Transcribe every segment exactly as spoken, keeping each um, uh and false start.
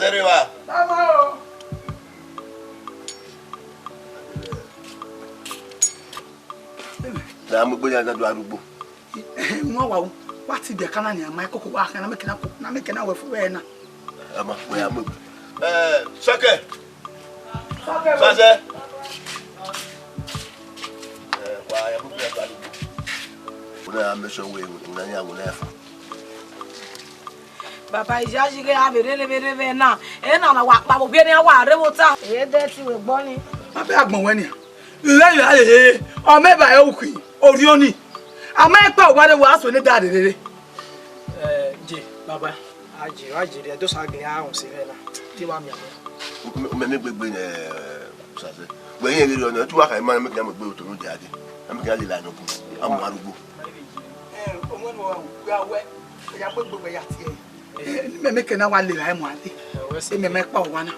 Ẹre wa. Baba o. Na mu egbe ya na do arugbo. Ẹ, wọn wa, wa ti bia kana ni ama koko wa khan na meke na ko, na meke na wẹ fu wẹ na. Ama, wẹ ya mu egbe. Eh, Sọkẹ. Sọkẹ. Sọkẹ. Eh, wa ya mu egbe ya do arugbo. Una ya make sure we, una ya, una ya fa. Baba, iyayi ghe a vbe rere vbe rere vbe na, ena na wa kpa vbe obie ne a wa rre vbe ota. Ẹ dẹ ti wẹ gbọ ni. Baba agbọn wẹ nia. Ire ire ire, ọ mẹ ba ẹ ukhi, orhiọn ni. A ma kpa owa rre wa so ne da rere. Eh, je, baba, a je, a je, rẹ dosa gele a họn se vbe na. Te wa miẹn. Mẹ, mẹ gbegbe nẹ, sase. Wẹ yẹn ghe rriọ nẹ, tu wa kha ima, mẹ kẹ ya mu egbe otọ ne ọ dia dẹ. Mẹ kẹ ya lele anọ bu. A mu arugbo. Eh, ọmọ ne wa wẹ, ya mu egbe wẹ ya tie. Mẹ, mẹ kẹ na wa lele ẹ mu ade. Mẹ, mẹ kpa owa na.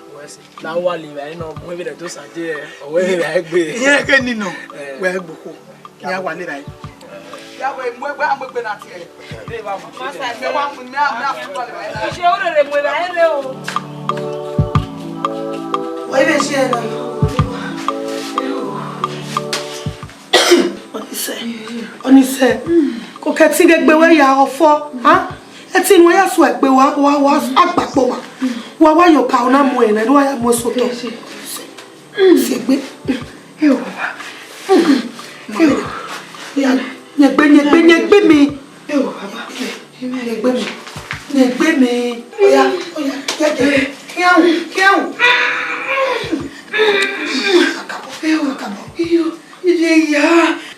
La wa lele ẹ nọ, mu vbe do sa je, ọ wẹ vbe gbe. Iye ke ni nọ, wẹ gboko. Ya wa lele ẹ. Ya wẹ mu egbe, a mu egbe na tie. Masa, mẹ wa mu, mẹ, mẹ a fu wa lele ẹ. Iṣẹ orere mu ebe ere o. Wẹ vbe ṣe ẹ na. Ọnise, Ọnise, ko kẹ ẹtin ghe egbe wẹ ya ọfọ, ha? Ẹtin ne uwa ya suẹ egbe wa, wa, wa agbakpoma. Wa, wa yọ ka ọna mu ẹre, ne uwa ya mu eso tọ. Ọnise, egbe. Eo, baba. Eo. Ya, nyẹ egbe, nyẹ egbe, nyẹ egbe mi. Eo, baba. Nyẹ egbe mi. Nyẹ egbe mi. Oya, oya, ya, ya. Kian, kian. Kakabọ, kakabọ. Iyo. Iye ya.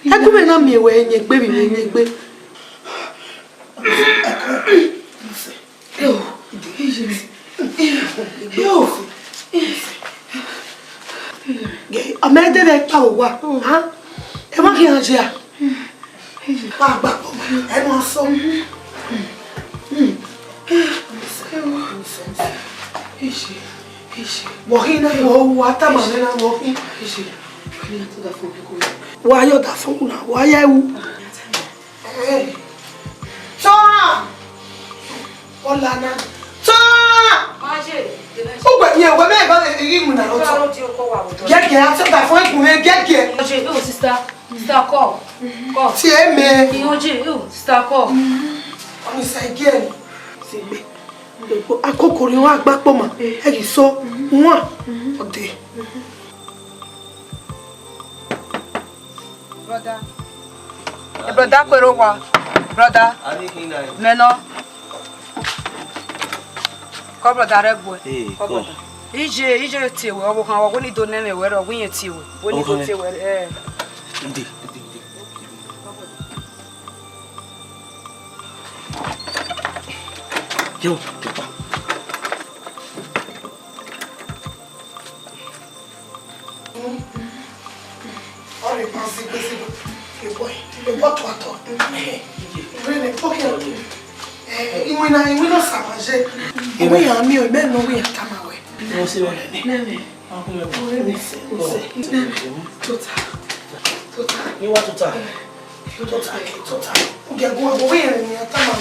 Ẹkún mẹ na miẹn wẹ nyẹ egbe mi, nyẹ egbe. Ọmọ ẹdẹ vbe kpa owa, ha? Ẹ ma khian jẹ a? Wa gba kpọ, ẹ ma sọ. Wọ hin na, wọ, wọ a tama mwẹ na, wọ hin. Wa ya ọdafẹn na, wa ya ẹwu. Tọa! Ọlana. Tọa! Ugbẹ yẹn, wẹ mẹ ba ghi mu na otọ. Gẹgẹ, a tọdafẹn gun mwẹ gẹgẹ. Oje, oh, sister. Sister, come. Come. Tie mẹ. Oje, oh, sister, come. Ọnisa again. Akokori wọn agbakpoma, ẹ ghi so, wọn ọdẹ. Brother. Brother, kpere owa. Brother. Mẹ nọ. Kọ brother rẹ gbuẹ. Kọ brother. Ije, ije tie wẹ, ọvbokhan, wẹ ni do nẹ mwẹ wẹ rẹ, ọ wẹ irẹn tie wẹ. Wẹ ni do tie wẹ, eh. Yo, papa. Ọ rhe ma zegbe zegbe, ebọ, ebọ tuatọ. Rene, okay. Eh, iwinna, iwinna sama je. Iwinna mi o, mẹ nọ wẹ tama wẹ. Tota. Tota. Tota. Tota. Tota, tota. Ugiẹguẹ ọghe wẹ irẹn ne a tama.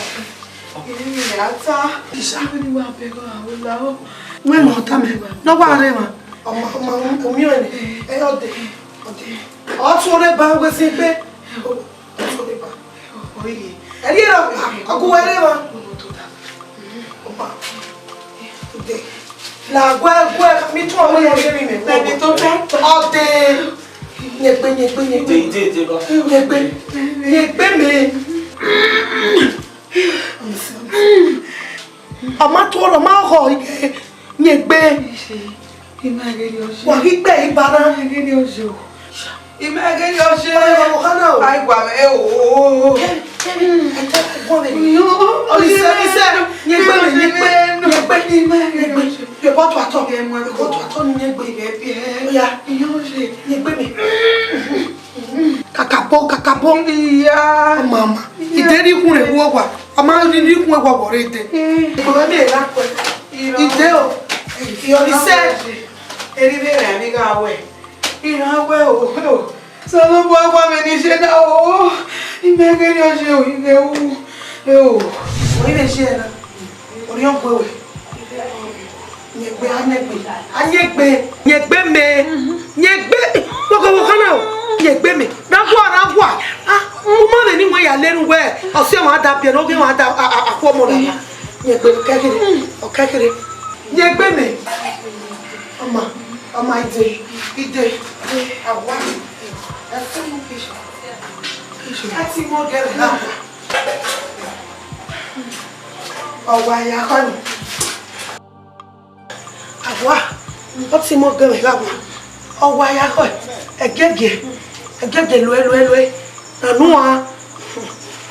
Irẹn ne a ta. Isa. Wẹ ne wa bẹghe ọghe la o. Wẹ ne ọ tama. Ne ọ wa rre emwa. Ọma, ọma, omiẹn nẹ. Ẹ, ọdẹ. Ọdẹ. Ọ tun rre ba wẹ si egbe. Ọ tun rre ba. Ọ rre. Ẹ rrie ra, ọ gu wẹ rre emwa. Ọma. Ọdẹ. La guẹ, guẹ, mi tun ọmọ yẹn ghe mi mẹ. Ẹni tó tọ́. Ọdẹ. Nyẹ egbe, nyẹ egbe, nyẹ egbe. Ide, ide, ide, ba. Nyẹ egbe. Nyẹ egbe mẹ. Ọ ma tọ ọrọ, ọ ma họ ighe. Nyẹ egbe. Ima ghe rrie ọye. Wa ghi gbe ibara. Ima ghe rrie ọye o. Ima ghe rrie ọye. Ọyọ, ọmọ Hana o. Ai, gua mẹ, eh, o, o, o. Kẹmi, kẹmi, ẹtẹ, gua mẹ. Iyo, ọnise, ọnise. Nyẹ egbe mẹ, nyẹ egbe, nyẹ egbe. Ima ghe rrie ọye. Yẹ bọ tuatọ. Yẹ bọ tuatọ ni nyẹ egbe. Oya. Iyo, ọye. Nyẹ egbe mẹ. Kakabọ, kakabọ. Iya. Mama. Ide rhie ikhun rẹ vbe uwa. A ma rhie ikhun ẹwa vbe ọre ide. Ide o. Iyọnise. Eri vbe rẹ ni gha wẹ. Iran wẹ o. Osanobua wa mwẹ ne I ye na o. Ima ghe rrie ọye o, I ghe ru. E o. Ọ i vbe ye na. Orhiọn gue wẹ. Yẹn egbe, a yẹn egbe, a yẹn egbe, yẹn egbe mẹ, yẹn egbe, wọkọ wọkọ na o, yẹn egbe mẹ, na gua, na gua. Ah, u ma vbe ne iwẹn ya lenu wẹ, ọse ọmwa da biẹ ne ọ ghe ọmwa da a, a, a khu ọmọ na. Yẹn egbe, ọ kẹ kherhe, ọ kẹ kherhe. Yẹn egbe mẹ. Ọma, ọma, ide, ide, ide, awa, ẹ fẹ mu kẹsẹ, kẹsẹ, ẹ ti mu ọgẹrẹ na. Ọwa ya khọ ni. Awa, ọ ti mu ọgẹrẹ gha wa. Ọwa ya khọ, ẹgẹgẹ, ẹgẹgẹ luẹ, luẹ, luẹ. Na nu a.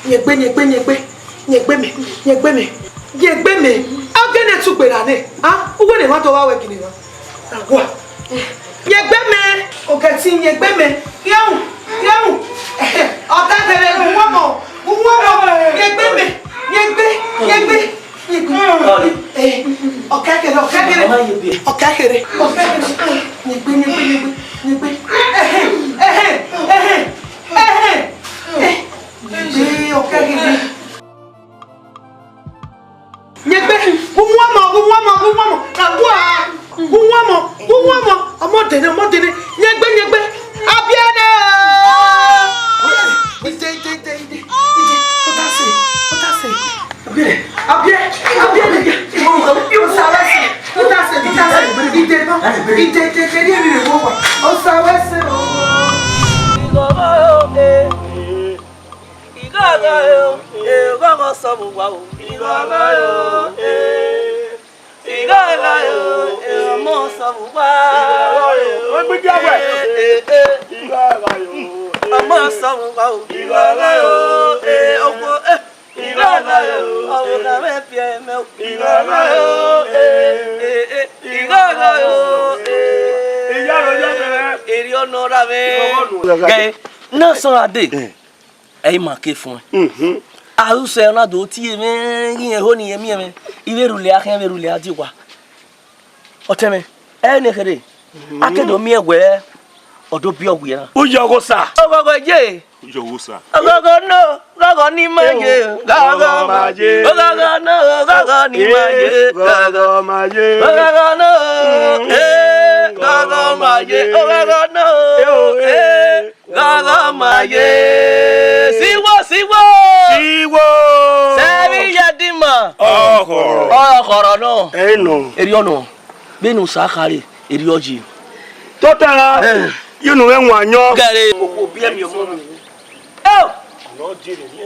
Yẹn egbe, yẹn egbe, yẹn egbe, yẹn egbe mẹ, yẹn egbe mẹ, yẹn egbe mẹ. A gele tu gberra nẹ. A, uwẹ ne emwa do vba wẹ gele na. Awa. Yẹn egbe mẹ, ogẹtin yẹn egbe mẹ. Yẹn mu, yẹn mu. Ọ ta gele, uwẹ mọ, uwẹ mọ. Yẹn egbe mẹ, yẹn egbe, yẹn egbe, yẹn egbe. Eh, ọ kẹ kherhe, ọ kẹ kherhe. Ọ kẹ kherhe, ọ kẹ kherhe. Yẹn egbe, yẹn egbe, yẹn egbe, yẹn egbe. Ẹhẹn, ẹhẹn, ẹhẹn, ẹhẹn. Eh, yẹn egbe, ọ kẹ kherhe. Yẹn egbe, gu mu ọmọ, gu mu ọmọ, gu mu ọmọ, na gua, gu mu ọmọ, gu mu ọmọ, ọmọ dene, ọmọ dene, yẹn egbe, yẹn egbe, a biẹ nẹ. Ide, ide, ide, ide, ide, tota sẹ, tota sẹ. A biẹ, a biẹ nẹ, Osa wẹ sẹ, tota sẹ, tota sẹ, ide nọ, ide, ide, ide, ide, ide, ide, Osa wẹ sẹ o. Ighọghọ o, eh. Ighọghọ o, eh, ighọghọ sọ vbe uwa o. Ighọghọ o, eh. Ighọghọ o, eh, ọmọ sọ vbe uwa. Ighọghọ o, eh, eh, eh. Ighọghọ o, eh. Ọmọ sọ vbe uwa o. Ighọghọ o, eh, ọgbo, eh. Ighọghọ o, ọvbokhan mwẹ biẹ mẹ o. Ighọghọ o, eh, eh, eh. Ighọghọ o, eh. Erriọ nọ ra mwẹ. Gẹ, na sọn a dee. Ẹ i ma ke fuẹn. Mhm. Arusẹ na do tie mwẹ, ghi rẹn eho ne irẹn miẹn mwẹ. I vbe rhulẹ akhian, vbe rhulẹ a die owa. Ọtẹn mwẹ, ẹ ne kherhe. A ke do miẹn wẹ, ọ do biẹ ọghe na. Uyi ọghe Osa. Oghọghọ ye. Uyi ọghe Osa. Oghọghọ no, oghọghọ ni ma ye. Oghọghọ ma ye. Oghọghọ no, oghọghọ ni ma ye. Oghọghọ ma ye. Oghọghọ no, eh, oghọghọ ma ye. Oghọghọ no, eh. Ghọghọ ma ye. Siwo, siwo. Siwo. Sẹvbe iye Ẹdinma. Ọkhọrọ. Ọkhọrọ nọ. Ẹ nọ. Erriọ nọ. Vbene Osa khare, erriọ yi. Tota. Eh. Ye unu vbe wan yọ. Gẹre. Okhuo biẹ miẹn ọmọ mi. Eo. Nọ jere nẹ.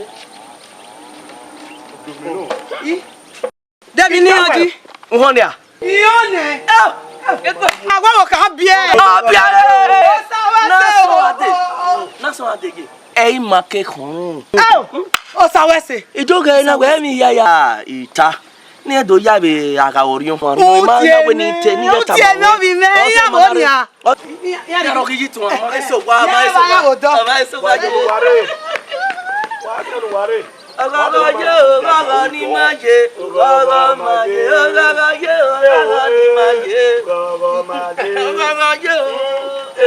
I. Debi ne iran di. Uhọn nia. Iran nẹ. Awa wọ ka biẹ. Ọ biẹ re. Osa wẹ Na sẹ sọ o. Ade. Na sọ ade ye. Ẹ i ma ke khọn. Eo, Osa wẹ sẹ. Ijo ghe na wẹ mi ya ya. Ita. Ni do ya vbe agha ọriọn. Ma na wẹ ni te ni ya ta. Utie no bi mẹ, iran bo nia. Ọ, ya rọ ghi yi tun, ma ke so wa, ma ke so wa. Ma ke so wa. Wa ke nu wa re. Oghọghọ ye, oghọghọ ni ma ye, oghọghọ ma ye, oghọghọ ye, oghọghọ ni ma ye. Oghọghọ ye o, eh,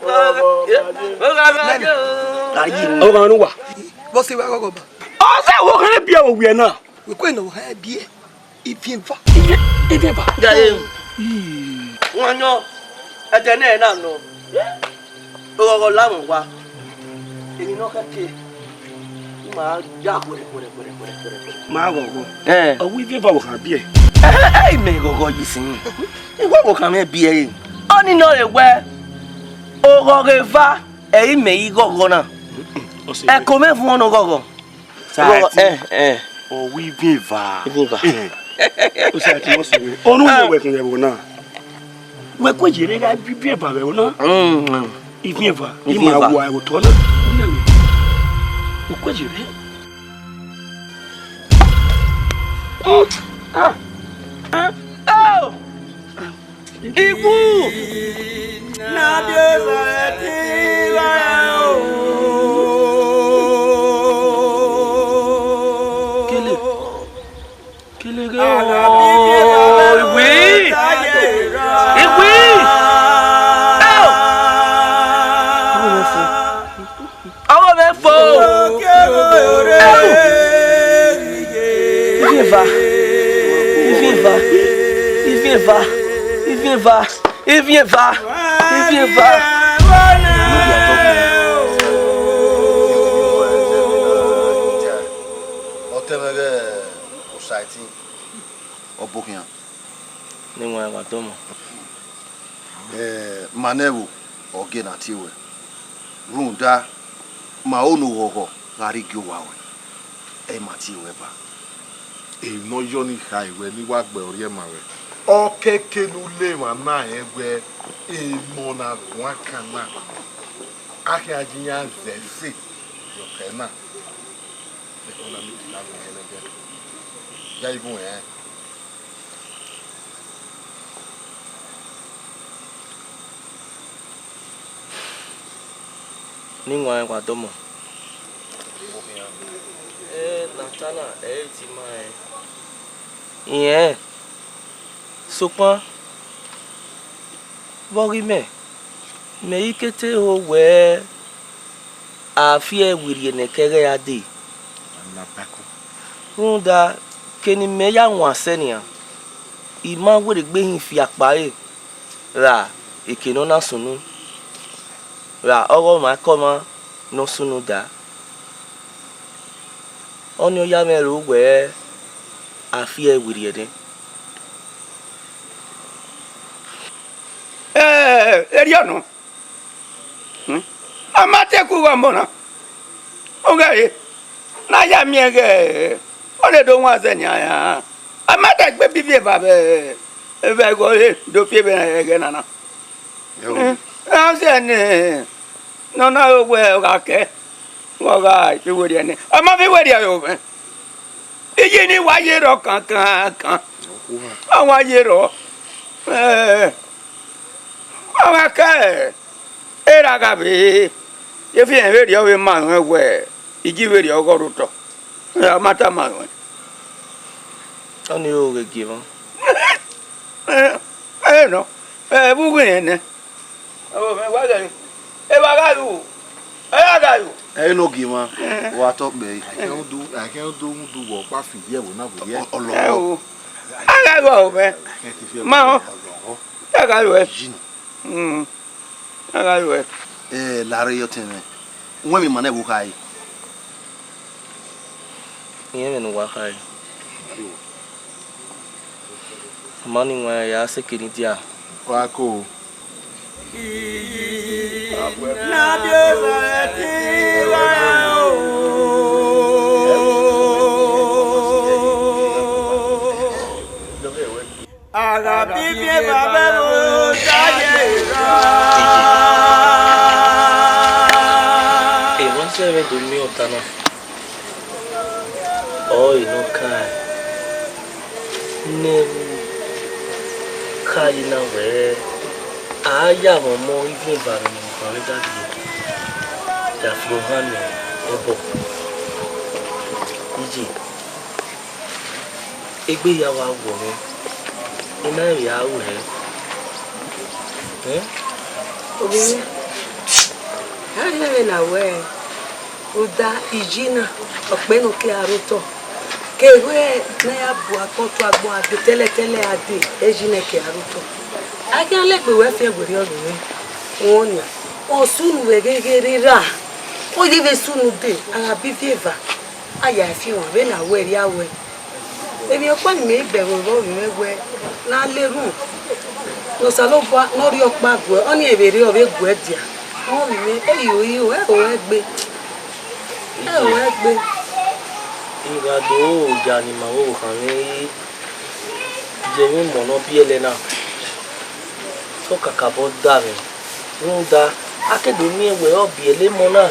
oghọghọ ye, oghọghọ ye o. Oghọghọ nu wa. Vbọ sẹ wẹ oghọghọ ba? Ọ sẹ wo khan biẹ vbe owiẹ na. Wẹ kue ne ọ hẹ biẹ. Iviẹn eva. Iviẹn eva. Gare. Wan yọ, ẹdẹ nẹ na nọ. Oghọghọ lamwẹ wa. Emwi ne ọ khẹke, ma ya khuẹrẹ, khuẹrẹ, khuẹrẹ, khuẹrẹ, khuẹrẹ. Ma ghọghọ. Eh. Ọ wẹ iviẹn eva vbe ọ khan biẹ. Eh, eh, eh, mẹ ghọghọ yi sin. Iwẹ vbe ọ khan mwẹ biẹ re. Ọni nọ re wẹ, oghọghọ eva, ẹ i mẹ i ghọghọ na. Ọ sẹ Ẹko mwẹ vuọn ne oghọghọ. Sa Oghọghọ, ti, eh, eh. Ọ wẹ iviẹn eva. Iviẹn eva. Eh. Ọ sa ti mọ sẹ wẹ. Ọnu wẹ wẹ kun ẹvbo na. Wẹ kue ye rre gha iviẹn eva vbe ẹvbo na. Mm. Iviẹn eva. Iviẹn eva. Ima wa ẹvbo tọ na. Wẹ kue ye rre. Ah. Ah. Oh. Ikun! Kele. Kele ghe o. Iwi! Iwi! Eo! Ọghe mwẹ fo. Ọghe mwẹ fo! Eo! Iviẹn eva. Iviẹn eva. Eva, ivbi eva, ivbi eva, ivbi eva. Ọtẹn mwẹ ghẹ Osaiti, ọ bọ khian. Ne I wan wa dọmọ. Eh, ma nẹ ẹvbo, ọ gie na tie ruẹ. Rhunmwuda, ma ho ne oghọghọ gha rhie gie owa ruẹ, ẹ i ma tie ruẹ ba. Emwi ne ọ yọ ni kha wẹ ne I wa gbe ọrriẹ ma ruẹ. Ọ kẹkẹ ne u le emwa na rẹn wẹ emọ na guan kan na, a khian ye iran zẹ ẹse ye ọtẹn na. Ẹghẹ ọna ne I tama ruẹ nẹdẹ, ya ivun rẹn. Ne I wan wa dọmọ. Ẹ, Natana, ẹ i ti ma rẹn. Irẹn, sokpan, vbe ọ ghi mẹ, mẹ i ke te ho wẹ a fi ẹe werriẹ ne ẹkẹghẹ a dee. Rhunmwuda, ke ne imẹ ya wan sẹ nian, I ma werriegbe hin fi akpa ẹre ra eke ne ọ na sunu, ra ọghe ọmwaikọmwa ne ọ sunu daa. Ọnii ọ ya mwẹ ro wẹ a fi ẹe werriẹ nẹ. Ẹ, erriọ nọ. Hmm? A ma te ku vbe ọmọ na. Ọghẹe, ne a ya miẹn ghẹ, ọ lẹ do wan zẹ nian ra. A ma te gbe bibi eva vbe, vbe ẹghẹ ọre do fi vbe ẹghẹ nana. Yo. Hmm? Ra zẹ ne, ne ọ na ro wẹ ọ gha kẹ, ọ gha fi werriẹ nẹ. Ọ ma fi werriẹ ro mwẹ. Iye ni wa ye rrọọ kankankan. Ọ wa ye rrọọ. Ẹ, ọ gha kẹ, erha gha vbe, efian vberriọ vbe ma ruẹn wẹ, iji vberriọ ọghe ọ rre otọ. Ẹ, a ma tama ruẹn. Ọnii ro ghe gie mwa. Ẹ, ẹ nọ, ẹ, vbe u ghi rẹn nẹ? Ọ, mẹ wa ghe, evba gha ru, ẹ ya gha ru. Ẹ i nọ gie mwa, wa tọ kpẹre. Akhian udu, akhian udu, udu wọ ọkpa fi ye ẹvbo na vbe ye. Ọ, ọ lọghọ. Ẹ o, a gha ru ọ mwẹ. Ma họn, a gha ru ẹ. Yi nọ. Hmm. A gha ru ẹ. Ẹ, la rre yọ tẹn mwẹ. Wẹ emwi ma nẹ vbe u khare? Irẹn mwẹ ne uwa khare. Ọ ma ni wan ya sẹ eke ni dia. Wa ko. A gha bibi eva vbe ẹvbo ta ye erha. Emwa sẹ vbe do miẹn ọta na, ọre ne ọ kan ne ẹvbo khare na wẹẹ, a ya mwẹ ọmọ ivin eva ne ọ rre dagbe ya fi ohan ne ẹbọ. Iye. Egbe hia wa wọ mwẹ, I ma rẹn vbe a ru hẹ. Ẹn? Ovbi mwẹ, a rhie mwẹ na wẹẹ, rhunmwuda iyi na, ọ kpẹe ne ọ ke a rre otọ. Ke wẹ ne a ya bu agbọn tu agbọn a dee tẹlẹtẹlẹ a dee, ẹ yi nẹ ke a rre otọ. A khian lẹgbe wẹ fian werriẹ ọvbehe mwẹ, rẹn ọnian, ọ sunu vbe ghe ghe rre ra, ọ ye vbe sunu dee, a gha bibi eva. A ya fi wan vbene a wẹ rhia wẹ. Emwi ọkpa ni mẹ i bẹghe vbe ovbi mwẹ wẹ, ne a la erhunmwu, ne Osanobua ne ọ rhie ọkpa guẹ, ọnii vbe rre ọ vbe guẹ dia. Ovbi mwẹ, e yo iro, ẹ ho ẹgbe. Ẹ ho ẹgbe. I gha do ya ne ima vbe owa khan mwẹ re. Ye emwi emọ ne ọ biẹlẹ na, te ọ kakabọ da mwẹ, rhunmwuda a ke do miẹn wẹ ọ biẹlẹ emọ na,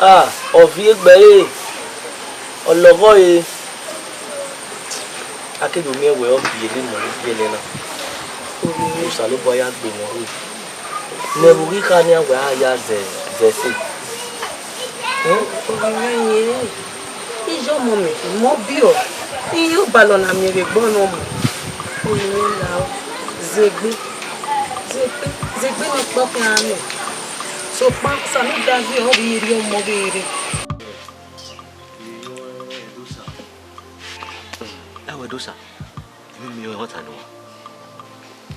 a, ọ viọ egbe ẹre, ọ lọghọ ẹre, a ke do miẹn wẹ ọ biẹlẹ emọ ne ọ biẹlẹ na. Osanobua ya gbe mwẹ rre. Ne ẹvbo ghi kha nian wẹ a ya zẹ, zẹ ẹse. Ẹn? Ovbi mwẹ rẹn, iye ọmọ mẹ, mẹ ọ biẹ ọe, iye ọbalọ na miẹn vbe egbe ọnọmọ. Ovbi mwẹ lahọ, zẹ egbe, zẹ egbe, zẹ egbe ne ọ kpọ khian nẹ. Sokpan Osanobua ghi ọ ghi rhie ọmọ vbe rre. Ẹ wẹ Ẹdosa, emwi miẹn ọta nọ.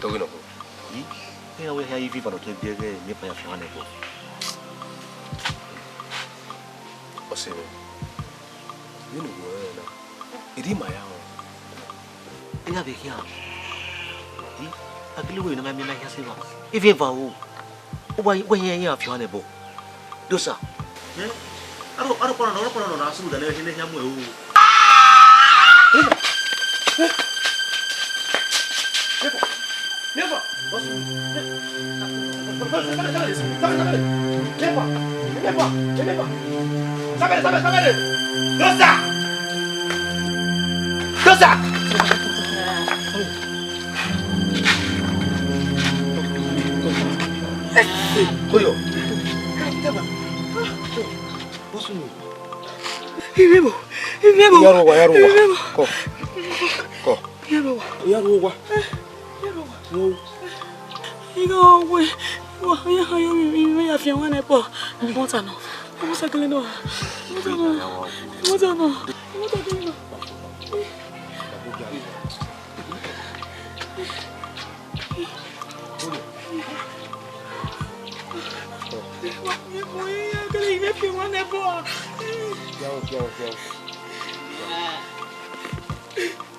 Tọghe nọ kho. Yi, iran wẹ hia ivivan ne ọ tẹn biẹ ghẹ ne Epa ya fian nẹ bọ. Ọse mwẹ, vbene u wẹ na, erriọ ima ya rẹn. Iran vbe khian. Yi, a gele wẹ ne a ma miẹn na hia sẹ evba. Eviẹn eva ro. Uwa, uwa hia iran fian nẹ bọ. Dosa. Aro, aro kpọnọ nọ, aro kpọnọ nọ na sunu da ne hia mu ẹre o. Dosa! Dosa! Koyo. Ivebo, ivebo. Ya rre owa, ya rre owa. Kọ. Kọ. Ivebo. Ya rre owa. Ivebo. Wo. Igho we, wo, ya ha yo mi, mi ya fian wa ne bọ. Mo ta nọ. Mo ta kele nọ. Mo ta nọ. Mo ta nọ. Mo ta kele nọ.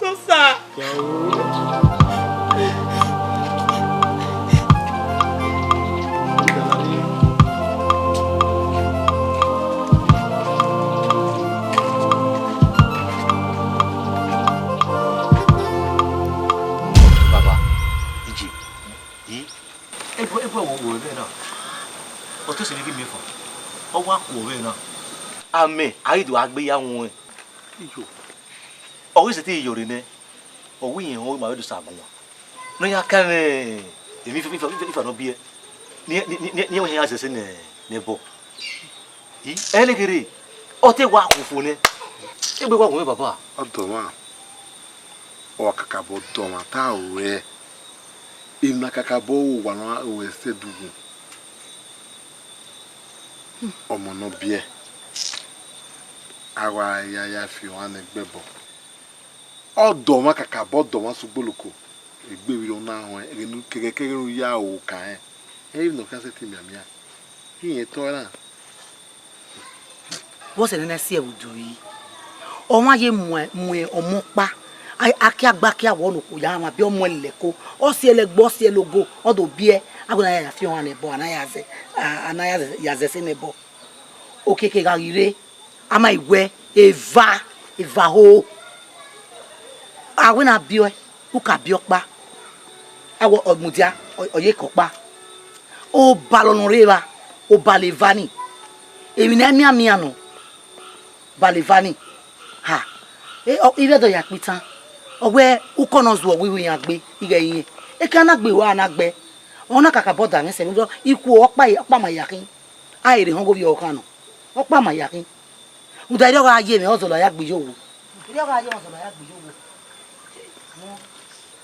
Dosa. Baba, iye, i, ebu, ebu wo wo vbe na. Ọ te sẹ ne ghi miẹn fọ. Ọ wa khuo vbe na. Amẹ, a ghi do gha gbe ya wọn. Iyo. Ọ ghi sẹtin yọrre nẹ, ọ wẹ irẹn họn ma vbe do sa guan. Ne ọ ya kan mwẹ emwi ifa, ifa, ifa, ifa ne ọ biẹ, ne, ne, ne, ne, ne ọ hẹn ya zẹ ẹse nẹ, nẹ ẹbọ. I, ẹnegherre, ọ te wa khuo fo nẹ, egbe wa wu mwẹ baba. Ọdọmwa, ọ kakabọ dọmwa ta ruẹ, emwi na kakabọ ru owa ne ọ sẹ ẹdẹ uwu. Ọmọ ne ọ biẹ, a wa ya ya fi ọnrẹn ne ẹgbẹbọ. Ọdọmwa kakabọ dọmwa sẹ ugboloko, egbe vbe ọ na ruẹn, ẹghẹ ne, kẹghẹ kẹghẹ ne u ya ro okan rẹn, ẹ i re emwi ne ọ khian sẹtin mianmian, irẹn tọ na. Vbọzẹ ne a na si ẹvbo do yi, ọmwa ye mu, mu ọmọ ọkpa, a, a kia gba kia vbọ ne okhuo ya mwa biẹ ọmọ ẹlẹko, ọ si ẹlẹgbo, ọ si ẹlẹgo, ọ do biẹ, a wẹ ne a ya fi ọnrẹn nẹ ẹbọ, a na ya zẹ, a, a na ya zẹ, ya zẹ ẹse nẹ ẹbọ. Okiekie gha ghi rre, a ma i wẹ eva, eva ho. A wẹ ne a biẹ ọe, u ka biẹ ọkpa, a wẹ ọ mudia, ọ, ọ ye ke ọkpa. Obalọ ne ọ rre evba, obalọ eva ni. Emwi ne a mianmian nọ, obalọ eva ni. Ha, e, ọ, ivbi Ẹdo ya kpitan, ọ wẹ ukọ ne ọ zuọ wẹ iran gbe ighẹ irẹn, eke a na gbe ru a na gbe. Ọ na kakabọ da mwẹ sẹ vbe ikhuo ọkpa, ọkpa ma ya khin. A i re họn ghe ovbi ọvbokhan nọ, ọkpa ma ya khin. Rhunmwuda erriọ gha ye mwẹ, ọ zọlọ a ya gbe iye owo. Erriọ gha ye mwẹ, ọ zọlọ a ya gbe iye owo.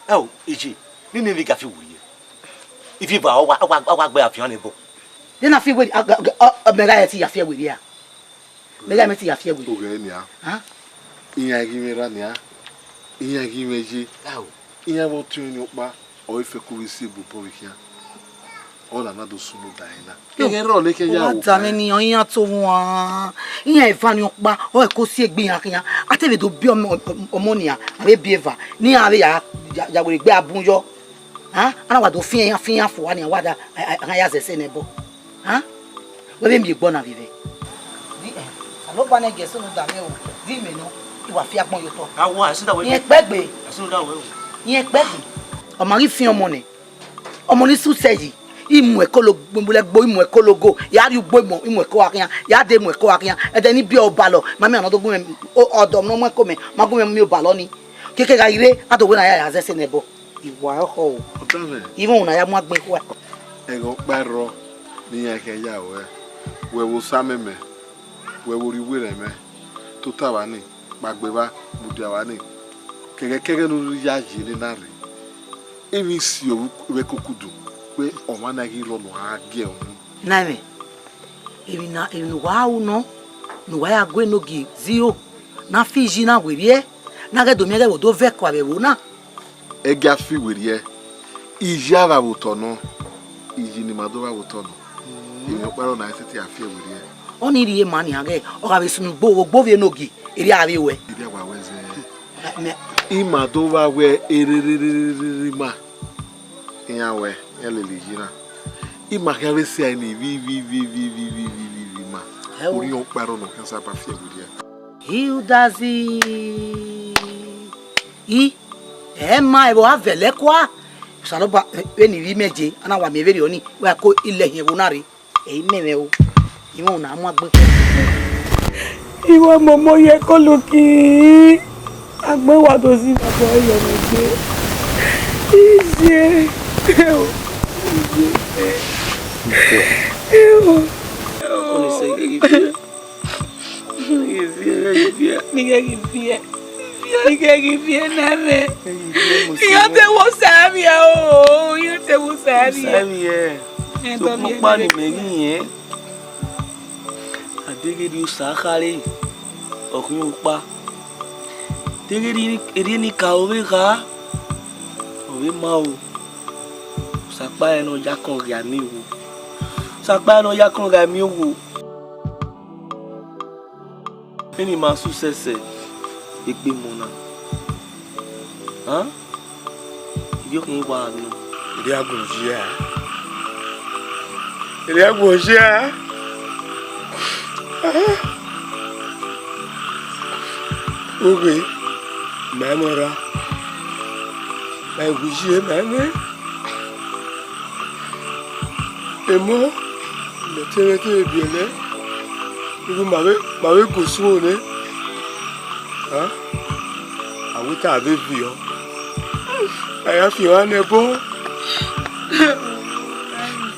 Ẹo, iye, ne imẹ vbe ga fi werriẹ. Ifi eva ọ wa, ọ wa, ọ wa gbe afian nẹ ẹbọ. De na fi werriẹ, a, a, a, mẹ gha ẹtin ya fi werriẹ a? Mẹ gha ẹmwẹ ẹtin ya fi werriẹ. Oghẹ nian. Hàn? Iran ghi mwẹ ra nian. Iran ghi mwẹ ye. Ẹo. Iran vbe ọtẹn ọnii ọkpa, ọ i fẹko vbe si egbe obọ vbe khian. Ọ na na do sunu da ẹre na. Yo, kẹghẹ rrọọ ne kẹ ya wa wa da mwẹ nian, iran to wan. Iran eva ni ọkpa, ọ i ko si egbe iran khian. A te vbe do biẹ ọmọ, ọmọ nian, a vbe biẹ eva, ne iran vbe ya, ya, ya werriegbe a bun yọ. A, a na wa do fian iran, fian iran fua nian, wa da, a, a, a ya zẹ ẹse nẹ ẹbọ. Hàn? Wẹ vbe miẹn egbe ọna vbe vbe? Di, eh, Osanobua ne gie sunu da mwẹ o, di mẹ nọ, I wa fi agbọn ye otọ. A wa, ẹse da wẹ. Rẹn kpẹgbe. Ẹse da wẹ o. Rẹn kpẹgbe. Ọ ma ghi fian ọmọ nẹ. Ọmọ ni su sẹ yi, I mu ẹko lo, gbo, gbo, I mu ẹko logo, ya rhie ugbo, I mu, I mu ẹko gha khian, ya de mu ẹko gha khian, ẹdẹ ne I biẹ obalọ, ma miẹn ọmọ ne ọ do gu mwẹ, o, ọdọ ne ọ mu ẹko mẹ, ma gu mwẹ miẹn obalọ ni. Keke gha ghi rre, a do wẹ ne a ya, ya zẹ ẹse nẹ ẹbọ. Iwa ọkhọ o. Ọdọ mwẹ. Ivun na ya mu agbọn ekhua. Ẹghẹ ọkpa i rrọọ ne iran khian ya ruẹ, wẹ vbe osa mẹmẹ, wẹ vbe orhiuwere mẹ, tota evba ni, kpaegbe evba, mudia evba ni, kẹghẹ kẹghẹ ne u ya ye ne na rre. Emwi si vbe ẹko kudu, wẹ ọmwa na ghi rrọọ ne ọ gha gie unu. Na mwẹ, emwi na, emwi ne uwa ru nọ, ne uwa ya gu enogie ziro, na fi yi na werriẹ, na ghẹ do miẹn ghẹ vbe odẹ ovẹko avbe ẹvbo na. Ẹ gia fi werriẹ, Iye a vbe otọ nọ, iye ne ima do vbe otọ nọ. Emwi ọkpa rọ na sẹtin a fi ẹre werriẹ. Ọnii rhie ma nian ghẹ, ọ gha vbe sunu gbo, vbe ogbo vbe enogie, erriọ a vbe wẹ. Erriọ wa wẹ zẹ. Mẹ, mẹ. Ima do vbe wẹ ererererere ima. Iran wẹ, iran lele iye na. Ima khian vbe si ẹe ni vbi vbi vbi vbi vbi vbi vbi vbi ma. Ẹ o. Orhiọn ọkpa rọ nọ khian saba fi ẹre werriẹ. Hildazi. I, ẹ ma ẹvbo a vẹlẹ kua. Osanobua, vbene I vbe imẹ je, a na wa miẹn vberriọ nii, wa ko ilẹhiẹn ẹvbo na rre. Ẹ i mẹ mwẹ o, I mwẹ una mu agbọn. I wa momo ye koloki, agbọn wa do si vbe abọ yọ mwẹ egbe. Iye, eo, iye, eo. Ọni sẹ ghi viẹ. Ghi viẹ, ghi viẹ. Ne I ghẹ ghi viẹ. Ne I ghẹ ghi viẹ ne ẹmwẹ. Ghi viẹ, mo sẹ. I ya te wo sa vbiẹ o, I ya te wo sa vbiẹ. Sa vbiẹ. Ẹ, sokpan dọbiẹ ọkpa ne imẹ ghi rẹn. A deghẹ erriọ Osa khare, ọ khian ọkpa. Deghẹ erriọ, erriọ ne I ka ru vbe kha, ọ vbe ma o. Osa ọkpa rẹn ne ọ ya kọn gha miẹn owo. Osa ọkpa rẹn ne ọ ya kọn gha miẹn owo. Vbene ima su sẹsẹ egbe emọ na, a, ivbiokhian wa nọ. Erriọ agbọn ye a, erriọ agbọn ye a. Oghe, ma i mwẹ ra, ma i wu iye, ma i mwẹ. Emọ, mẹ te mwẹ te biẹlẹ, ighẹ ma vbe, ma vbe gu usun nẹ. A, a wẹ te a vbe viọ, a ya fian ọnrẹn nẹ ẹbọ.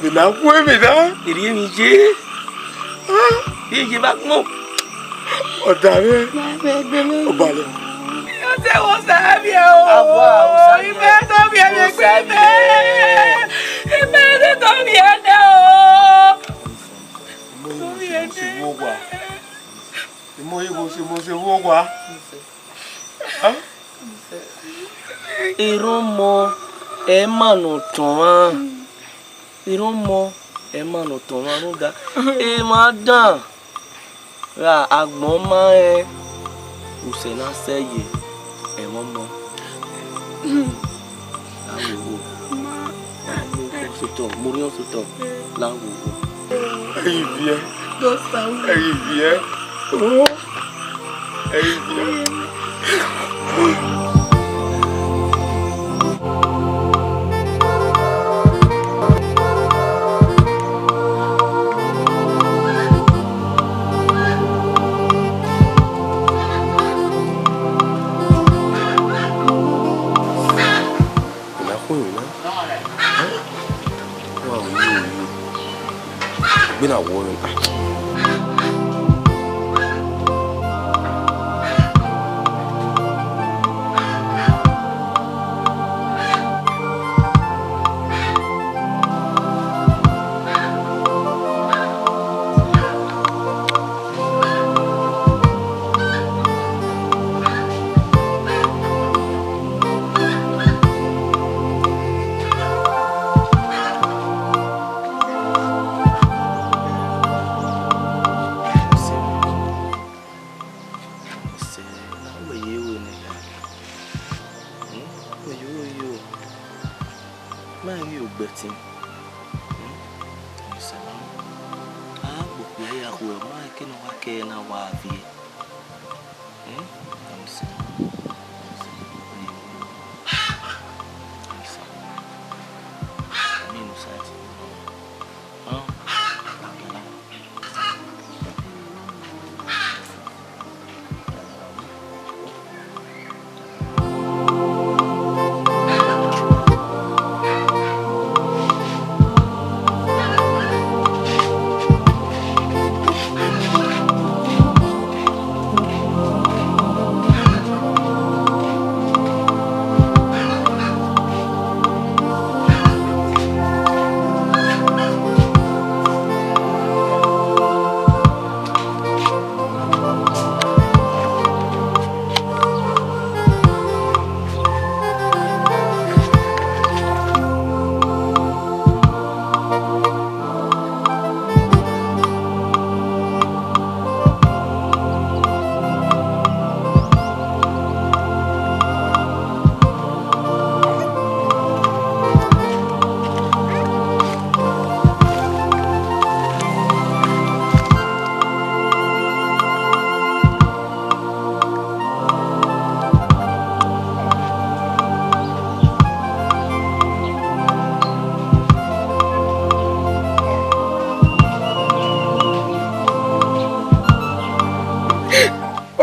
Vbe ne a wu emwi na. Erriọ emwi ye. Iye vbe agbọn. Ọdavẹ. Ọbalẹ. Ọ te wo sa vbiẹ o. Awa, wo sa vbiẹ. Imẹ te tọ vbiẹ ne egbe imẹ. Imẹ te tọ vbiẹ nẹ o. Imọ ye wo se, wo se wo wa. Imọ ye wo se, wo se wo wa. Erha ọmọ, ẹ ma ne ọ tọn mwa. Erha ọmọ, ẹ ma ne ọ tọn mwa rhunmwuda emwa dan gha agbọn ma rẹn, usẹ na sẹ ye ẹmwẹ ọmọ. La wo wo. La wo wo, sotọ, mu orhiọn sotọ. La wo wo. Ẹ i viẹ. Ẹ i viẹ. Ẹ i viẹ. Ena khu emwi na. Wa ru yo yo. Egbe na wọ mwẹ. Sẹ, na wẹ ye ru nẹ. Hmm? Wẹ ye ru yo. Ma ghi ogbẹtin. Hmm? Salam. A gbe okpia ya khuẹ, ma ke ne ọ wa kẹ na wa viẹ. Hmm? Salam. Salam. Salam.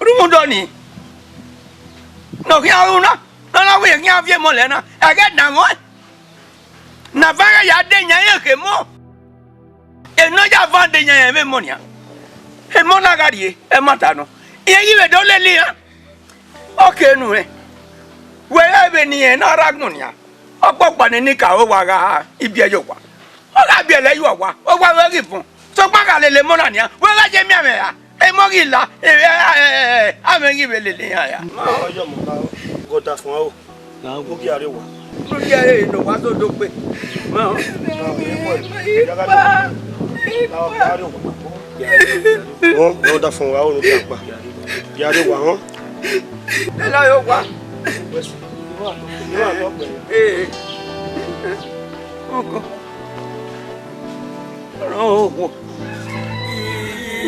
Rhunmwuda ọnii, ne ọ khian ru na, ne ọ na wẹ khian viọ emọ lẹ na, ẹghẹ danmwẹ ọẹn. Ne a vbe gha ya de yan rẹn khẹ emọ. Enọ ya van de yan rẹn vbe emọ nian. Emọ na gha rrie, ẹmwata nọ. Irẹn ghi vbe do lele iran. Ọ ke nu rẹn. Wẹ rẹ vbene irẹn na rre agbọn nian. Ọkpọkpa ne eni ka ro wa gha ibiẹ ye owa. Ọ gha biẹlẹ ye owa, owa vbe ghi vọn. Sokpan gha lele emọ na nian, wẹ gha ye miẹn mwẹ ra? Emọ ghi la, ẹ, ẹ, ẹ, ẹ, amẹ ghi vbe lele iran ra. Ọyọmọ, gọdafọn aro. Ugia rre owa. Ugia rre ne owa zodo gbe. Họn, gọdafọn aro ne ugia kpa. Ugia rre owa, họn. Ela yo wa. Ee. Ọkọ.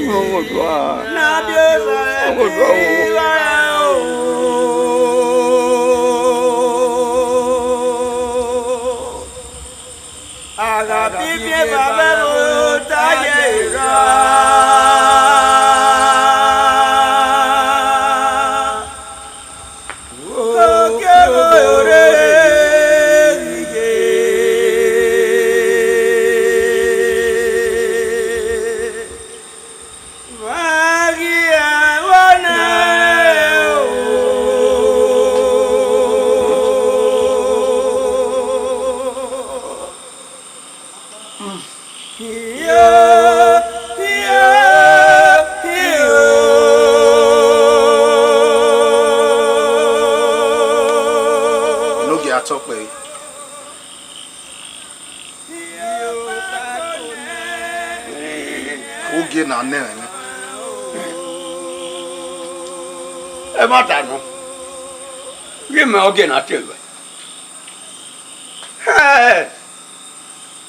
Ọmọ Oduẹ. Ọmọ Oduẹ. Ọmọ Oduẹ o. A gha bibiẹn ba mwẹ vbe ota ye ra. Oke vbe ore ye. Vbe a ghi ẹvbo na o. Iyo, iyo, iyo. Enogie a tọ kpẹre. Ogie na nẹ ẹmwẹ. Ẹmwata nọ, ghi mẹ ogie na te ruẹ. Ẹ,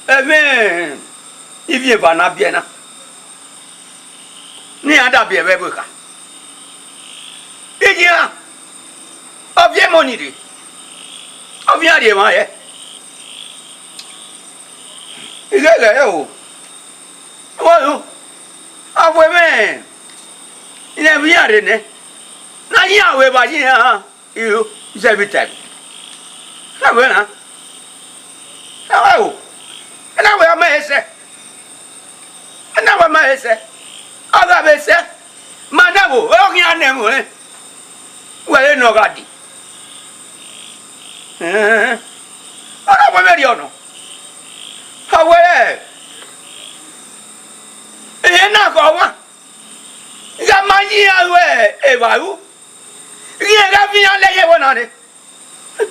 ẹmwẹ ivbi eva na biẹ na, ne iran da biẹ vbe ẹvbo ekha. Iye iran, ọ viọ emọ ni rre, ọ viọ iran rhie emwa hẹ. Ighẹ ghẹ o, vbọnu, a wu ẹmwẹ ne ẹvbo iran rre nẹ, ne a yi iran ru evba ye iran. Iyo, zẹ vbe tae. Na wẹ na. Na wẹ o. Na wẹ ma he sẹ. Na wẹ ma he sẹ. Ọ gha vbe sẹ. Ma na wo, ọ khian nẹ ẹmwẹ. Wẹ re ne ọ gha di. Ẹn. Ọ na wẹ mẹ rriọ nọ. Ọ wẹ rẹ. Ẹn na khọ ọmwa. Gha ma yi iran ru evba ru. Rhiẹn gha viọ iran lẹ ye ẹvbo na nẹ.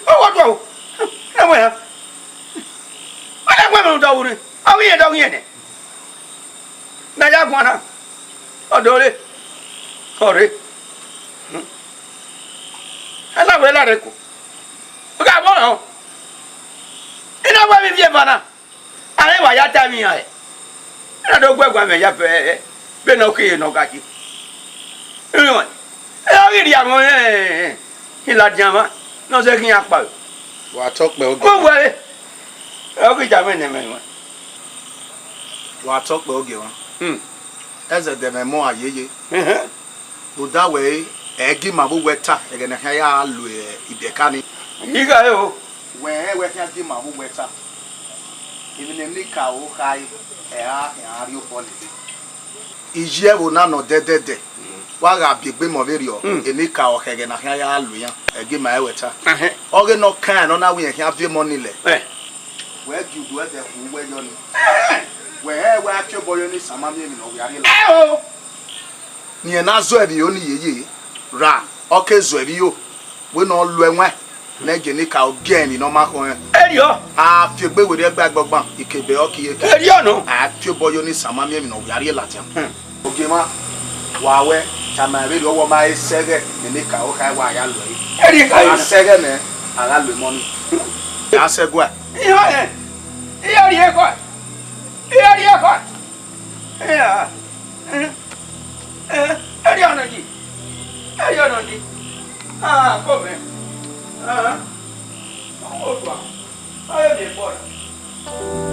Ọ wa dua o. Ẹwẹ ha. Ọ na wẹ mẹ rhunmwuda vbene ọ ghi rẹn dọ ghi rẹn nẹ. Ne a ya guan na. Ọ do re. Ọ rre. A na wẹ la rre ko. Gha vbọ rẹn. I na wẹ vbe ivbi eva na. A rẹn wa ya ta emwi iran hẹ. A na do gu ẹguae mwẹ ya fẹ vbene ọ kere ne ọ gha ye. Irẹn, ẹ, ọ ghi rhie amwẹ ọnrẹn, ladian mwa ne ọ zẹ khian kpao. Wa tọ kpẹ ogie. Mu wẹ re. Ọ ghi ya mwẹ ne ẹmwẹ mwa. Wa tọ kpẹ ogie mwa. Hmm. Ẹzẹdẹ mwẹ mọ a yeye. Ehẹn. Rhunmwuda wẹẹ, ẹ i gie ima vbe uwu ẹta, ẹghẹ ne a khian ya lu idẹka nii. I gha re o. Wẹ rẹn wẹ khian gie ima vbe uwu ẹta. Emwi ne Enikaro kha ẹre, ẹ ra khian rhie obọ lele. Iye ẹvbo na nọ dẹdẹdẹ, wa gha biẹ egbe mẹ vberriọ, Enikaro khẹ ẹghẹ ne a khian ya lu iran, ẹ gie ima rẹn wẹ ta. Ẹhẹn. Ọghe ne ọ kan rẹn ne ọ na wẹ irẹn khian viọ emọ nii lẹ. Ẹ. Wẹ gie udu ẹdẹ khu uwẹ yọ nii. Wẹ rẹn wẹ a tie obọ yọ ne Isan ma miẹn emwi ne ọ wia rhie la. Ẹ o. Ne irẹn na zọ ẹvbo iro ni yeye, ra, ọ ke zọ ẹvbo iro, wẹ ne ọ lu ẹwaẹn, ne gie Enikaro gie ẹmwẹ ne ọ ma khọn rẹn. Erriọ. A fi egbe werriẹ gba ẹgbẹe ọgban, ikebe ọ ke iyeke. Erriọ nọ. A tie obọ yọ ne Isan ma miẹn emwi ne ọ wia rhie ladian. Hmm. Ogie mwa, wa wẹ, tama vberriọ wẹ ọ ma he sẹ ẹghẹ ne Enikaro kha ẹre wa ya lu ẹre. Erriọ kha. A sẹ ẹghẹ nẹ, a gha lu emọ nii. A sẹ ẹguae. Iran rẹn, iran rhie ekhọe, iran rhie ekhọe. Iran, eh, eh, erriọ nọ yi, erriọ nọ yi. Ah, ko mẹ. Ah, Oduagbọn, ọ vbe miẹn egbọ na.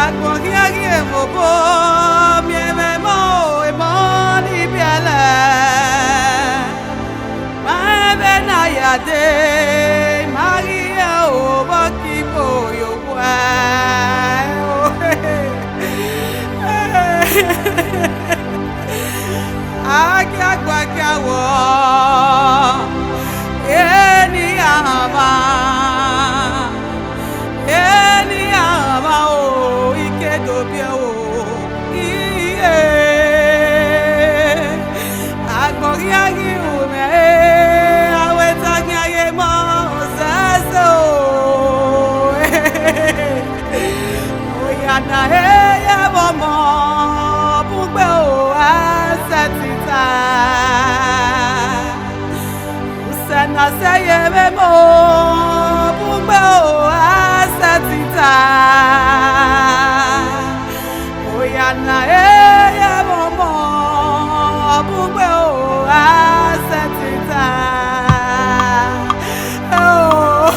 Agbọn khian ghi vbe obọ miẹn mwẹ emọ, emọ ni biẹlẹ, ma vbe na ya dee. Ẹwọ, eni a vba, eni a vba o, I ke do biẹ o, iye. Agbọn khian ghi ru mwẹ, a wẹ ta khian ye mọ zẹzẹ o. Oya na he ye vbe ọmọ, bun gbe o, a sẹtin ta. Usẹ na sẹ ye vbe mọ, bun gbe o, a sẹtin ta. Oya na he ye vbe ọmọ, bun gbe o, a sẹtin ta. Oh.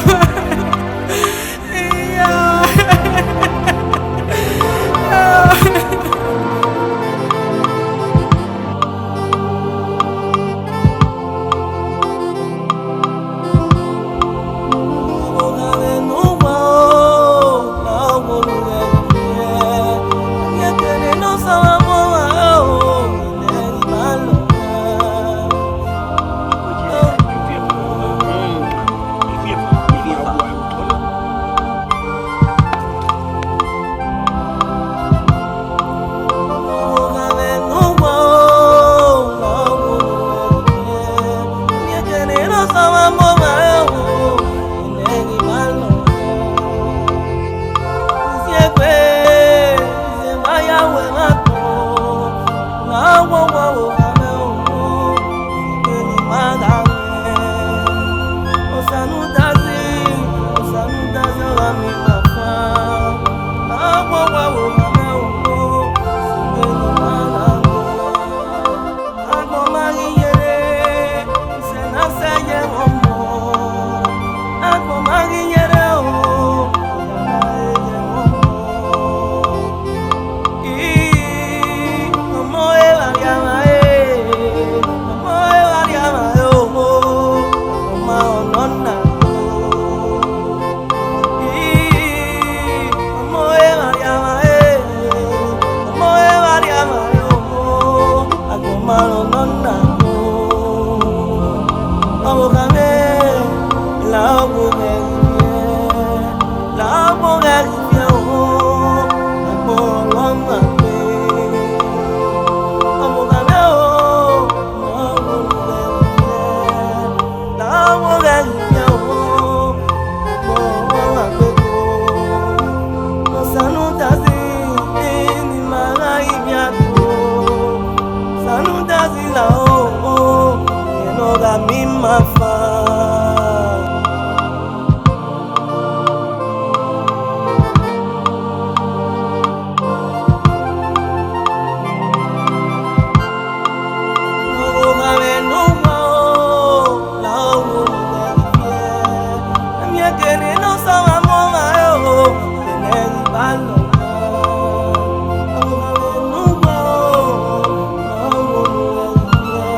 Agbọn ma ghi yere, usẹ na sẹ ye ọmọ. Agbọn ma ghi yere o, usẹ na sẹ ye ọmọ. Ii, ọmọ ẹre vbe arriae mwa re, ọmọ ẹre vbe arriae mwa re o, ọmọ ọnọ na o. Ii, ọmọ ẹre vbe arriae mwa re, ọmọ ẹre vbe arriae mwa re o, agbọn ma rẹn ọnọ na o. Ọvbokhan mwẹ, la ọghe mwẹ ghi viẹ, la ọghe mwẹ ghi viẹ o, agbọn ọmwa gbe. Ọvbokhan mwẹ o, la ọghe mwẹ ghi viẹ, la ọghe mwẹ ghi viẹ o, agbọn ọmwa gbe o. Osanudazi, ne ima gha ghi viẹ agbọn. Sanudazi la o, o, ne ọ gha miẹn ima fan. Ọvbokhan mwẹ ne uwa o, la ọghe mwẹ ghi viẹ. A miẹn kene ne Osanobua mu ọmwa re o, enẹ ghi ba lọ. Ọvbokhan mwẹ ne uwa o, la ọghe mwẹ ghi viẹ.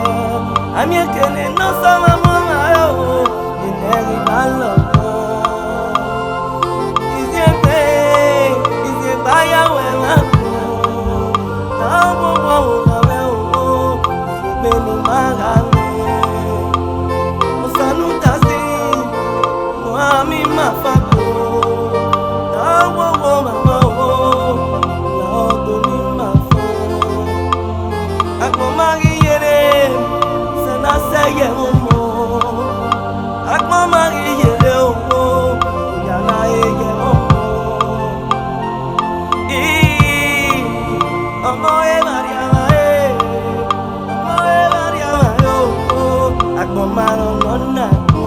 A miẹn kene ne Osanobua mu ọmwa re o, enẹ ghi ba lọ. Iziẹn gbe, iziẹn gba ya wẹ na kọ. Na wo wo wo gha mwẹ o, iziẹn gbe ne ima gha mwẹ. Osanudazi, ne ọ gha miẹn ima fan kọ. Na wo wo mama o, na ọ do miẹn ima fan. Agbọn ma ghi yere, sẹ na sẹ ye ọmọ. Agbọn ma ghi yere o, ya na ye ye ọmọ. Ii, ọmọ ẹre vbe arriae mwa re, ọmọ ẹre vbe arriae mwa re o, agbọn ma rẹn ọnọ na o.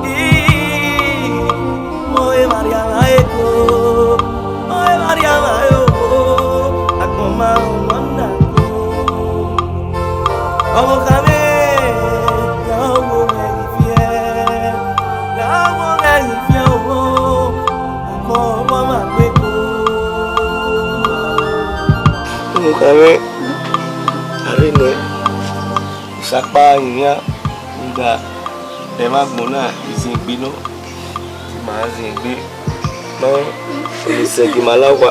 Ii, ọmọ ẹre vbe arriae mwa re o, ọmọ ẹre vbe arriae mwa re o, agbọn ma rẹn ọnọ na o. Ọvbokhan mwẹ, la ọghe mwẹ ghi viẹ, la ọghe mwẹ ghi viẹ o, agbọn ọmwa gbe o. Ọvbokhan mwẹ, a rre nẹ, Osa kpa rinmwian, rhunmwuda ẹmwẹ agbọn na, iziẹn gbe nọ, ma ziẹn gbe, ma, sẹ gie ima la owa.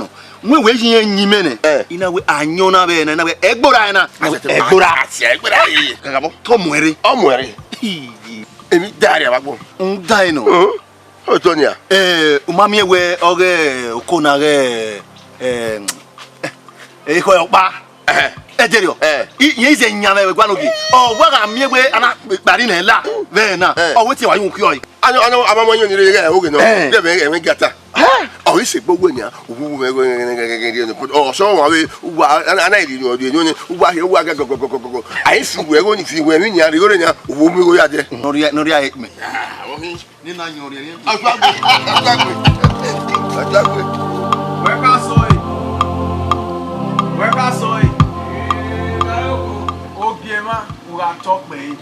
nọ. Wẹ wẹ yi ẹn yin mẹ nẹ. Eh. I na wẹ ayọn na vbe na, i na wẹ ẹgbora na. I na wẹ ẹgbora. Asia ẹgbora ye. Kakabọ. Tọ muẹre. Ọ muẹre. Iye. Emwi da rria vbe agbọn. N da ẹre nọ. Otọ nia. Eh, u ma miẹn wẹ ọghe oko na ghe, eh, ekhọe ọkpa. Ẹhẹn. Ẹdẹrriọ. Eh. I, irẹn ize yan vbe ẹguan ogie. Ọ wa gha miẹn wẹ a na kpari nẹ la vbe na. Eh. Ọ wẹ te wa yu khiọ. Ano, ano, ama mọ yẹn ni re ghe oghe nọ. Eh. De mẹ, mẹ gata. Ọ ghi sẹ egbe wẹ nian, uwu mẹ ghe, ọ sẹ ọmwa vbe uwa, a na iri nọ, iri nọ, uwa hia, uwa gẹ gọgọgọgọgọ. A i fi wẹ, ẹgho ni fi wẹ, emwi nian rhie igho rre nian, uwu mu igho ya dẹ. Nọ rhia, nọ rhia hẹ mẹ. Ni na yọn rhie. Atuagbe, atuagbe, atuagbe. Wẹ ka sọ e. Wẹ ka sọ e. Ogie mwa, u gha tọ kpẹ e.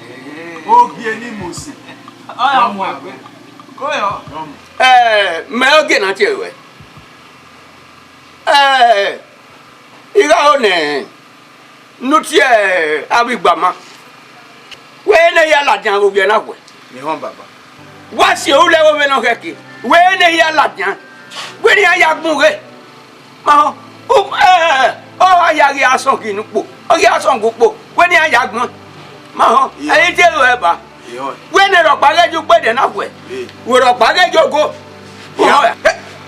Ogie ni Mosi. Ọya mu agbe. Ko yọ. Ẹ, mẹ ogie na tie ruẹ. Ẹ, I gha ho nẹ, ne u tie avbe igbama. Wẹ ne I ya ladian vbe owiẹ na khuẹ. Mẹ họn baba. Wa si ru lẹ vbe ovbi nọ khẹke. Wẹ ne I ya ladian. Wẹ ne iran ya gbun ghe. Ma họn. U, ẹ, ọ gha ya ghi asọn ghi ne ukpo. Ọ ghi asọn ghi ukpo. Wẹ ne iran ya gbun. Ma họn. Ẹ i te ru ẹba. Wẹ ne rhọkpa ghẹ ye ukpẹdẹ na khuẹ. Wẹ rhọkpa ghẹ ye ogo. Họn.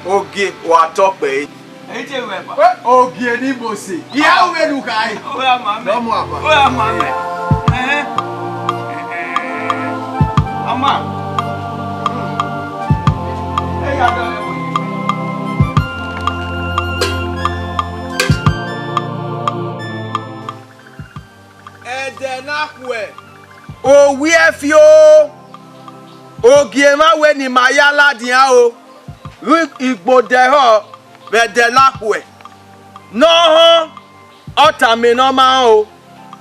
Ogie, wa tọ kpẹ e. Ẹ i te ru ẹba. Ogie ni Mosi. Iya u vbe nu khai. Oya ma mẹ. Dọmọ aba. Oya ma mẹ. Ẹhẹn. Ọma. Ẹ ya dọ ẹvbo yi. Ẹdẹ na khuẹ. Owiẹ fio, ogie mwa wẹ ne ima ya ladian o, ghi igbo dẹhọ vbe ẹdẹ na khuẹ. Ne ọ họn, ọ tama ne ọ ma rẹn o.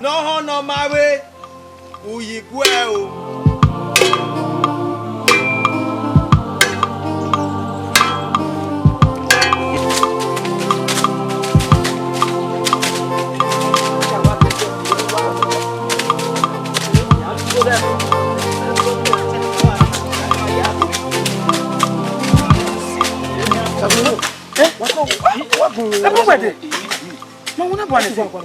Ne ọ họn ne ọ ma vbe, u yi guẹ o. Ẹ, wa kọ, wa, wa gun. Ẹ, bọ wẹ dẹ. Ma wuna bọ anẹ. Wa kọ, wa kọ, wa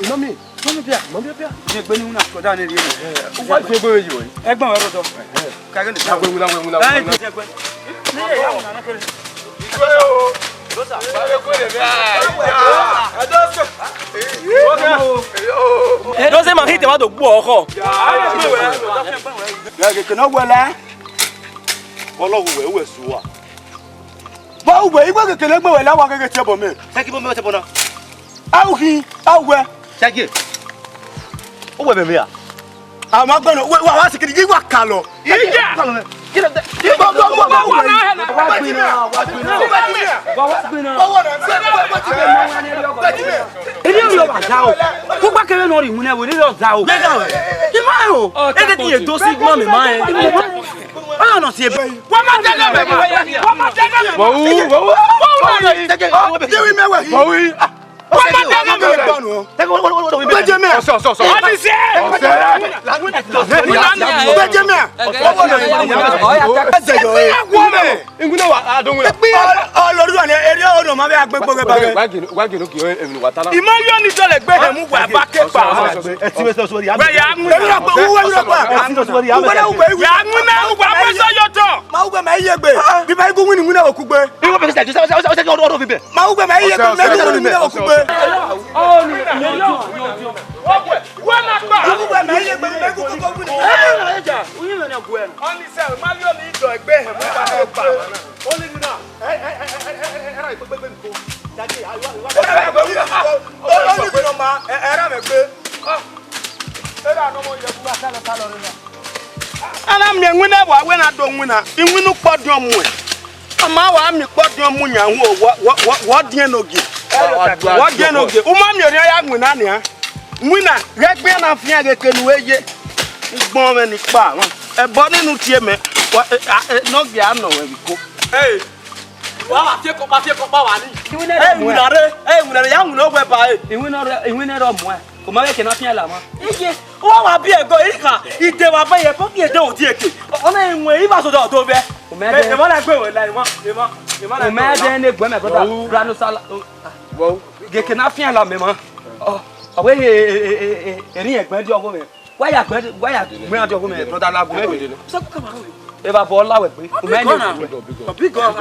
kọ. Mami, mami bia, mami bia. Ni egbe ni wuna kọ da ne rhie. Wa fi egbe yi wẹ. Ẹgbọn wẹ rọdọ. Ka ghe ni. Wa wẹ wuna, wẹ wuna, wẹ wuna. Ẹ, egbe. Ni ya wuna na kere. Igwe o. Dosa. Wa wẹ kọ le bia. Ẹ, dosa. Dosa ma hit wa do gbu ọkhọ. Ya, egbe wẹ. Ya, ke, ke na wẹ la. Ọlọghọ wẹ, wẹ su wa. Wa uwẹ, igwe kekele egbe wẹ la wa ghe tie ẹbọ mẹ. Sẹki bọ mẹ tie ẹbọ na. A u khin, a uwẹ. Sẹki. Uwẹ mẹ mẹ a. A ma gbẹnọ, wa, wa, wa sikiri, yi wa kalọ. Iya. Wa gbinna, wa gbinna. Wa gbinna. Wa gbinna. Eni ọyọ wa da o. Kugba kẹmẹ nọ rhie iwinna ẹvbo, eni ọyọ da o. Ima o. Ede ti ye do si gbọn mẹ ma ẹ. Ọyọ nọ si ebe. Wa ma dẹgẹ mẹ ma. Wa ma dẹgẹ mẹ ma. Wa u, wa u. Wa u. Dewi mẹ wẹ. Wa u. Wa ma dẹgẹ mẹ ma. Gbẹjẹ mẹ. Ọsẹ, ọsẹ, ọsẹ. Ọdisẹ. Ọsẹ. Gbẹjẹ mẹ. Ọsẹ. Ọsẹ. Ọsẹ. Ingune wa, a do wuna. Ọ, ọ, lorry one, eri ọ nọ ma vbe agbegbo ghe ba ghe. Wa gino, wa gino ki, e, emwi ne uwa ta na. I ma yo ni dọlẹ gbe hẹ mu wa ba ke pa. Wẹ ya mu. Eri ọ gbe uwe ru pa. Ya mu na wa bọ sọ yọ tọ. Ma uwe ma iye gbe. Bi ba igun wini wina okugbe. Iwo bẹ sẹ, sẹ, sẹ, sẹ, ọdọ, ọdọ bi bẹ. Ma uwe ma iye gbe, ma igun wini wina okugbe. Ọ ni, ni yo, yo, yo. Wẹ na pa. Ma uwe ma iye gbe, ma igun koko wini. Ẹ, ẹ, ẹ, uyi mẹ ne gu ẹ. Ọ ni sẹ, ma yo ni dọ egbe hẹ mu wa ke pa. Only you now. Ẹ, ẹ, ẹ, ra ikpekpe mi ko. Daddy, I wa, I wa. Only you know, ma. Ẹ, ẹ ra mẹ gbe. Ah. Ẹ ra nọ mọ yẹ gba talọ talọ rẹ na. A na miẹn iwinna vbe a wẹ na do winna, iwinna ukpọdiọn muẹn. Ọ ma wa miẹn ukpọdiọn mu yan hu, wọ, wọ, wọ, wọ diẹn ne ogie. Wọ diẹn ne ogie. U ma miẹn orhiọn ya winna nian. Winna, ghẹ gbe na fian ghe kene uwẹ ye. Ugbọn mwẹ ni kpa, ẹbọ ni unu tie mẹ, wa, e, a, e, ne ọ gia nọ wẹ vbe iko. Hey! Wa wa tie kọkpa, tie kọkpa wa ni. Iwinna rre, eh, iwinna rre, ya winna owẹ ba, eh. Iwinna rre, iwinna rre ọmuẹ. O ma vbe kẹ ne a fian la mwa. Iye, u wa wa biẹ ẹgọ, erha, ide wa ba ye, ko ki ede odieke. Ọ na iwẹn, i wa so da ọdo vbẹ. O mẹ dẹ. Emwa na gbe wẹ la, emwa, emwa, emwa na gbe wẹ la. O mẹ dẹ ne gbe mẹ brother. Brother no sala. Ghe kẹ ne a fian la mẹ ma. Ọ, ọ wẹ he, e, e, e, e, eni ẹgbẹ di ọgho mẹ. Wa ya gbẹ, wa ya gbẹ, ọjọ gomẹ brother la gomẹ. Sọkọ kan ma ro. Eva bọ la wẹ gbe. Ọbigọ na. Ọbigọ.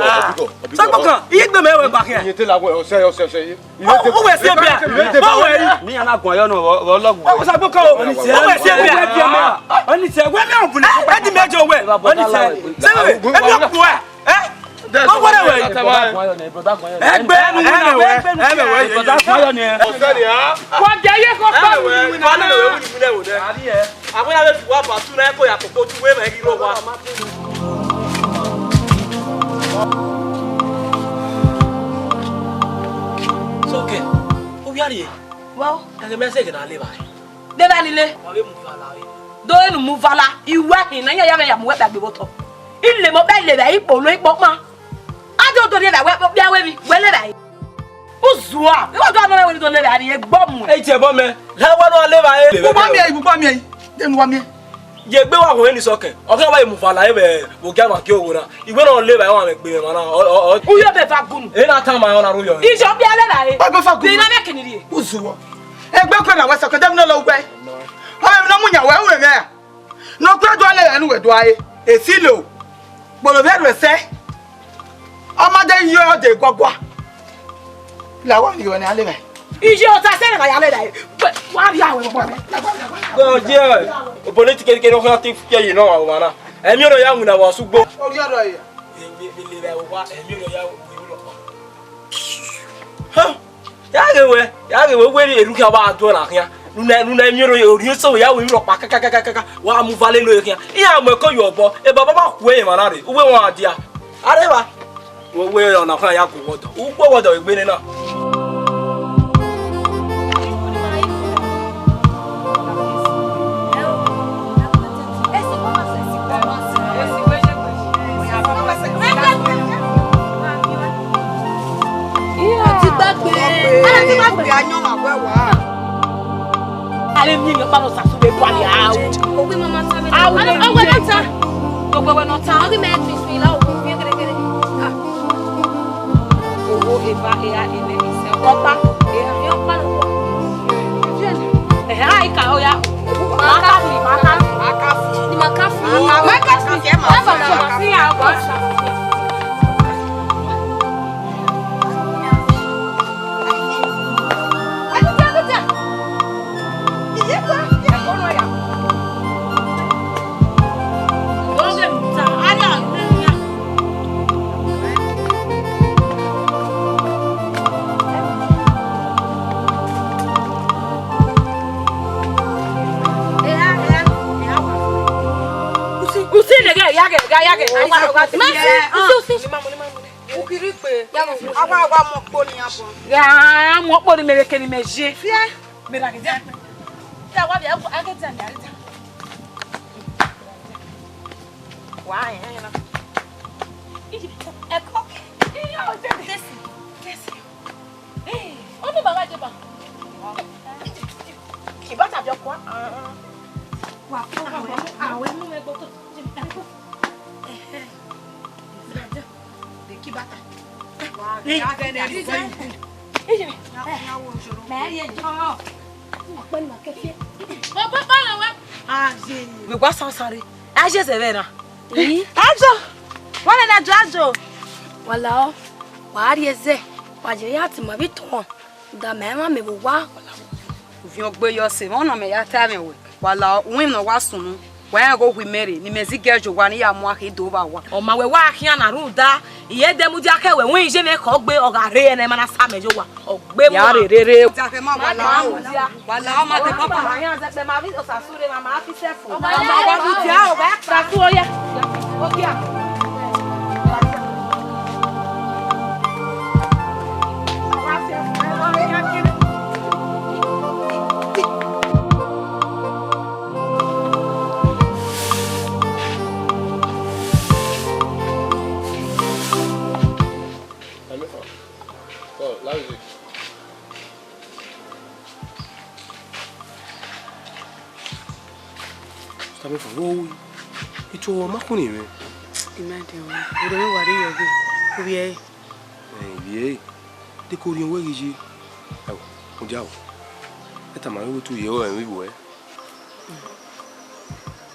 Sọkọ kan, iye gbe mẹ wẹ gba khian. Iye te la wẹ, ọsẹ, ọsẹ, ọsẹ ye. O wẹ se bia. O wẹ ri. Mi ana gun ayọ nọ, vọ lọgun. O sa gbọ kan o. O wẹ se bia. Oni se wẹ mi o bun. Ẹ di mẹjọ wẹ. Oni se. Se wẹ, emi o kpo ẹ. Ẹ? Wọ́n wọ́n rẹ̀ wẹ̀ yìí. Ẹgbẹ́ ẹnu wúna wẹ̀, ẹgbẹ́ ẹnu wẹ̀ yìí. Wọ́n jẹ́ iye kọ́ pẹ̀lú wíwí náà. Àwọn yàrá ètò wa bàtú náà kó yà kókó tú wé mẹ́rin ró wa. Sókè, ó yàrá yìí. Wọ́n. Ẹgbẹ́ mẹ́sẹ̀gì náà lè báyìí. Deba nile. Wa vbe mu vala re. Do enu mu vala, iwẹ hin na, iran ya vbe ya mu wẹ kpegbe vbe otọ. Ilemo kpẹ levba ikpolo ikpokpan. A do do levba wẹ kpokpia wẹ vbi, wẹ levba re. Uzua, iwẹ do anọ wẹ do levba re, egbe mu. Ẹ jẹ bọ mẹ, la wa nọ levba re. Ugbọ miẹn, ugbọ miẹn, de nu wa miẹn. Ye egbe wa ghọnmwẹ ni sọkẹn, ọ ghi wa mu vala re vbe ogia ma gie owo na. Iwẹ nọ levba re, wa mwẹ egbe mwẹ na. Uyo bẹ va gunu. E na tama ọna ru yọ. Ijọ kpia levba re. Egbe va gunu. De na mẹ keni rie. Uzua. Egbe kue na wẹ sọkẹn, de mi nọ lọ wẹ. Ọ vbe nọ mu yan wẹ, u vbe mwẹ ra? Ne ọ kue do a levba ne uwẹ do a re, esilo, kpolo vbe ẹrhu ẹsẹ, ọ ma de ye ọdẹ guagua. La wa rhie ọnẹ a levba. Iye ọta ẹsẹ na ya levba, wa rhie awẹ vbọ. Gọjẹ, obọ ne ti kere kere ọkhan ti fiẹ ye nọ wa na. Ẹmi ọnọ ya winna vbe ọsẹ ugbo. Orhiọn rrọọ ya. Vbe levba vbe owa, ẹmi ọnọ ya winna. Ha! Ya ghe wẹ, ya ghe wẹ, wẹ erhunmwu khian wa do na khian. Nuna, nuna emiẹn orhiọn eso ya wẹ rọkpa kakakakaka, wa mu vale lo khian. Iran mu ẹko ye obọ, e baba ba khuẹ emwa na rre, uwẹ wọn a dia. Areva, wẹ wẹ ọna khian ya gu wọdọ. U gu wọdọ egbe nena. Ọtigbagbe. Ọtigbagbe. Ayọn ma wẹ wa. Ale mi mi pa no sasu be bua le awu. Owe mama ta me. Awu le owe no ta. Owe we no ta. Owe me tu su ila owe mi gere gere. Ah. Owo eva ea ene ise ọkpa. Ea. Ea ọkpa no. Ehe, a ika oya. Makafi, makafi. Makafi. Ni makafi. Makafi. Makafi. Makafi. Usi, usi, nigga, yaghe, yaghe, yaghe. Usi, usi. Ukirikpe. Awa, awa, mọ kpo ni abọ. Ya, mọ kpo ni mere keni me je. Fia. Mere age dia. Ya wa bia, age dia, age dia. Wa, eh, eh, na. Eko. Iyo, Jesi. Jesi. Eh, o ni baba je ba. Ki bata bi ọkua. Wa ko, awe, awe, mu me gboto. Eh, eh. De ki bata. Vbe gua sansare, a je zẹ vbe na. Ajo, wọn nana ajo ajo. Wa lahọ, wa rhie zẹ, wa je ya ti ma vbe tuọn, da mẹ emwa mẹ vbe owa. Uviọn gbe yọ sẹ, vbọ na mẹ ya ta mwẹ wẹ. Wa la uwin ne ọ wa sunu, wa rẹn ghe ohu imẹ rre, ne imẹ zigẹ ye owa ne I ya mu akhi do vbe owa. Ọ ma wẹ wa khian na rhunmwuda, I ye de mudia khẹ wẹ, wẹ iye mwẹ khọ gbe, ọ gha rre ẹnẹ ma na sa mẹ ye owa, ọ gbe mu. Ya rre rere. Wa la, wa la, ọ ma de papa. Ma yan zẹ kpẹ, ma vbe osasu rre, ma ma fi sẹfo. Ọ ma wa mudia, ọ wa kpa. Sasu oya. Okia. Tamefa, vbe ọ ru? Ituẹ ruẹ ma khuẹnniẹn mwẹ. I ma dẹ ruẹ, orhiọn mwẹ wa rre yọ ghe, u vbiẹ ẹre. Ẹ, I vbiẹ ẹre, de ke orhiọn ruẹ ghi ye? Ẹo, mudia o. Ẹ tama ruẹ wẹẹ te u ye ẹre, ọ rẹn emwi vbuẹ.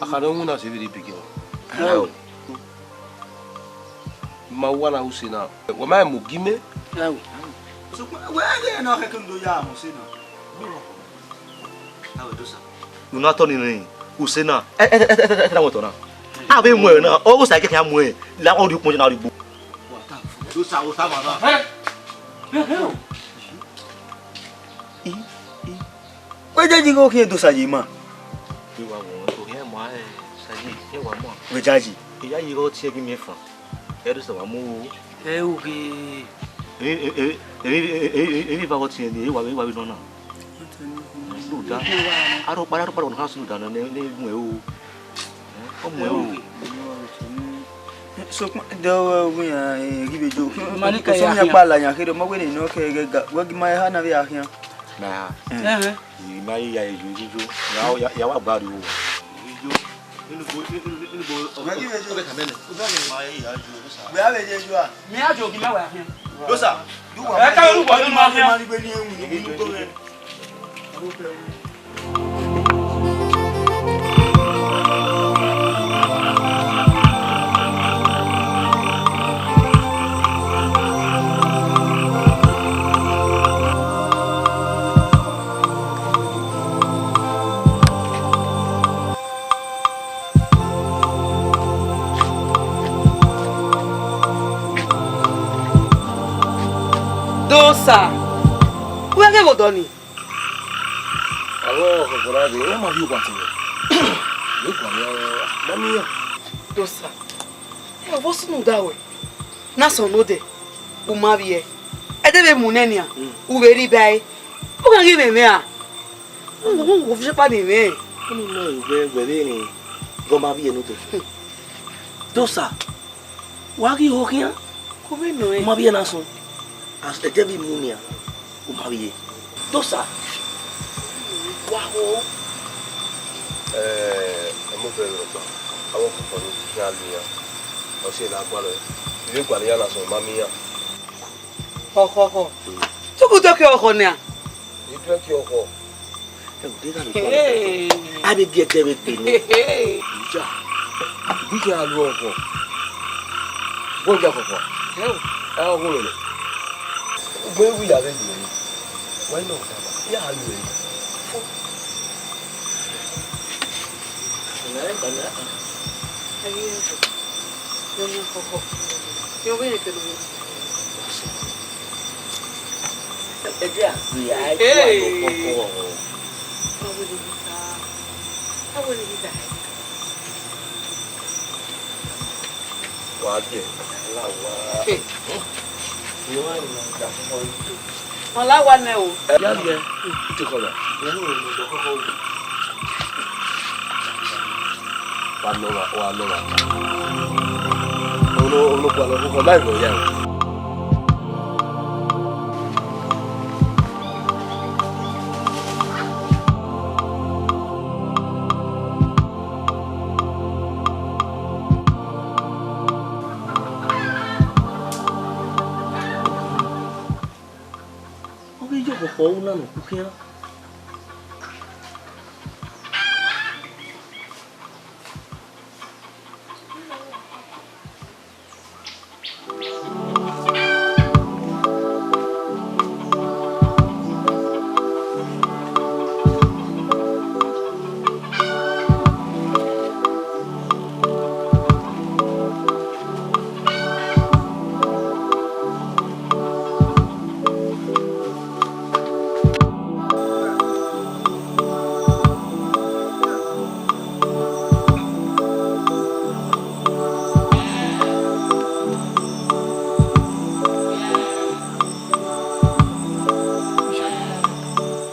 Akha ne ọ winna sẹ vberriọ ibigiọ. Hello. Ma wa na use na. Wa ma mu gi mẹ. Hello. Sokpan, wẹ ghe na khẹke ndo ya mu use na. Hello, Dosa. Unu atọ ni rẹn, use na. Ẹ, ẹ, ẹ, ẹ, ẹ, ẹ, na wẹ tọ na. A vbe mu ẹre na, ọ ghe Osa kẹkẹ a mu ẹre. La ọ rhie ukpọn na rhie igbo. Dosa, Osa ma na. Ẹ, ẹ, ẹ. Wẹ jaji ghe okhian Dosa ye ima. Wẹ wa wọ, okhian ma, ẹ, Saji, ẹ wa mọ. Wẹ jaji. Iya yi gho tie gi mi fan. Ẹ Dosa wa mu o. Ẹ oghe. Ẹ, ẹ, ẹ, ẹ, ẹ, ẹ, ẹ, ẹ, ẹ, va gho tie ni, ẹ wa, ẹ wa bi nọ na. Sunu da. Aro kpara, aro kpara, ọna sunu da na, ne, ne mu ẹ o. Ọ mu ẹ o. Sokpan, de ọ wẹ ya, eh, ghi vbe jo. Ma ni ka sunu ya ya khian. Kpa la yan kherhe, ọmọ wẹ ne nọ kẹ ghe ga, wẹ gi ma ya ha na vbe ya khian. Na. Ẹhẹn. Ima ya ya eju, eju, eju. Ya, ya, ya wa gba ru. Eju. Inu bo, inu, inu, inu bo. Wẹ ghi vbe jo. Ọbẹ ka mẹ nẹ. Ma ya ya ju. Wẹ a vbe je ju a. Mẹ a jo gi mẹ wa khian. Dosa. Ẹ ka ru bọ nínú ọmọ khian. Ma ni gbe ni ewun, inu ko rẹ. Dosa, wẹ ghe vbe odọ ni? Avbe ọkhọkhọ na rre, iran ma rhie owa tẹn mwẹ. Vbe guan mẹ, ma miẹn iran. Dosa, ẹ, ọvbosunu da wẹ. Na sọn ne odẹ, u ma vbiẹ. Ẹdẹ vbe mu nẹ nian, u vbe rri ba ẹre. U gha ghi mwẹ mwẹ ra? U, u, u, u viọ kpa ne mwẹ. Unu nọ, wẹ, wẹ vbe rẹn, ghe ọ ma vbiẹ ne odẹ. Dosa, wa ghi ho khian. Ku vbe nọ ẹn. U ma vbiẹ na sọn. As ẹdẹ vbe mu nian, u ma vbiẹ. Dosa, wa ho. Ẹ, ọmọ bẹghe rhọkpa, avbe ọkhọkhọ ni khian lu iran. Ọ si na gualọ, I vbe gualọ iran na sọn, ma miẹn iran. Ọkhọkhọ. Tuku dọki ọkhọ nian. I dọki ọkhọ. Ẹ, u deghẹ a vbe gualọ ọkhọ. Hey. A vbe gie ẹdẹ vbe gbe nẹ. Hey. Iya, I ghi khian lu ọkhọ. Wẹ ya ọkhọ. Hey. Ẹ, ọ gho nẹ. Ugbẹn wi ya vbe gbe nẹ. Wẹ nọ, ya lu ẹre. Ẹdẹ a gbe a, ẹ, hey. Wa gie, la wa. Hey. Ọ la wa nẹ o. Ẹ ya gie, u te khọ na. Wa nọ wa, wa nọ wa. Ono, ono kua nọ, kọ ma nọ ya. Ọ ghi ye ọkhọkhọ una nọ kukhian.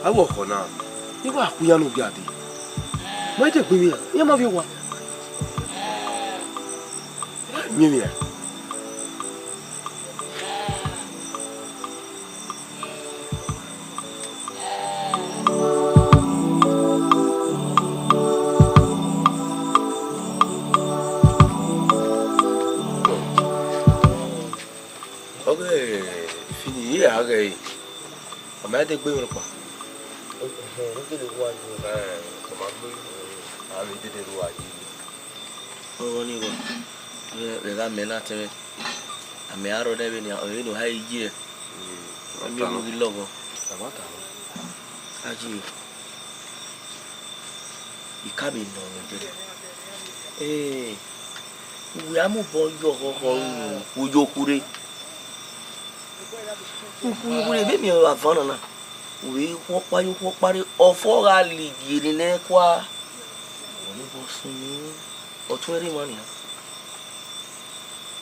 Avbe ọkhọ na, I wa khu iran ne ogia dee. Ma i degbe emwi iran, iran ma viọ owa. Miẹn emwi iran. Ọghe Fini, I ra ghee, ọ ma degbe emwi ọkpa. Ehẹn, ne ọ gele wa ye. Ehẹn, ọ ma gbe. A vbe dede ru a yi. Ọghọ ni wọ, vbe gha mẹ na tẹmwẹ. A mẹ a rrọọ nẹ vbenian, ọre ne u ha ye, a miẹn ovbi lọghọ. A ma ta nọ. Aye, I ka vbe nọ mwẹ dede. Ee, uwẹ a mobọ yọ ọkhọkhọ ru, u yo khure. U khure, u khure, vbenian vbe avan na na. U vbe khuọkpa ye okhuọkpa rre, ọfọ gha ligie ne I kua. Ọ ni vbe sunu, ọ tuẹn rre emwa nian.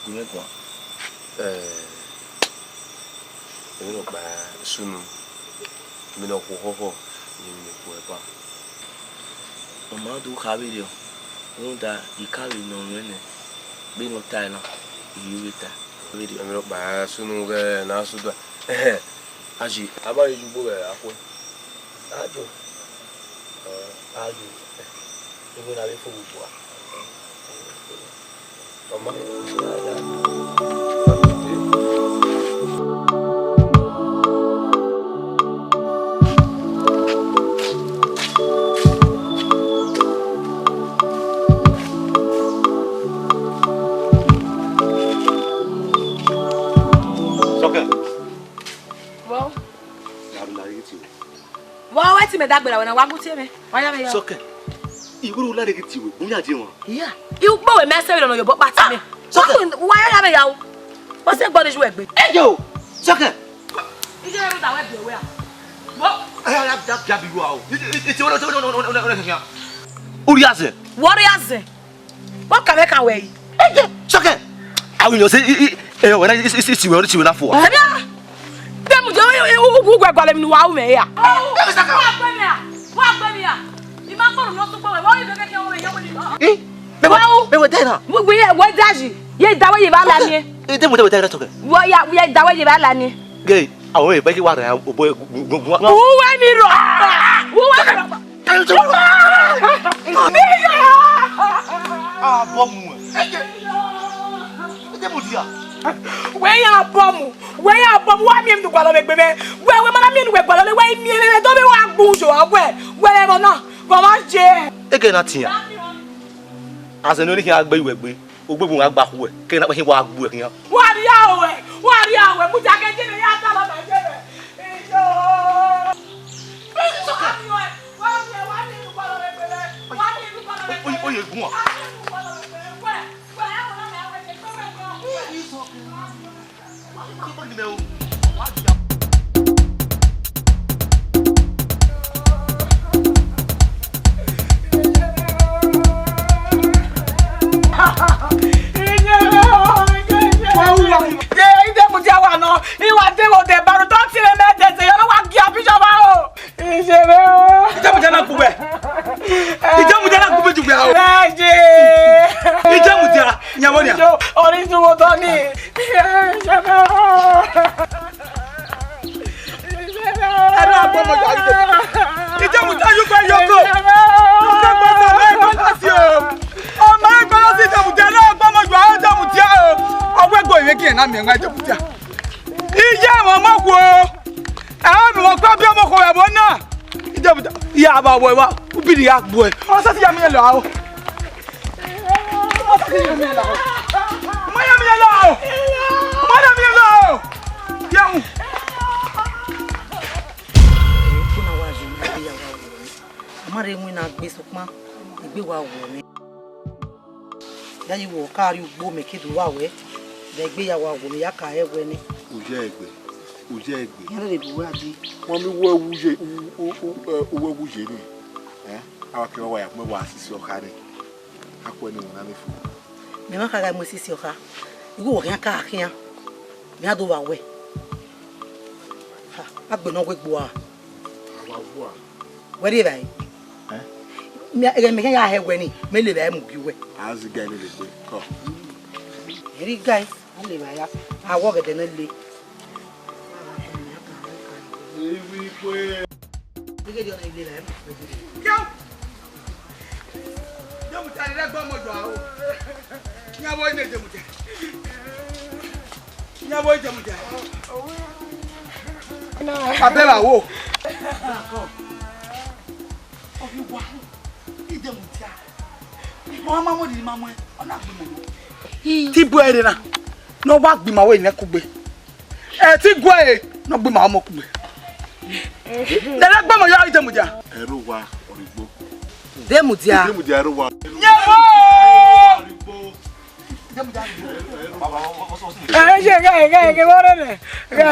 Gu mwẹ guan. Eh, emwi nọkpa sunu, emwi ne ọ khuo khọkhọ, emwi ne ọ khuo ẹba. Ọ ma do kha vberriọ, rhunmwuda I ka vbe nọ mwẹ nẹ, vbene ọ tae na, I vbe tae. Vberriọ. Emwi nọkpa sunu ghẹ ne a sunu. Ẹhẹn, Aye, a ma ghi ye ugbo vbe akhuẹ. Ajo. Aye. Iwẹ na vbe fo vbe obua. Ọ ma. Sọkẹn. Vbọ? Ya ru la ghi tie. Vbọ wẹ te mẹ dagbe ra wẹ na wa gu tie mẹ? Wa ya mẹ ya. Sọkẹn. I wẹ ru la ghi tie wẹ, bu ya die wọn. Iya. I ugbo wẹ mẹ sẹ vbe nọ yobọ kpa tie mẹ. Sọkẹn. Wa ya ya mẹ ya o. Wọ́n ṣe gbọ́ ní ju ẹ̀gbẹ́. Ẹ jẹ́ o, Sọkẹn. Iye ẹ̀rọ ìdàwọ̀ ẹ̀bùn ẹ̀wẹ̀ à. Wọ́. Ẹ yà dá bí abiru a o. Ẹ ti wọ́n lọ sí ọ̀nà ọ̀nà ọ̀nà ọ̀nà. Orí àzẹ. Wọ́n rí àzẹ. Wọ́n kàwé kàwé yìí. Ẹ jẹ́ Sọkẹn. Àwọn èèyàn ṣe ẹ wẹ̀ náà ṣe ṣe ṣe ṣe ṣe ṣe ṣe ṣe ṣe. Ẹ̀mí à. Tẹ́mu jẹ́ ugwu ẹ̀gbọ́n lẹ́mi ni wàá wù mí yà. Wọ́n á gbẹ́ mi à. Wọ́n á gbẹ́ mi à. Ìmọ̀ kọ́rọ̀ ló tún pọ̀ wẹ̀ wọ́n rí lókè kí ọmọ èèyàn wọlé lọ. Ẹ. Mẹ wẹ, mẹ wẹ dẹ na. Wẹ, wẹ, wẹ daji. Ye dawe ye ba la ni. Ẹ, dẹ mu, dẹ mu, dẹ mu, dẹ mu. Wọ ya, ye dawe ye ba la ni. Gay, àwọn èèyàn bẹ́ẹ̀ kí wà rẹ̀ òbó gbogbo. Uwe mi rọ. Uwe mi rọ. Ah, bọ́ mu ẹ̀. Ẹ jẹ́, ẹ jẹ́ mu dia. Wẹ ya bọ́ mu, wẹ ya bọ́ mu, wa miẹn mi gualọ vbe gbe mẹ. Wẹ, wẹ ma na miẹn wẹ gualọ le, wẹ miẹn mẹ, do be wa gbu jo, wẹ, wẹ ẹmọ na, wẹ ma je. Ege na tian. Azẹ ne ọ ni khian gbe iwẹ gbe. Ogbegbe wa gba khuẹ, ke na khin wa gbu ẹ khian. Wa rhia ruẹ, wa rhia ruẹ, mudia ke je ne ya ta lọ na je mẹ. Iyo. Wa rhia ruẹ, wa rhia, wa rhia enu kpọlọ vbe gbe mẹ, wa rhia enu kpọlọ vbe gbe mẹ. Oye, oye, gun wa. Wa rhia enu kpọlọ vbe gbe mẹ, wẹ, wẹ, ẹ wọ na mẹ, wẹ, je gbe mẹ kọ. Ye, ide mudia wa nọ, I wa deghẹ odẹ ba ro, te ọ tie mwẹ mẹ dẹse, ọ na wa gia bishop aro. Ije mwẹ o. Ije mudia na gbe uwẹ. Ije mudia na gbe uwẹ ju wẹ o. Ije. Ije mudia, yan vbọ nia? Ọni ju wo tọ ni. Ije mwẹ o. Ẹrọ agbọmọ yọ ite. Ije mudia yu gbe yoko. Ije mudia ọmọ ẹgbẹ lọ si o. Ọmọ ẹgbẹ lọ si ije mudia, ẹrọ agbọmọ yọ ije mudia o. Ọwọ ẹgbẹ ìwé kí ẹ na miẹn nwa ije mudia. Ije mwẹ ọmọ wo. Ẹ mi wọ gba bi ọmọ ko ẹvbo na. Ije mudia, ya ba wẹ wa, ubiri ya gbuẹ. Ọ sa ti ya mi lọ o. Ọ sa ti ya mi lọ o. Ma ya mi lọ o. Ma ya mi lọ o. Ya u. Ẹkpo na wa ye ne egbe ya wa wọ nẹ. A ma rhe winna gbe sokpan egbe wa wọ nẹ. Ya yi wọ ka rrie ugbo mẹ ke do wa wẹ, vbe egbe ya wa wọ mẹ ya ka hẹ wẹ nẹ. Oya egbe, oya egbe. Iran lele bu wẹ a di. Wọn mi wẹ wu ye, u, u, u, ẹ, u wẹ wu ye ni. Ẹ, a wa kẹ wa ya kpẹ wa sisi ọkha ni. A khuẹ ne iwinna ni fo. Mẹ ma kha gha mu sisi ọkha. Ighẹ wọ khian ka khian. Mẹ a do vba wẹ. Ha, a gbe nọ wẹ gbua. A wa gbua. Wẹ rri evbare? Ẹ? Mẹ, ẹghẹ mẹ khian ya hẹ wẹ ni, mẹ le evbare mu gie uwẹ. A zẹ iga ni lele egbe, kọ. Ẹ rri iga, a le evbare ya. A wẹ ọgẹdẹ ne le. Ewu ikpe. Gẹgẹ de ọna ile evbare mu. Yo! Demudia rre ẹgbẹ ọmọ yọ aro. Iran vbe ne Demudia. Iran vbe Demudia. Abẹ ra wo. Ọ ghi wa. Idemudia. Ọ ma mu, ọ ma mu, ọ na gbe ima. Te I bu ẹre na, ne ọ wa gbe ima wẹ nẹ kugbe. Ẹ te I gu ẹre, ne ọ gbe ima ọmọ kugbe. Nene gbe ọmọ ya, Idemudia. Ẹre uwa ọrigbo. Idemudia. Idemudia ẹre uwa. Ye mo! Ẹ ṣe ghẹ, ghẹ, ghẹ, vbọ rre nẹ? Ghẹ,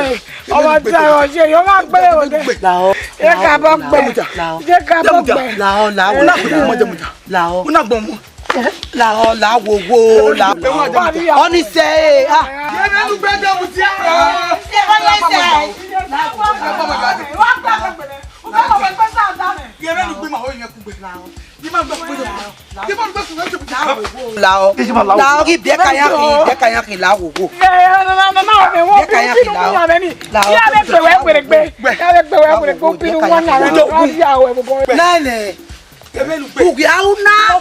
ọmọ ta ọ ṣe, yọ gha gbe o de. Lahọ. Ye ka bọ gbe. Lahọ. Ye ka bọ gbe. Lahọ, lahọ, lahọ. Una gbe ọmọ, Idemudia. Lahọ. Una gbe ọmọ. Lahọ, lahọ, wo, wo, lahọ. Ọni sẹ, eh, ah. Ye vbene ugbe Idemudia. Ye vbene ugbe. Ye vbene ugbe ma ho ye kugbe. Lahọ. Lahọ. Lahọ, ghi biẹ ka yan khin, biẹ ka yan khin, lahọ wo wo. Biẹ ka yan khin, lahọ. Lahọ. Nene. Ughi a u na.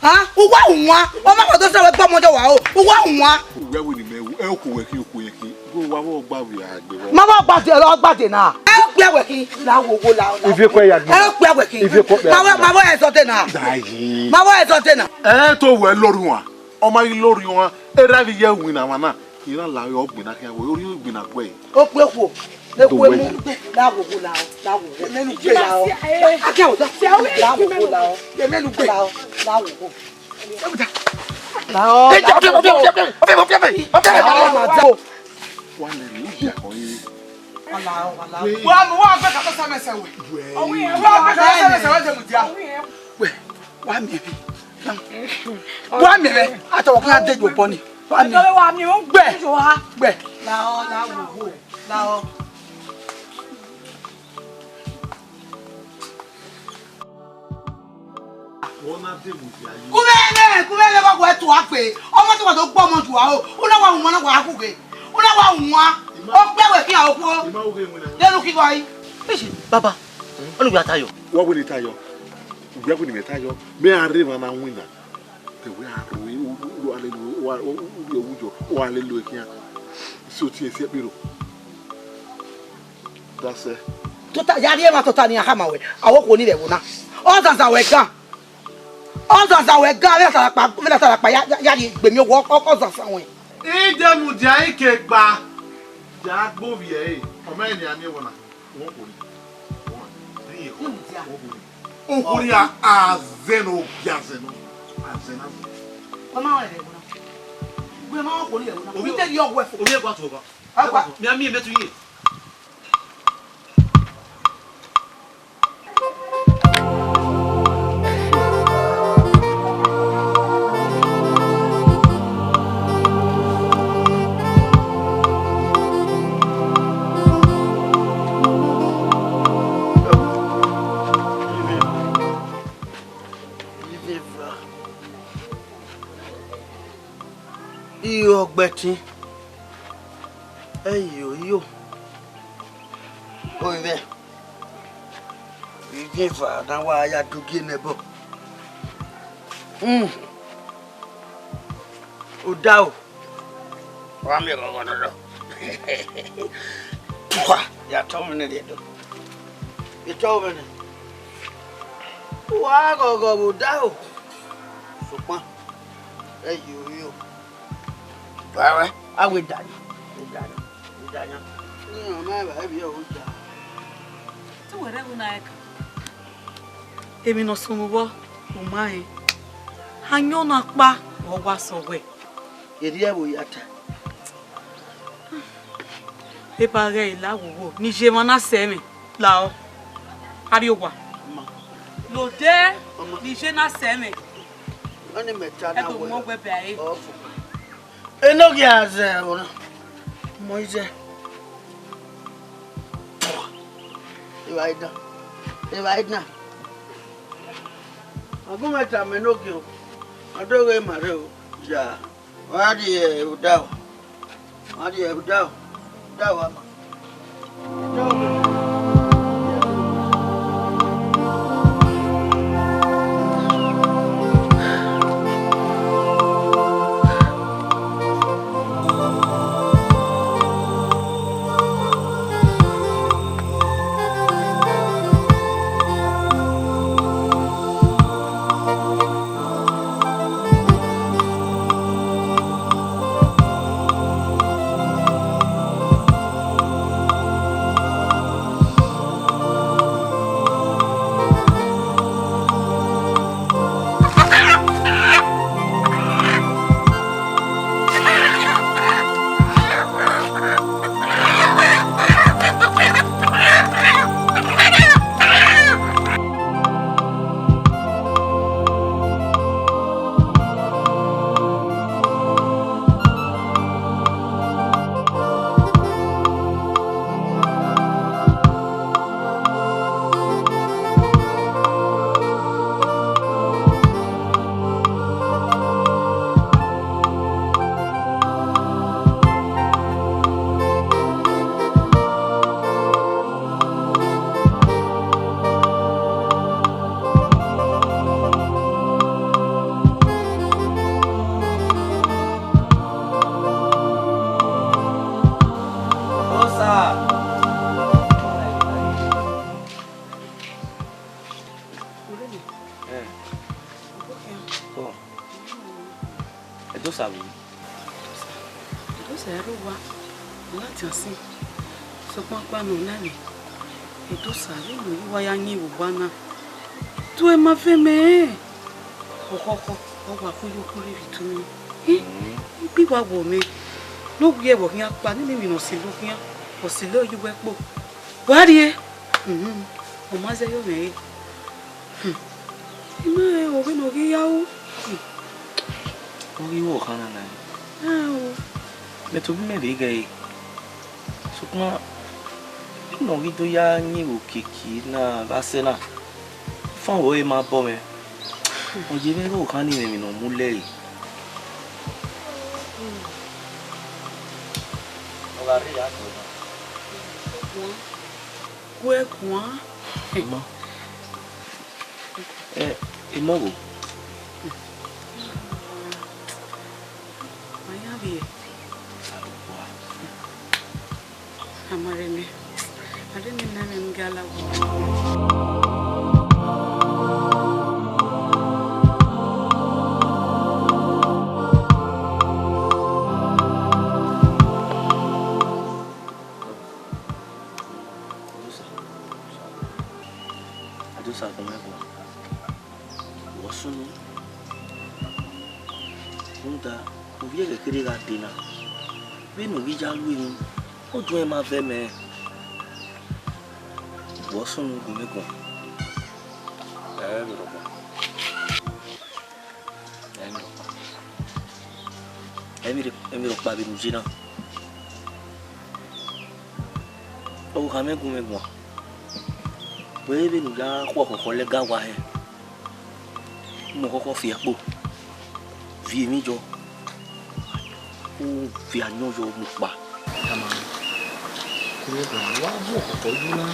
Ha? Uwa wan. Ọ ma kọdọ sẹ wẹ gbe ọmọ dẹ wa o. Uwa wan. Uwẹ wẹ ne imẹ ru, ẹ okhuo wẹ khin, okhuo yẹn khin. Bro, wa vbe ọgba vbe a gbe vbọ? Ma vbe ọgba de, ọgba de na. Ẹ okpia wẹ khin, lahọ wo wo lahọ. Ivie kue ya gbe. Ẹ okpia wẹ khin. Ivie kue ya gbe. Ma vbe, ma vbe ẹzọ de na. Dayi. Ma vbe ẹzọ de na. Ẹ to wẹ lori wan. Ọ ma ghi lori wan. Erha vbe ye winna mwa na. Iran la ọ gbinna khian wẹ, ori gbinna guẹ. Okpia okhuo. Ekue mu. Lahọ wo wo lahọ. Lahọ wo wo. Lahọ. Akia wo da. Lahọ wo wo lahọ. Lahọ. Lahọ wo wo. Lahọ. Wa lẹ ne u dia kọ ye. Wa mu, wa gbe ka to sa mẹ sẹ wẹ. Wa gbe ka to sa mẹ sẹ wẹ, Idemudia. Wẹ, wa miẹn mwẹ. Wa miẹn mwẹ. A tọghọ kọ ya de ju obọ ni. Wa miẹn. Wa miẹn mwẹ. Gbẹ. Gbẹ. Lahọ, lahọ, lahọ. Wẹ na de mu dia yi. Kuvbe nẹ, kuvbe nẹ, wa wẹ tua gbe. Ọmọ te wa do gbe ọmọ ju aro. Una wa wan na wa kughe. Una wa wan. Okpia wẹ khin okhuo. Ima ughe wẹ na. De nu kigho yi. Ishi, baba. Ọni wẹ a ta yọ. Wa wẹ ne I ta yọ. Ugbia wẹ ne imẹ ta yọ. Mẹ a rre emwa na winna. Te wẹ a rre, u, u, u, a lele, u, u, u, u, u, u, u, a lele khian. Si otiẹn si ẹkpirro. Dasẹ. Tota, ya rhie emwa tota ni a khama wẹ, a wo khuo ni vbe ẹvbo na. Ọzazan wẹ gan. Ọzazan wẹ gan, vbene a ta kpa, vbene a ta kpa, ya, ya, ya rhie gbe miẹn owẹ, ọ, ọ, ọzazan wẹ. I de mu dia ike gba. Ya gbe ovbi ẹre, ọ ma rẹn ne a miẹn vbọ na. Wọ khuo ni. Wọ, rhie, wọ khuo ni. Okhuo ni a, a zẹ nọ, ogia zẹ nọ. A zẹ na zẹ. Wẹ ma rẹn vbe ẹvbo na. Wẹ ma khuo ni vbe ẹvbo na. Ovbi, u te rhie ọghuẹ fo. Ovbi ẹgua tuẹ ọba. Ẹgua. Mia miẹn mẹ tu ye. Iyo ọgbẹtin. Ẹyo, iyo. Oivẹ, ivin eva na wa ya do gie nẹ ẹbọ. Hmm. Odaro, wa miẹn ghọghọ nọ. Pua, ya tọ mwẹ nẹ rhie do. I tọ mwẹ nẹ. Wa ghọghọ vbe odaro. Sokpan, ẹyo, iyo. Wa wẹ, a wẹ dayan, dayan, dayan. Iran ma evba ẹvbi ọvbo da. Te uwẹ rre ẹvbo na ẹkan. Emwi ne ọ sunu vbọ, u ma rẹn. Ayọn na kpa, ọ wa sẹ wẹ. Erriọ ẹvbo ya ta. Eba ghẹ i la wowo, ne I ye emwa na sẹ mwẹ, lao, avbe owa. Ma. Lode, ma. Ne I ye na sẹ mwẹ. Ọni mẹ ta na. Ẹdẹ wẹ. Ọmọ wẹ bẹ a re. Ọ fo. Enogie a zẹ ọna. Mọ izẹ. Evbare dan. Evbare dan. Agbọn mẹ tama Enogie o. Ọ do ghe ma rre o. Ya. Wa rhie odaro. Wa rhie odaro. Odaro ama. Wa, ọ na tian sin, sokpan ọkpa nọ na mwẹ, Edosa, vbene uwa ya yin vbe owa na, tu ẹre ma vẹ mẹ rẹn. Ọkhọkhọ, ọ wa khuiyi ukhu rhie vbe itumu. I gbe wa wọ mwẹ, ne ọ wiẹ vbe ọ khian kpa, nene emwi ne ọ silo khian, ọ silo ye uwu ẹkpo. Wa rrie, uhunmwu, ọ ma zẹ yọ mwẹ re. Hmm. I ma rẹn vbene ọ ghi ya ru. Hmm. Ọ ghi vbe ọkhan na na. Ẹ o. Mẹ tobọ imẹ vbe ghẹ ẹre. Sokpan, vbene ọ ghi do ya yin vbe okiekie na vbe asẹ na, fan vbe ọre ma bọ mwẹ. Ọ ye mwẹ ghe ọkhan ni mwẹ emwi ne ọ mu lẹre. Ọ gha rre ya guẹ na. Guẹ guan. Emọ. Ẹ, emọ gho. Ma ya vbiẹ. A ma rre nẹ. A rre nẹ, na mwẹ ne u gia la wo. Adosa. Adosa, guan mwẹ guan. Vbọ sunu? Rhunmwuda, ovbi ẹghẹ kherhe gha dee na, vbene u ghi ya ru emwi, ọ duẹn ma vẹ mẹ. Vbọ sunu, guan mwẹ guan. Ẹ, vbe rhọkpa. Ẹ, vbe rhọkpa. Ẹ, vbe rhe-, ẹ, vbe rhọkpa vbene u ye na. Ọ gha mwẹ gu mwẹ guan. Wẹ vbene u ya khọ khọkhọ lẹga wa hẹ, mu khọkhọ fi ẹkpo, viọ emwi yọ, u viọ ayọn yọ mu kpa. Tama, ku mwẹ guan, wa mu khọkhọ yo na,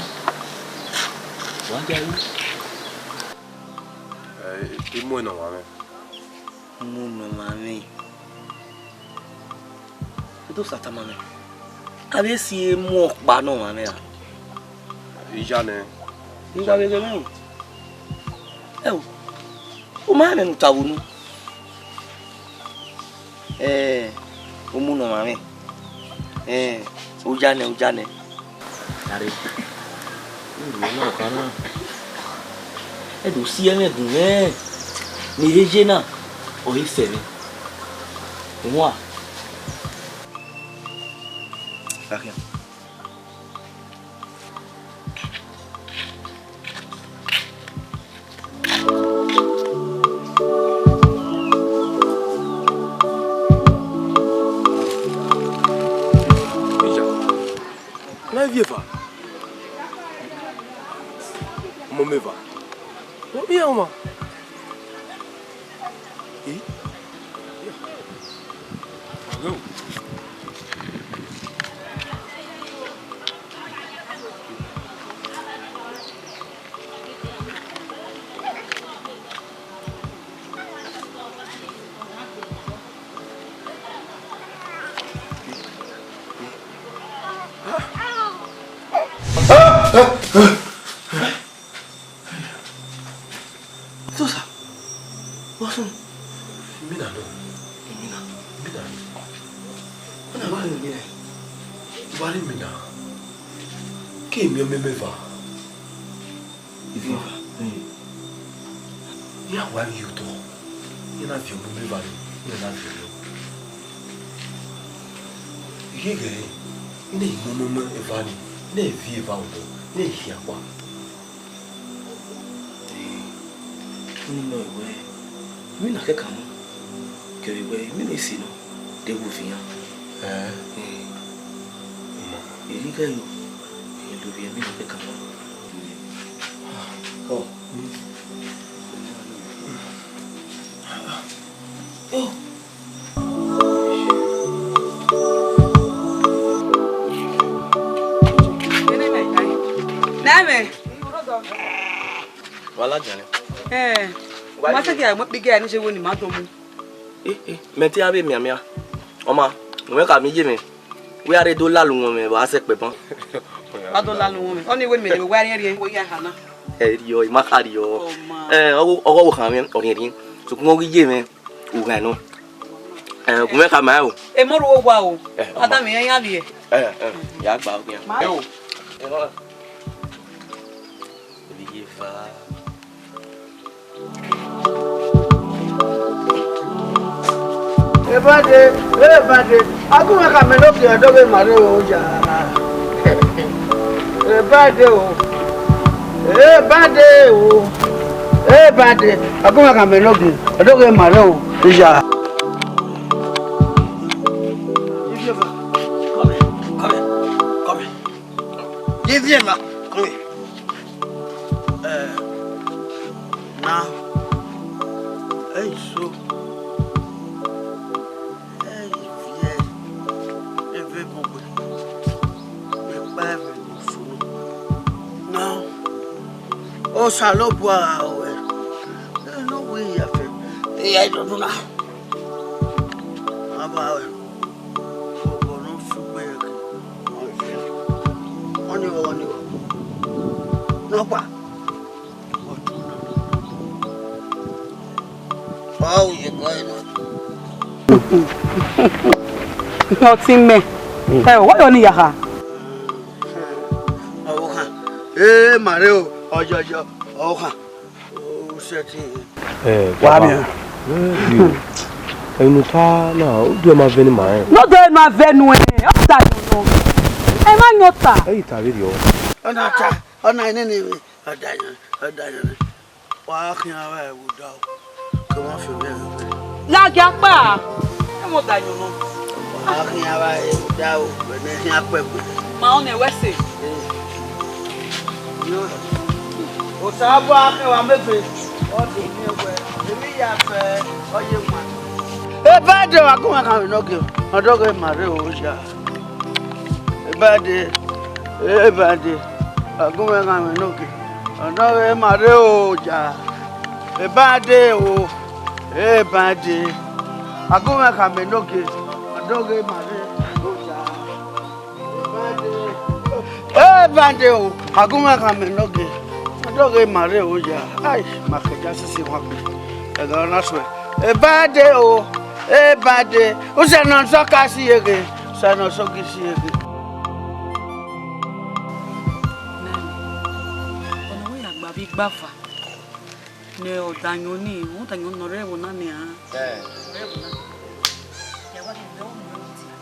wa ya ru. Ẹ, I mu ẹn ne ọmwa mwẹ. Mu ne ọmwa mwẹ. Edosa, tama mwẹ. A vbe si emu ọkpa ne ọmwa mwẹ ra? Iya nẹ. I wa vbe ghe mwẹ o. Ẹ o, u ma rẹn ne u tavbo unu. Ẹ, u mu ne ọmwa mwẹ. Ẹ, u ya nẹ, u ya nẹ. Dare, u ru emwa ọkhan na. Ẹ do si ẹmwẹ gun mwẹ, ne I he ye na, ọ he sẹ mwẹ. Wan. Kakhian. Iya, na ivbi eva. Ọmọ mwẹ eva. Ọ miẹn ọmwa. Eh? Hello. Edosa, vbọ sunu? Imina nọ. Imina? Imina. Ọ na ma rẹn imina. Wa rẹn imina. Ke miẹn ọmọ mwẹ eva. Eva? Eva. Hmm. Iran wa rhie otọ. Iran na viọ ọmọ mwẹ eva nẹ, iran na viọ yọ. Igheghe ẹre, I na mu ọmọ mwẹ eva nẹ, I na viọ eva odọ, I na khian kpa. Unu nọ wẹẹ, imina kẹkan nọ, kevbe wẹẹ imina esi nọ, deghẹ u viọ iran. Ẹn. Ẹn. Erriọ ighẹ yo, ẹ lovbiẹ, imina kẹkan nọ. Ọ. Ọ. Nene, nene. Wa ladian nẹ. Ẹ, ma sẹtin ya mu ikpia igẹ ne I ye vbe ne ima do mu. Eh, eh, mẹ te a vbe mianmian. Ọ ma, u mwẹ khama iye mwẹ. Wẹ a rre do lalo uhunmwu mwẹ vbe a sẹ kpẹ ban. A do lalo uhunmwu mwẹ. Ọni wẹ mẹ rre wẹ a rhiẹnrhiẹn, wẹ ya hana. Ẹ rriọ, I ma kha rriọ. Ọ ma. Ẹ, ọgho, ọgho wo khan mwẹ, ọ rhiẹnrhiẹn. Sokpan ọghe iye mwẹ, u ghaẹn nọ. Ẹ, gu mwẹ khama ẹre o. Emọ ru owa o. Ẹ, ọma. Adam, iran ya vbiẹ. Ẹ, ẹ, ya gba ogian. Ma- Ẹ o. Ẹ, ọ. Vbe iye eva. Ebade, ebade, a gu mwẹ khama ẹre ne ọ gie ọdọ ghe ma rre o ya. Ebade o, ebade o, ebade, a gu mwẹ khama ẹre ne ọ gie ọdọ ghe ma rre o ya. Come here, come here, come here. Ye viẹ na, come here. Eh, now, hey, so, hey, viẹ, eve bugbe, ekpa ẹvbo sunu. Now, Osanobua gha ruẹ, ẹ ne ọ wẹ iyafẹ, eya idọdun na. Aba ruẹ. Ọnii, ọnii, ọnii. Nọkpa. Ọ ru ye kọ ena. Ọtẹn mẹ. Ẹ, wẹ yọ ni ya kha? Ọvbokhan. Ee, ma rre o, ọyọyọ, ọvbokhan. Ẹ, wa baba. Miẹn. Ẹ, yo. Ẹmwẹ ne u ta na, u do ma vẹ ne ima rẹn. Ne ọ do ma vẹ nuẹn, ọ da yọn nọ. Ẹ ma yọn ta. Ẹ i ta vberriọ. Ọ na ta, ọ na nene vbe, ọ da yọn, ọ da yọn. Wa khian vba ẹvbo da o. Ke ma fi vbe ẹvbo. Ladian kpa. Ẹ mọ da yọn nọ. Wa khian vba ẹvbo da o, vbe ne khian kpẹkpẹ. Ma ọnẹ wẹ sẹ. Osanobua kẹwa mebe, ọ do miẹn wẹ, emwi ya fẹ, ọ ye wan. Ebade, wa gu mwẹ khama ẹre ne ọ gie ọdọ ghe ma rre o ya. Ebade, ebade, wa gu mwẹ khama ẹre ne ọ gie ọdọ ghe ma rre o ya. Ebade o, ebade, wa gu mwẹ khama ẹre ne ọ gie ọdọ ghe ma rre o ya. Ebade o, a gu mwẹ khama ẹre ne ọ gie ọdọ ghe ma rre o ya. Ai, ma khẹ ja sisi wan kpe. Ẹghẹ ọ na suẹ. Ebade o, ebade. Usẹ ne ọ sọ ka si eghe, usẹ ne ọ sọ ghi si eghe. Nani, ọna wẹ ya gba vbe igbafa. Ne ọ da yọn ni, ọ da yọn ne ọ rre ẹvbo na nian. Ẹ. Ọ rre ẹvbo na. Ya wa ghi vbe ọ mu ẹvbo dia.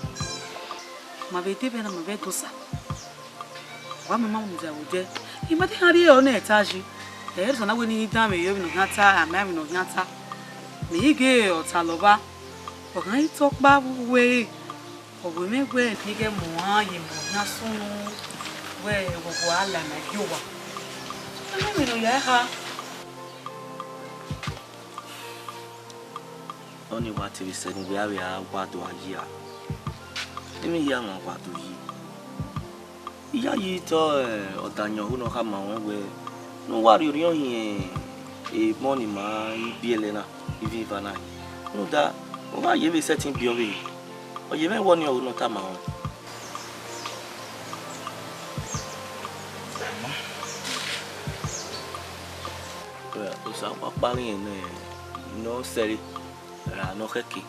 Ma vbe dee vbe na, ma vbe do Osa. Wa mẹ ma mudia vbe odẹ. I ma te gha rhie ọnẹ ta yi. Ẹ, Osa na wẹ ne I danmwẹ ye vbene ọ khian ta, a ma vbene ọ khian ta. Mẹ i ghe ọta lọvba. Ọ gha i tọ ọkpa vbe uwu ẹre. Ọ wẹ mwẹ wẹ ne I ghẹ mu uan ye mu khian sunu wẹ ẹghọghọ a la ma gie owa. A ma vbene ọ ya kha. Ọnii wa te vbe sẹ ne uwẹ avbe a wa do a yi a, emwi hia ma wa do yi. Iyayi tọ, eh, ọdayọn ọhu ne ọ khama ruẹn wẹẹ ne uwa rhie orhiọn hin emọ ne ima i biẹlẹ na, ivbi eva na. Rhunmwuda, u gha ye vbe sẹtin biẹ ọvbehe, ọ ye mwẹ wẹ ọnii ọre ne ọ tama ruẹn. Osa wa kpa rẹn ne, ne ọ sẹre ra ne ọ khẹke.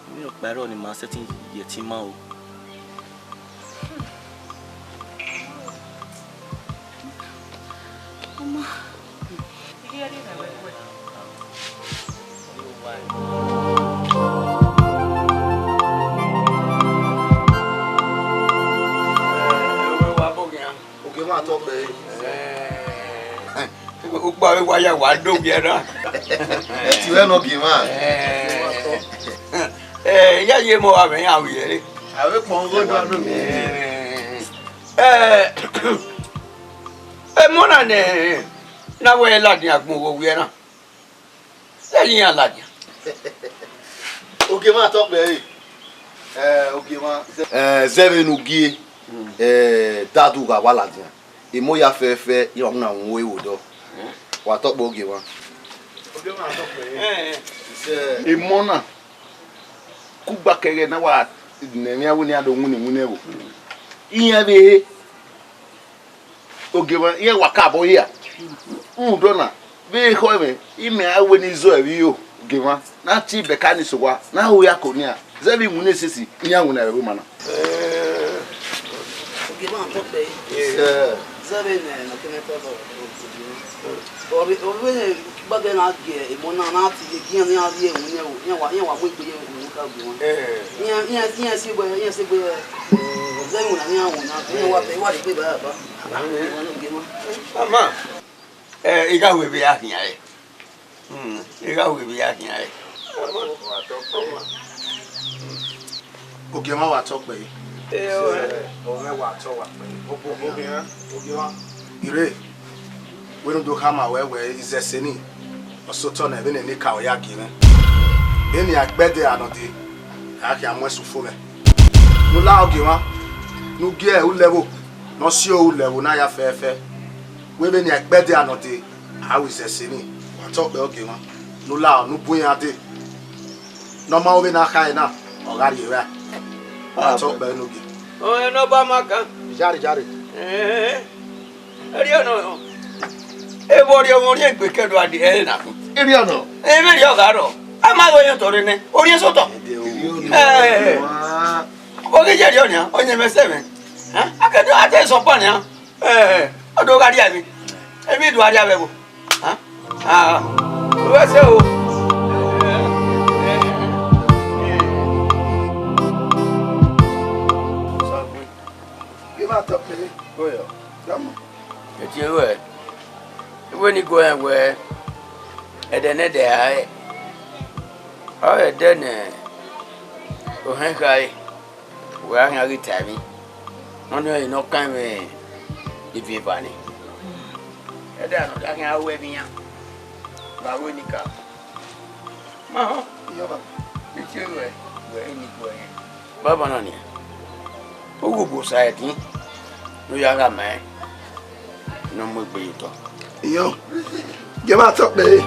Emwi ọkpa ẹre ọnii ma sẹtin ye ẹtin ima o. Ọma, I ghi rhie mẹ wẹ wẹ. Ogie mwa tọ kpẹre. Ukpo avbe wa ya wa do vbiẹ na. Ẹ ti wẹ ne ogie mwa. Eh, ya ye emọ avbe iran vbiẹ re. Avbe kpọnmwẹ ugho do do vbiẹ. Eh, emọ na nẹ, na wẹ ladian agbọn ugho wiẹ na. Ẹ i iran ladian. Ogie mwa tọ kpẹre. Eh, ogie mwa. Eh, zẹ vbene u gie, eh, dadu gha wa ladian. Emọ ya fẹfẹ, iran na mu ẹvbo dọ. Wa tọ kpẹre ogie mwa. Ogie mwa tọ kpẹre. Eh, eh. Emọ na, kugba kẹghẹ ne a wa nẹ emwi a wẹ ne iran do winna iwinna ẹvbo. Iran vbe he. Ogie mwa, iran wa ka obọ hia. Rhunmwuda ọna, vbe ekhọe mwẹ, imẹ a wẹ ne I zọ ẹvbo iro. Ogiemwa, na tie bẹka ni sẹ owa, na ho ya ko nian. Zẹ vbe iwinna esesi, iran winna vbe ẹvbo ima na. Ogiemwa, tọkpẹ. Yes, sir. Zẹ vbe nẹ, nọ kene tẹ bọ. Ọ vbe, ọ vbe ne gbadẹ na gie emọ na, na tie gie iran, iran rhie iwinna ẹvbo, iran wa, iran wa mu egbe ye iwinna ka Ogiemwa. Eh. Iran, iran, iran si egbe, iran si egbe. Zẹ vbe iwinna ne iran winna, iran wa bẹ, wa rhie egbe ba ba. Ogiemwa. Ama, eh, I gha ru evbe ya khian ẹre. Hmm, I gha ru evbe ya khian ẹre. Ogiemwa wa tọ kpẹre. Ọmwa wa tọ wa kpẹre. Ogiemwa. Ire, wẹ ne u do khama wẹ wẹ izẹse ni, ọ sẹ otọ nẹ vbene ne ka ya gie mwẹ. Vbene a gbe ẹdẹ ra nọ dee, a khian mu ẹse ufomwẹ. Ne u la Ogiemwa, ne u gie ulẹvbo, ne ọ si ulẹvbo na ya fẹẹfẹ. Wẹ vbene a gbe ẹdẹ ra nọ dee, a ru izẹse ni, wa tọ kpẹre Ogiemwa, ne u la ne u bu iran dee. Ne ọ ma vbe na khae na, ọ gha rhie evba. Wa tọ kpẹre ne ogie. Ọnrẹn ne Ọba ma kan. Jare, jare. Ẹẹn, erriọ nọ, evbọ rriọ mwẹ orhiọn egbe kẹdua de ẹre na khin. Erriọ nọ. Emwi rriọ gha rrọọ, a ma ghe orhiọn otọ rre nẹ, orhiọn sotọ. Ẹẹn, ọ ghi ye rriọ nian, ọ yẹn mwẹ sẹ mwẹ. Ẹn, a ke do a te sẹ ọkpa nian. Ẹẹn, ọ do gha rria emwi, emwi do a rria vbe ẹvbo. Ẹn, a, u ru ẹse o. Ghe ma tọ kpẹre. Oyo. Dọmọ. Etiẹ ruẹ, iwẹ ni guẹ rẹn wẹ, ẹdẹ ne ẹdẹ ra rẹ, ọ rẹ ẹdẹ ne ohẹn khare, wẹ a khian ghi ta emwi, nọ ni ọre ne ọ kan mwẹ ivie eva ni. Ẹdẹ ne ọ khian ru ẹmwẹ iran, wa ru enikaro. Ma họn. Iyọ, baba. I tie ruẹ, wẹ i ni guẹ rẹn. Banbanna nian, u ghi gbe Osa ẹtin ne u ya gha ma ẹn ne ọ mu egbe ye otọ. Iyọ, gie ma tọ kpẹre.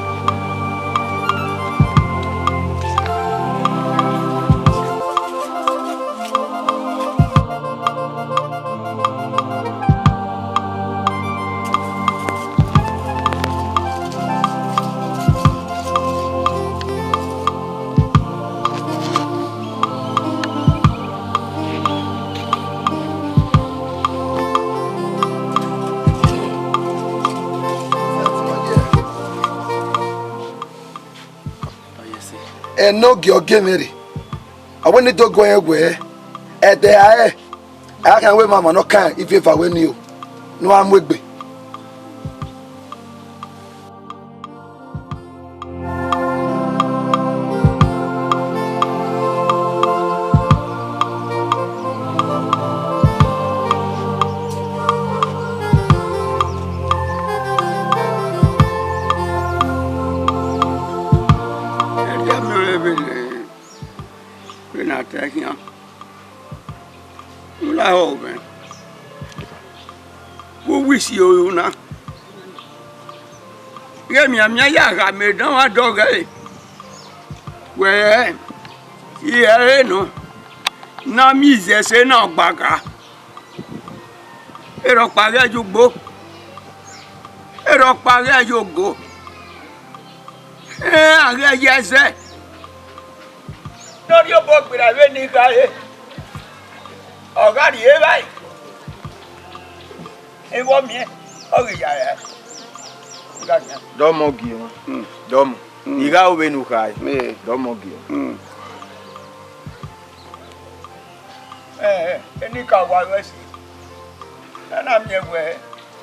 Ẹn, ne ogie ọ gie mwẹ rre, ọ wẹ ne I do guẹ rẹn wẹ, ẹdẹ ra rẹ, a khian wẹ emwamwa ne ọ kan ivie eva wẹ ni o, ne uwa mu egbe. Ẹdẹ mẹ vbe vbe na ta khian. U lahọ mwẹ vbe uwu isi oro na. Ighẹ mianmian ya gha mẹ danmwa dọghe ẹre, wẹ i rẹn nọ, ne a miẹn izẹse na ọgbagha. Erhọkpa ghẹ ye ugbo, erhọkpa ghẹ ye ogo, iran ghẹ ye ẹzẹ. Ne ọ rhie obọ gberra vbene I gha re, ọ gha rhie evbare, evba ọ miẹn, ọ ghi ya rae. Dọmọ gie mwa, dọmọ. I gha ru vbene u kha ẹe, dọmọ gie. Ẹẹn, enikaro, wa ru ẹse, a na miẹn wẹ,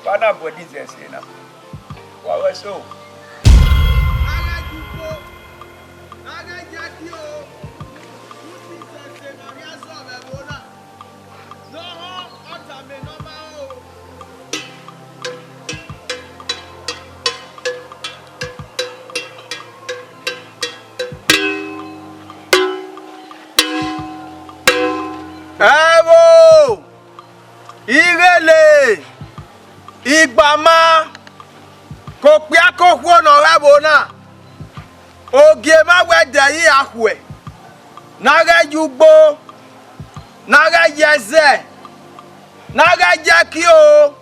wa na bu ẹdẹ izẹse na, wa ru ẹse o. A ghẹ ye ugbo, a ghẹ ye ẹki o, u ti sẹse ne ọ rhie azọ vbe ẹvbo na. Ne ọ họn, ọ tama ne ọ ma họn o. Ẹvbo, ighele, igbama, ke okpia ke okhuo ne ọ rre ẹvbo na, ogie ma wẹ ẹdẹ ẹre a khuẹ, ne a ghẹ ye ugbo, ne a ghẹ ye ẹzẹ, ne a ghẹ ye ẹki o,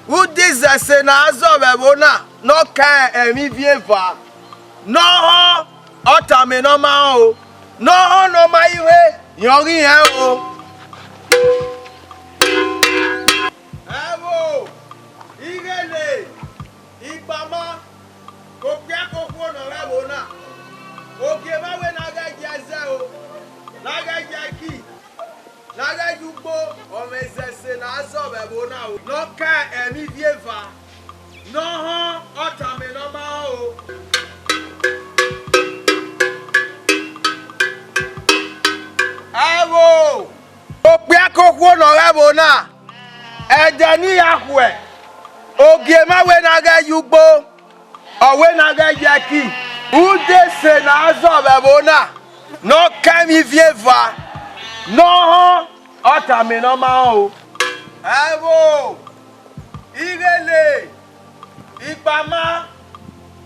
u di zẹ ẹse ne a zọ vbe ẹvbo na ne ọ kan ẹmwẹ ivie eva ne ọ họn. Ọ tama ne ọ ma rẹn o. Ne ọ họn ne ọ ma re ivbe, rẹn ọ ghi rẹn o. Ẹvbo, ighele, igbama, ke okpia ke okhuo ne ọ rre ẹvbo na, ogie mwa wẹ ne a ghẹ ya ẹzẹ o, ne a ghẹ ya ẹki, ne a ghẹ ya ugbo, ọ mwẹ ẹzẹ ẹse ne a zọ vbe ẹvbo na o. Ne ọ ka ẹmwẹ ivbi eva, ne ọ họn, ọ tama ne ọ ma rẹn o. Ẹvbo, okpia ke okhuo ne ọ rre ẹvbo na, ẹdẹ ne I ya khuẹ, ogie mwa wẹ ne a ghẹ ya ugbo, ọ wẹ ne a ghẹ ya ẹki, ude ẹse ne a zọ vbe ẹvbo na, ne ọ ka ẹmwẹ ivbi eva, ne ọ họn, ọ tama ne ọ ma rẹn o. Ẹvbo, ighele, igbama,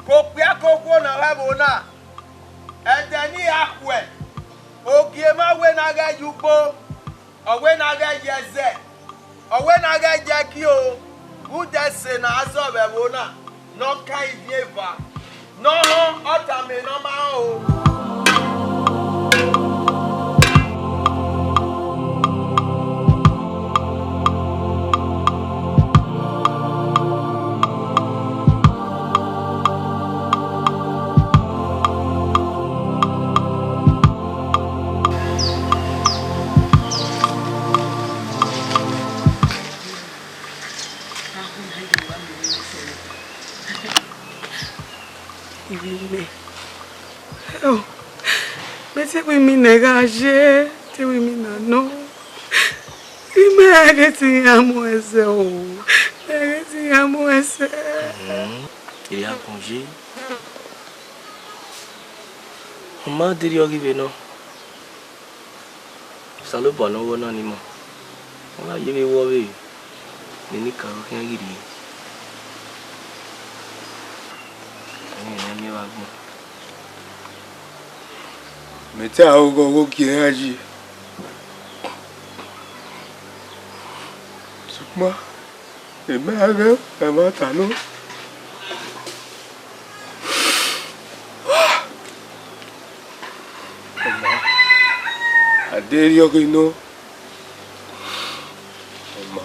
ke okpia ke okhuo ne ọ rre ẹvbo na, ẹdẹ ne I ya khuẹ, ogie mwa wẹ ne a ghẹ ya ugbo, ọ wẹ ne a ghẹ ya ẹzẹ, ọ wẹ ne a ghẹ ya ẹki o, ude ẹse ne a zọ vbe ẹvbo na, ne ọ ka ivbi eva, ne ọ họn, ọ tama ne ọ ma rẹn o. Ivbi mẹ. Ẹo, mẹ te wẹ imina gha ye, te wẹ imina nọ. Imẹ ghe te iran mu ẹsẹ o, mẹ ghe te iran mu ẹsẹ. Iriagbọn ye. Ọ ma deghẹ ọ ghi vbe nọ. Osanobua ne ọ ghọ na ni ma, ọ gha ye vbe wọ vbe ne enikaro khian ghi rhie. Ẹmwẹ ne a miẹn vbe agbọn. Mẹ te aro ghe ọghe ogie iran yi. Sokpan, mẹ ma ghẹ ẹmwata nọ. Ọ ma, a deghẹ ọ ghi nọ. Ọ ma.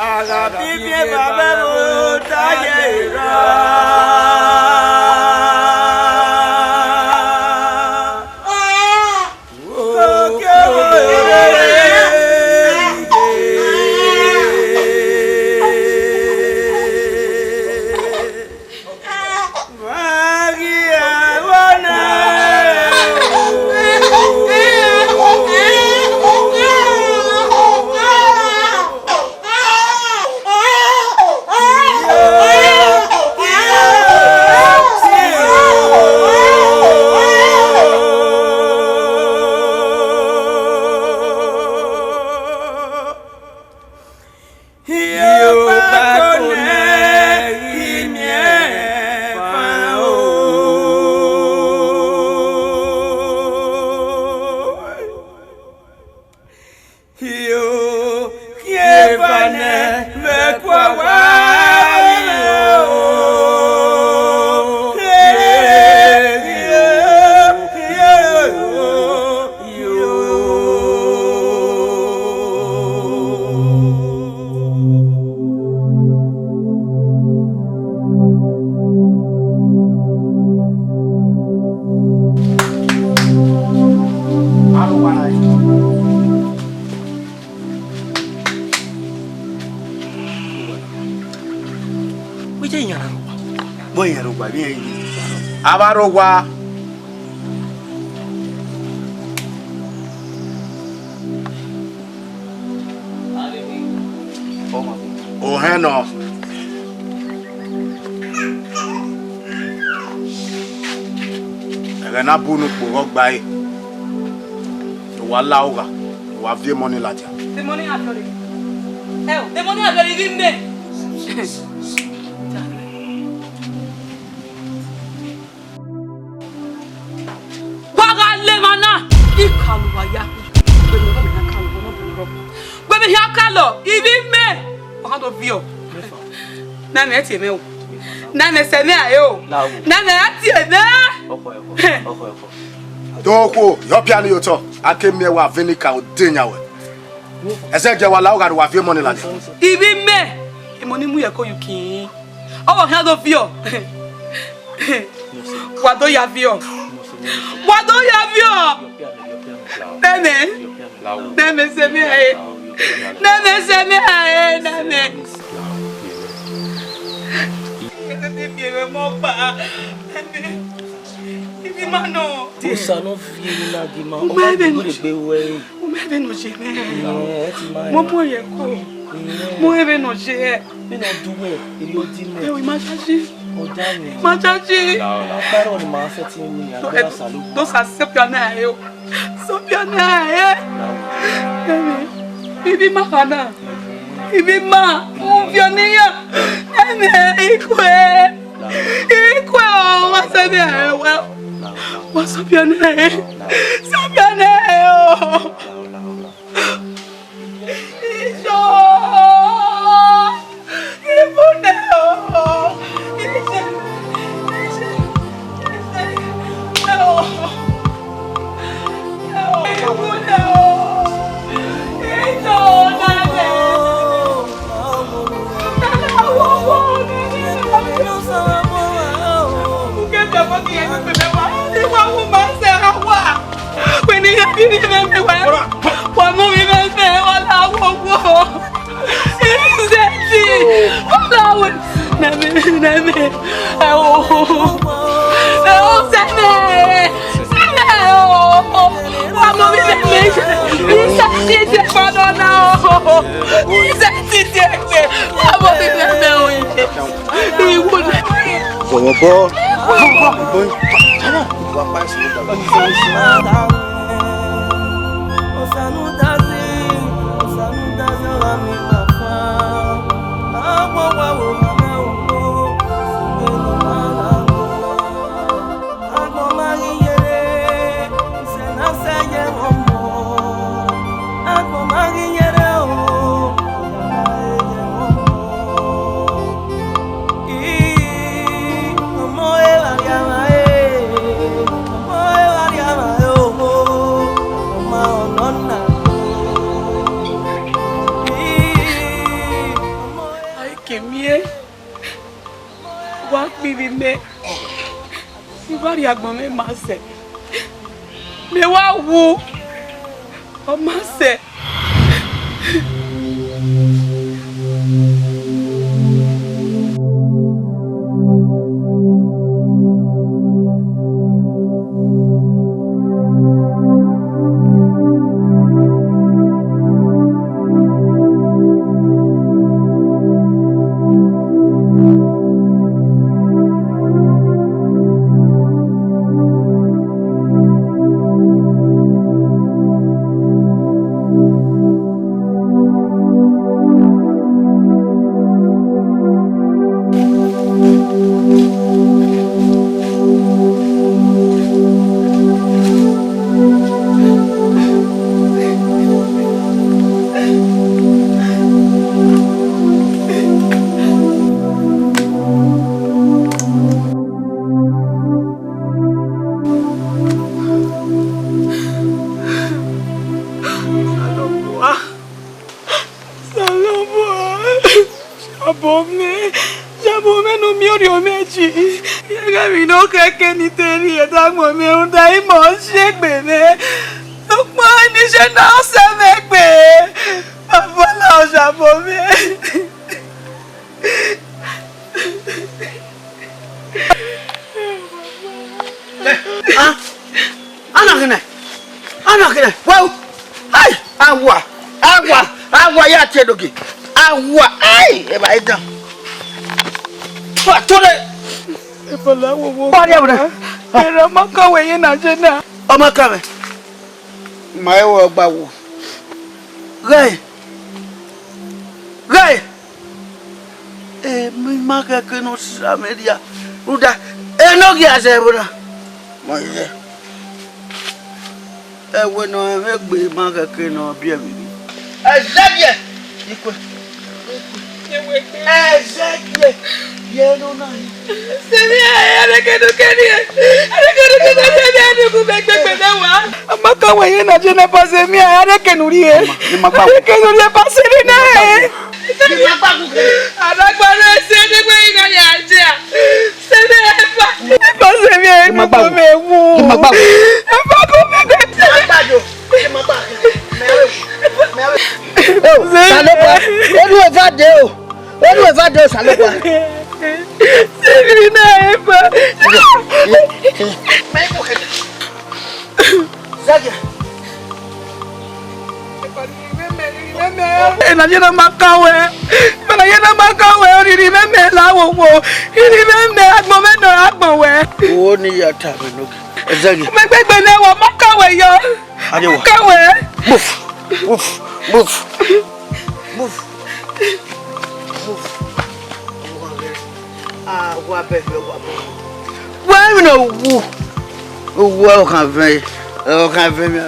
A gha bibiẹ vbe avbe ẹvbo ta ye ra. Wẹ iye iran rhọkpa, vbọ iran rhọkpa, vbe iran rhọkpa? Avbe arhọkpa. Ohẹn nọ. Ẹghẹ ne a bu unu kpo ghe ọgba ẹre, ne uwa la aro gha, ne uwa viọ emọ ni ladian. Demoni aviọrre. Ẹo, demoni aviọrre ivbi mẹ. Kalọ uwa ya. Wẹ mẹ, wẹ mẹ na kalọ, wẹ mẹ na kalọ. Wẹ mẹ hia kalọ, ivbi mẹ. Ọ ha do viọ. Na mẹ tie mẹ o. Na mẹ sẹ mẹ a e o. Na mẹ a tie mẹ. Ọkọ, ọkọ, ọkọ, ọkọ. Do khuo, yọ pia ni ye otọ. A ke miẹn wa vbe nika ode yan wẹ. Ẹsẹ jẹ wa la, ọ gha ru wa viọ emọ ni ladian. Ivbi mẹ, emọ ni mu ye ẹko yu kin. Ọ vbe khian do viọ. Wa do ya viọ. Wa do ya viọ. Nene. Nene sẹ mẹ a e. Nene sẹ mẹ a e, nene. Ivbi mẹ mọ kpa. Nene. Ivbi ma nọ. Osa nọ viọ emwi na gie ima. Ọ ma ebe nọ. Ọ ma ebe nọ ye mẹ. Ẹ, ẹ ti ma. Mo mu ye ẹko. Mo ebe nọ ye. Vbene ọ du wẹ, erriọ di mẹ. Ẹ o, ima chachi. Ọ da mẹ. Ima chachi. Akparo ni ma fẹ ti ru ni, a gbe Osanugbua. Do sa sẹ pia na e o. Sẹ pia na e. Ivbi ma kha na. Ivbi ma. Mo viọ ne iran. Ẹmwẹ ikue. Ikue o, wa sẹ pia na e, wa. Wa sẹ pia na e. Sẹ pia na e o. Ijo! Ivune o! Ije! Ije! Ije! O! Ivune o! Ijo nade! Nade awowo! Ukẹta mọ ti yẹn gbẹgbẹ wa, iwa wu ma sẹ ra wa. Wẹ ne iran bi vbe mẹ wẹ, wa mu vbe mẹ, wa la wowo. Izẹti, wa la wo. Nẹmẹ, nẹmẹ, ẹ o, ẹ o, sẹmẹ, sẹmẹ o. Wa mu vbe mẹ, izẹti ti ẹgbẹ nọ na o. Izẹti ti ẹgbẹ, wa mu vbe mẹ o. Iwo nẹmẹ. Vọvọvọ. Ai, ke miẹn, wa kpirri mẹ, I wa rhie agbọn mwẹ ma sẹ, mẹ wa wu, ọ ma sẹ. Osanobua, Osanobua, yabọ mwẹ, yabọ mwẹ ne u miẹn orhiọn mwẹ yi. Ighẹ emwi ne ọ khẹke ne I te rhie da agbọn mwẹ rhunmwuda ima ọ si egbe mwẹ. Sokpan ne I ye ne ọ sẹ mwẹ gbe, Baba la, yabọ mwẹ. Ah, ana ghinẹ, ana ghinẹ, wẹu, ai, awa, awa, awa ya tie doge, awa, ai, evba edan. Wa tore. Ebola wo wo. Wa ria wẹrẹ. Ere ọmọ kan wẹ ye na je na. Ọmọ kan mwẹ. Ma ẹvbo ọgba wo. Ghẹ. Ghẹ. Emwi ma khẹke ne ọ sirra mwẹ rria, rhunmwuda, enogie a zẹ ẹvbo na. Ma ghẹ. Ẹwe ne ọ mwẹ egbe ma khẹke ne ọ biẹ vbe emwi. Ẹzẹgiẹ, ikue. Ẹzẹgiẹ, biẹ ne ọ na hin. Sẹmi, ẹrẹkẹdukẹni, ẹrẹkẹdukẹni, sẹmi, ẹrẹkẹdukẹni, sẹmi, ẹrẹkẹdukẹni, wa. Amaka wẹ ye na je ne pastor mi, ẹrẹkẹnu rrie. Ọma, ne ima gba wẹ. Ẹrẹkẹnu rrie pastor mi na. Ima gba wẹ. Adagba na sẹmi, wẹ ina ya je. Sẹmi, epa, epa, sẹmi, epa, sẹmi, ewu. Ima gba wẹ. Epa, ko mi gbe. Ima gba yo. Ima gba. Mẹ ave. Mẹ ave. Eo, Osanobua, enu eva de o. Enu eva de Osanobua. Sẹmi na epa. Zẹgiẹ. Ena ye na ma ka wẹ. Ena ye na ma ka wẹ, oriri mwẹ mẹ la wo wo. Irri mwẹ mẹ agbọn mwẹ nọ agbọn wẹ. Wo ni ya ta mwẹ no. Zẹgiẹ. Mẹ gbegbe ne wa ma ka wẹ yọ. Aye wa. Ka wẹ. Move. Move. Move. Move. Move. Ah, wa bẹ fẹ wa bọ. Wa mi no wu. Wu ọkhan vẹ. Ọkhan vẹ mi.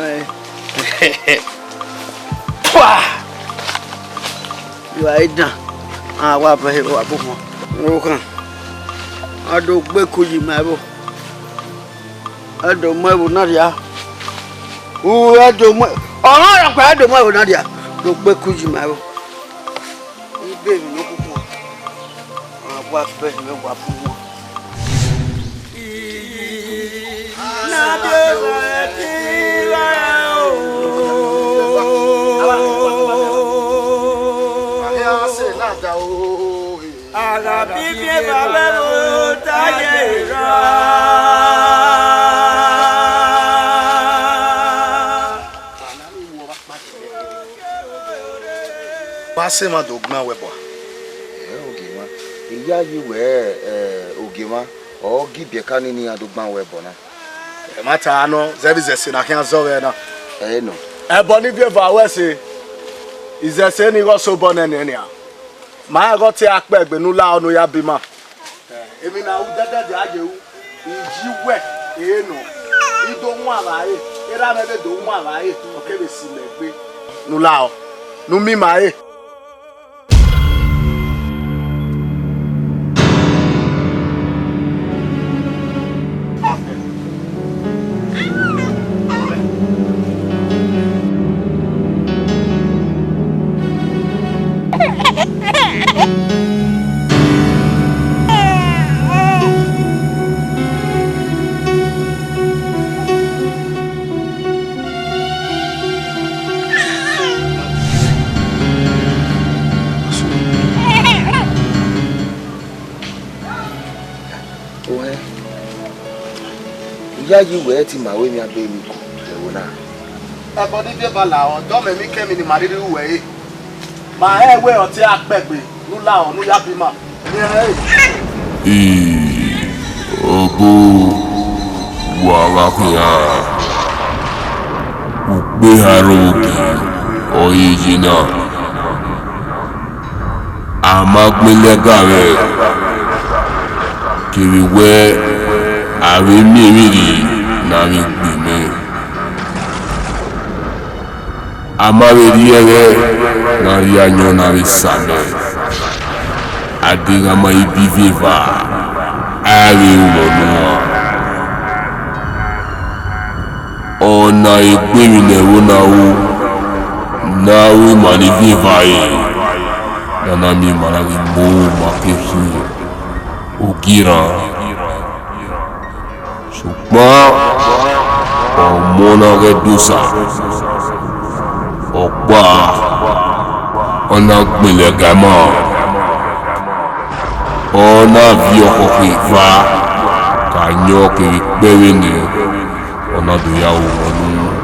Pua. Wa idan. Ah, wa bẹ fẹ wa bọ. Ọkhan. A do gbe ku yi ma ẹvbo. A do mu ẹvbo na rria. U a do mu, ọmwa rhọkpa a do mu ẹvbo na rria. Do gbe ku yi ma ẹvbo. Ibe emwi ne okuku. A wa bẹ mẹ wa bu wọn. A gha bibiẹ vbe avbe ẹvbo ta ye erha. Wa sẹ emwa do gban wẹ bọ. Ẹ, ogie mwa. I yayi wẹ, ẹ, ogie mwa, ọ gi ibiẹka nii ne iran do gban wẹ bọ na. Ẹmwata nọ, zẹ vbe izẹse ne a khian zọ vbe na. Ẹ nọ. Ẹbọ ni viọ eva ruẹ ẹse, izẹse ni ghe ọ sobọ nẹ nian. Ma rẹn ghe ọ te a kpẹ egbe ne u la ọ ne u ya biẹ ima. Emwi ne a ru dẹdẹdẹ a ye ru, I yi wẹ, ẹ nọ, I do wan vbe a re, erha mwẹ vbe do wan vbe a re, ọ kevbe si mẹ egbe. Ne u la ọ, ne u miẹn ima re. Wẹ, I yayi wẹ te ima ru emwi abe emwi ku vbe ẹvbo na. Ẹbọ ni viọ eva la, ọ dọ mẹ emwi kẹmwi ne ima rhirhi ru wẹ re. Ma rẹn wẹ ọ te a kpẹ egbe ne u la ọ ne u ya biẹ ima. Miẹn rẹn re. Ii, ọbo, wa gha khian, ukpe ha rre ogi, ọ ye ye na. A ma gbẹn lẹga mwẹ, kevbe wẹ a vbe miẹn emwi rhie ne a vbe gbe mẹ. A ma vbe rhie ẹghẹ ne a rhie ayọn ne a vbe sa mẹ, a deghẹ a ma i biẹ eva, a vbe ru wọn nuan. Ọ na egbe emwi ne ẹvbo na ru, ne a ru ima ni viọ eva ẹre, ne a na miẹn ima na ghi mu ma ke khin ogie rran. Sokpan ọmọ na ghẹ dosa, ọkpa ọ na gbẹn lẹga ima, ọ na viọ ọkhọkho eva, ka yọn kevbe ikpẹvbe nẹ, ọ na do ya ru wọn nuan.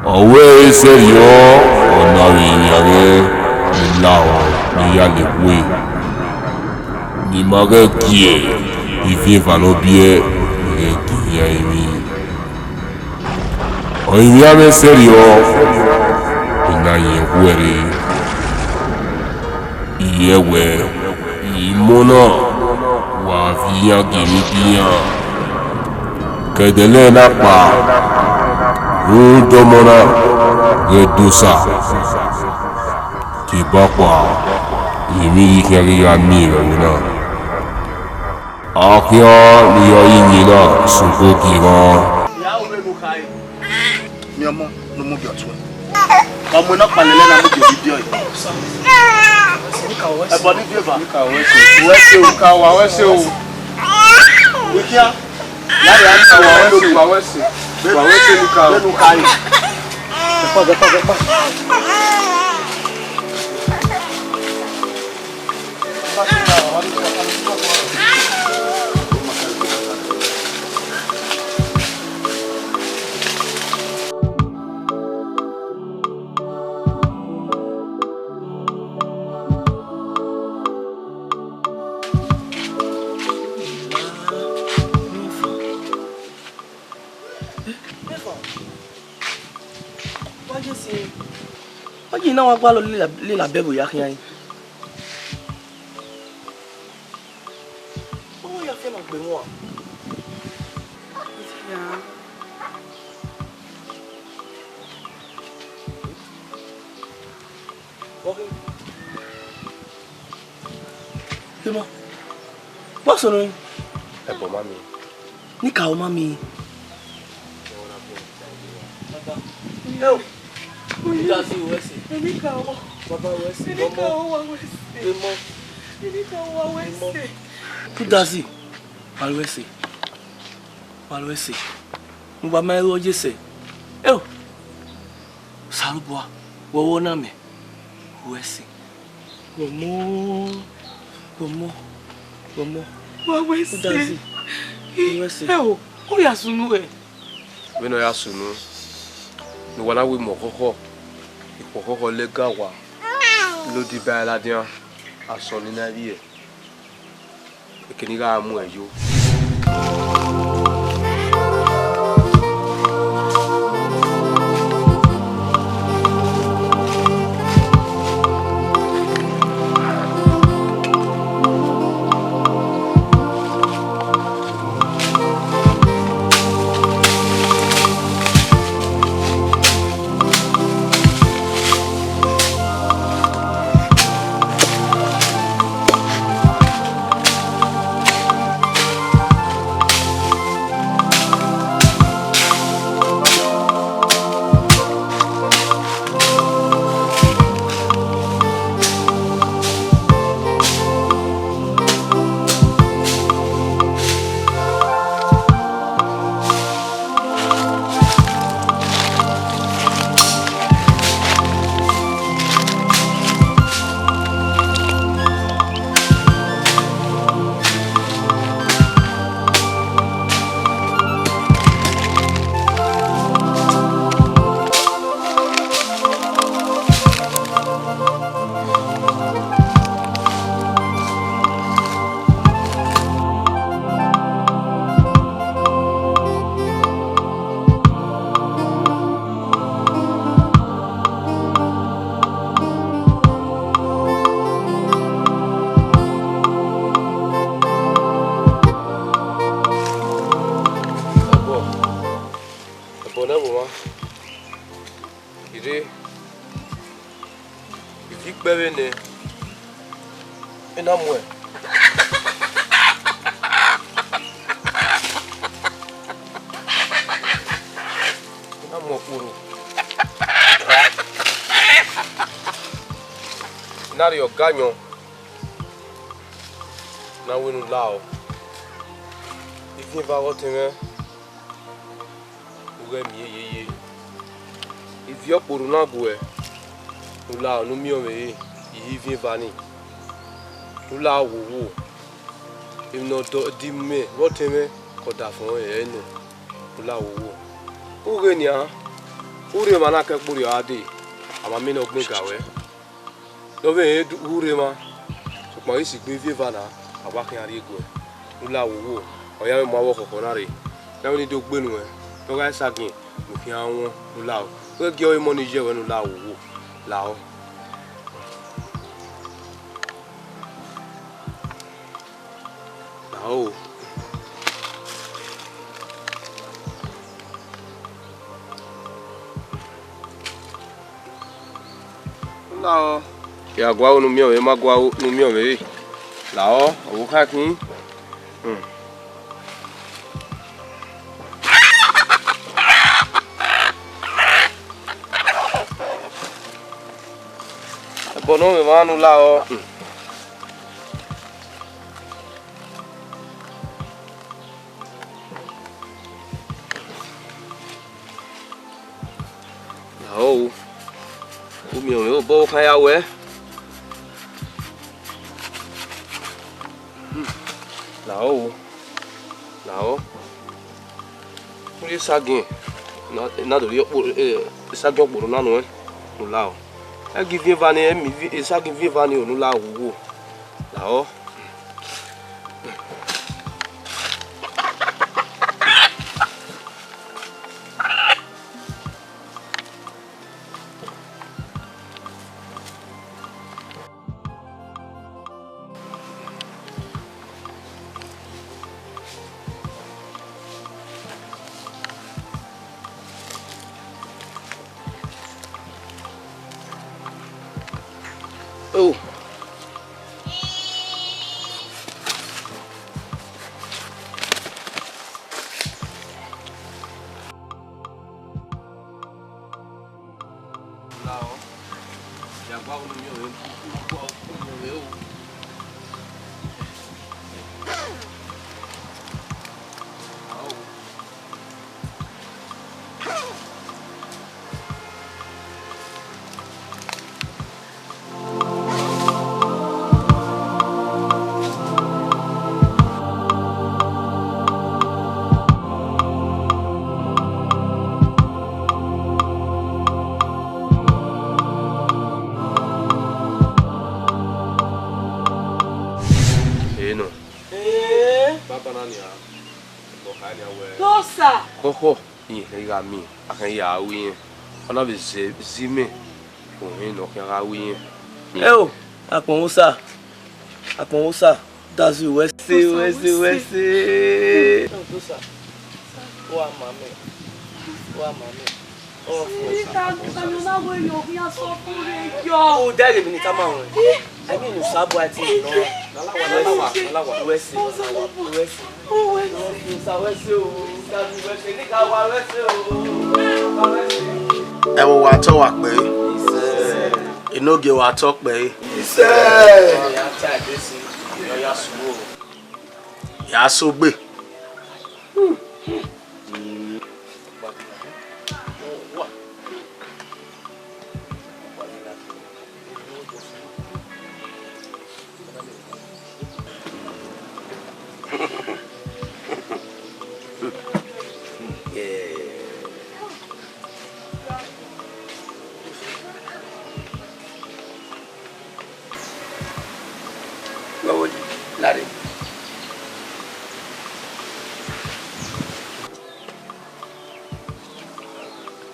Ọ wẹ ẹre sẹrriọ, ọ na vbe rinmwian mwẹ ne I la ọ ne I ya le we. Ne ima ghẹ gie ivbi eva ne ọ biẹ, ne I ghẹ gie iran emwi. Ọrinmwian mwẹ sẹrriọ, I na yẹn wuẹ rre. I yẹ wẹ, imọ na, wa viọ iran gie emwi biẹ iran. Ke ẹdẹlẹ na kpa, Rhunmwuda ọmọ na ghẹ do Osa, ke ebakpa emwi ghi khian ghi gha miẹn vbe ẹvbo na. A khian ne I ya yin na sẹ ogieva. Miẹn ọmọ ne ọ mudia ọtuẹn. Wa mu ẹn na kpalẹ lẹ na mudia ọghe ibiẹ ọre. Ẹbọ ne ibiẹ eva. Uwẹ ẹse o, ka wa, uwẹ ẹse o. Wẹ khian. Ka wa, uwẹ ẹse, wa, uwẹ ẹse. Wa, uwẹ ẹse, Luka. Vbene u kha re. Vbekpa, vbekpa, vbekpa. Wa ye sin. Ọ ye na wa gualọ lele, lele abẹvbo ya khian. Ọ ya fian na gbe emwa. Emọ, wa sunu. Ẹbọ ma miẹn. Nika ọ ma miẹn. Baba. Eo. Udazi, uwẹ ẹse. Enika ọ. Baba, uwẹ ẹse. Enika ọ, wa uwẹ ẹse. Emọ. Enika ọ, wa uwẹ ẹse. Udazi, wa uwẹ ẹse. Wa uwẹ ẹse. Mu ba ma ru ọ ye sẹ. Eo. Osanobua, wẹ ọvbọ na mẹ. Uwẹ ẹse. Wẹ ọmọ, wẹ ọmọ, wẹ ọmọ. Wa uwẹ ẹse. Udazi, wa uwẹ ẹse. Eo, ọ ya sunu ẹe. Vbene ọ ya sunu, ne uwa na wẹ mu ọkhọkhọ, ikhuo ọkhọkhọ lẹga owa, lodiba ẹre ladian, asọn ni na vbiẹ, ekene I gha mu ẹre yo. Ẹbọ, ẹbọ ne ẹvbo mwa. I rre, I viọ ikpẹvbe nẹ, I na muẹn. I na muẹn kpurhu. I na rhie ọga yọn, I na wẹ ne u lao. I viọ eva ọghe ọtẹn mwẹ. U ghẹ miẹn yeye. I viọ kpurhu na guẹ, ne u lao ne u miẹn ọmwẹ ẹre, I hi viọ eva nii, ne u lao wowo. Emwi ne ọ dọ, di mẹ vbe ọtẹn mwẹ, ke ọ da fọn ẹre nọ, ne u lao wowo. U ghe nian, u rre emwa na ke ẹkpo rriọ gha dee, a ma miẹn ne ọ gbẹn ga ruẹ. Ne ọ vbe rẹn u rre emwa, sokpan ghi sigbe viọ eva na, a wa khian rrie guẹ, ne u lao wowo. Ọ ya mwẹ mu avbe ọkhọkhọ na rre, ne avbe ni do gbe nuẹn, ne ọ gha sa giẹn, ne u khian wọn, ne u lao. Wẹ gie ọre emọ ni ye ruẹ ne u lao wowo, lao. Lao. Lahọ. Ya gua unu miẹn ọvbe, ma gua unu miẹn ọvbe. Lahọ, ọvbokhan khin. Hmm. Ẹbọ ne ọ mwẹ emwa ne u lahọ. Hmm. Lahọ o, u miẹn ọvbe obọ khan ya wẹ. Lahọ o, lahọ. U rhie esagiẹn na, na do rhie ọkpo, eh, esagiẹn ọkpọlọ na nuẹn, ne u lahọ. Ẹ ghi viẹn eva ni, ẹ miẹn esagiẹn viẹn eva ni, ne u lahọ, u wo. Lahọ. Oh. Eno. Ee. Baba na nia. Dosa. Khọkhọ, irẹn gha miẹn, a khẹ ya ru irẹn. Ọ na vbe zẹ, zẹ imẹ, ohin ne ọ khian gha ru irẹn. Eo, akpọnmwẹ Osa, akpọnmwẹ Osa, dazi wẹ se, wẹ se, wẹ se. Dosa, wa ma mẹ, wa ma mẹ. Ude ghe emwi ne I tama ruẹn. Ai miẹn ne Osa bu a tie nọ. Wẹ se, wẹ se, wẹ se. Osa wẹ se o, Osa wẹ se, ne I ka wa wẹ se o, Osa wẹ se. Ẹvbo wa tọ wa kpẹre. Enogie wa tọ kpẹre. Isẹ. Ya sogbe.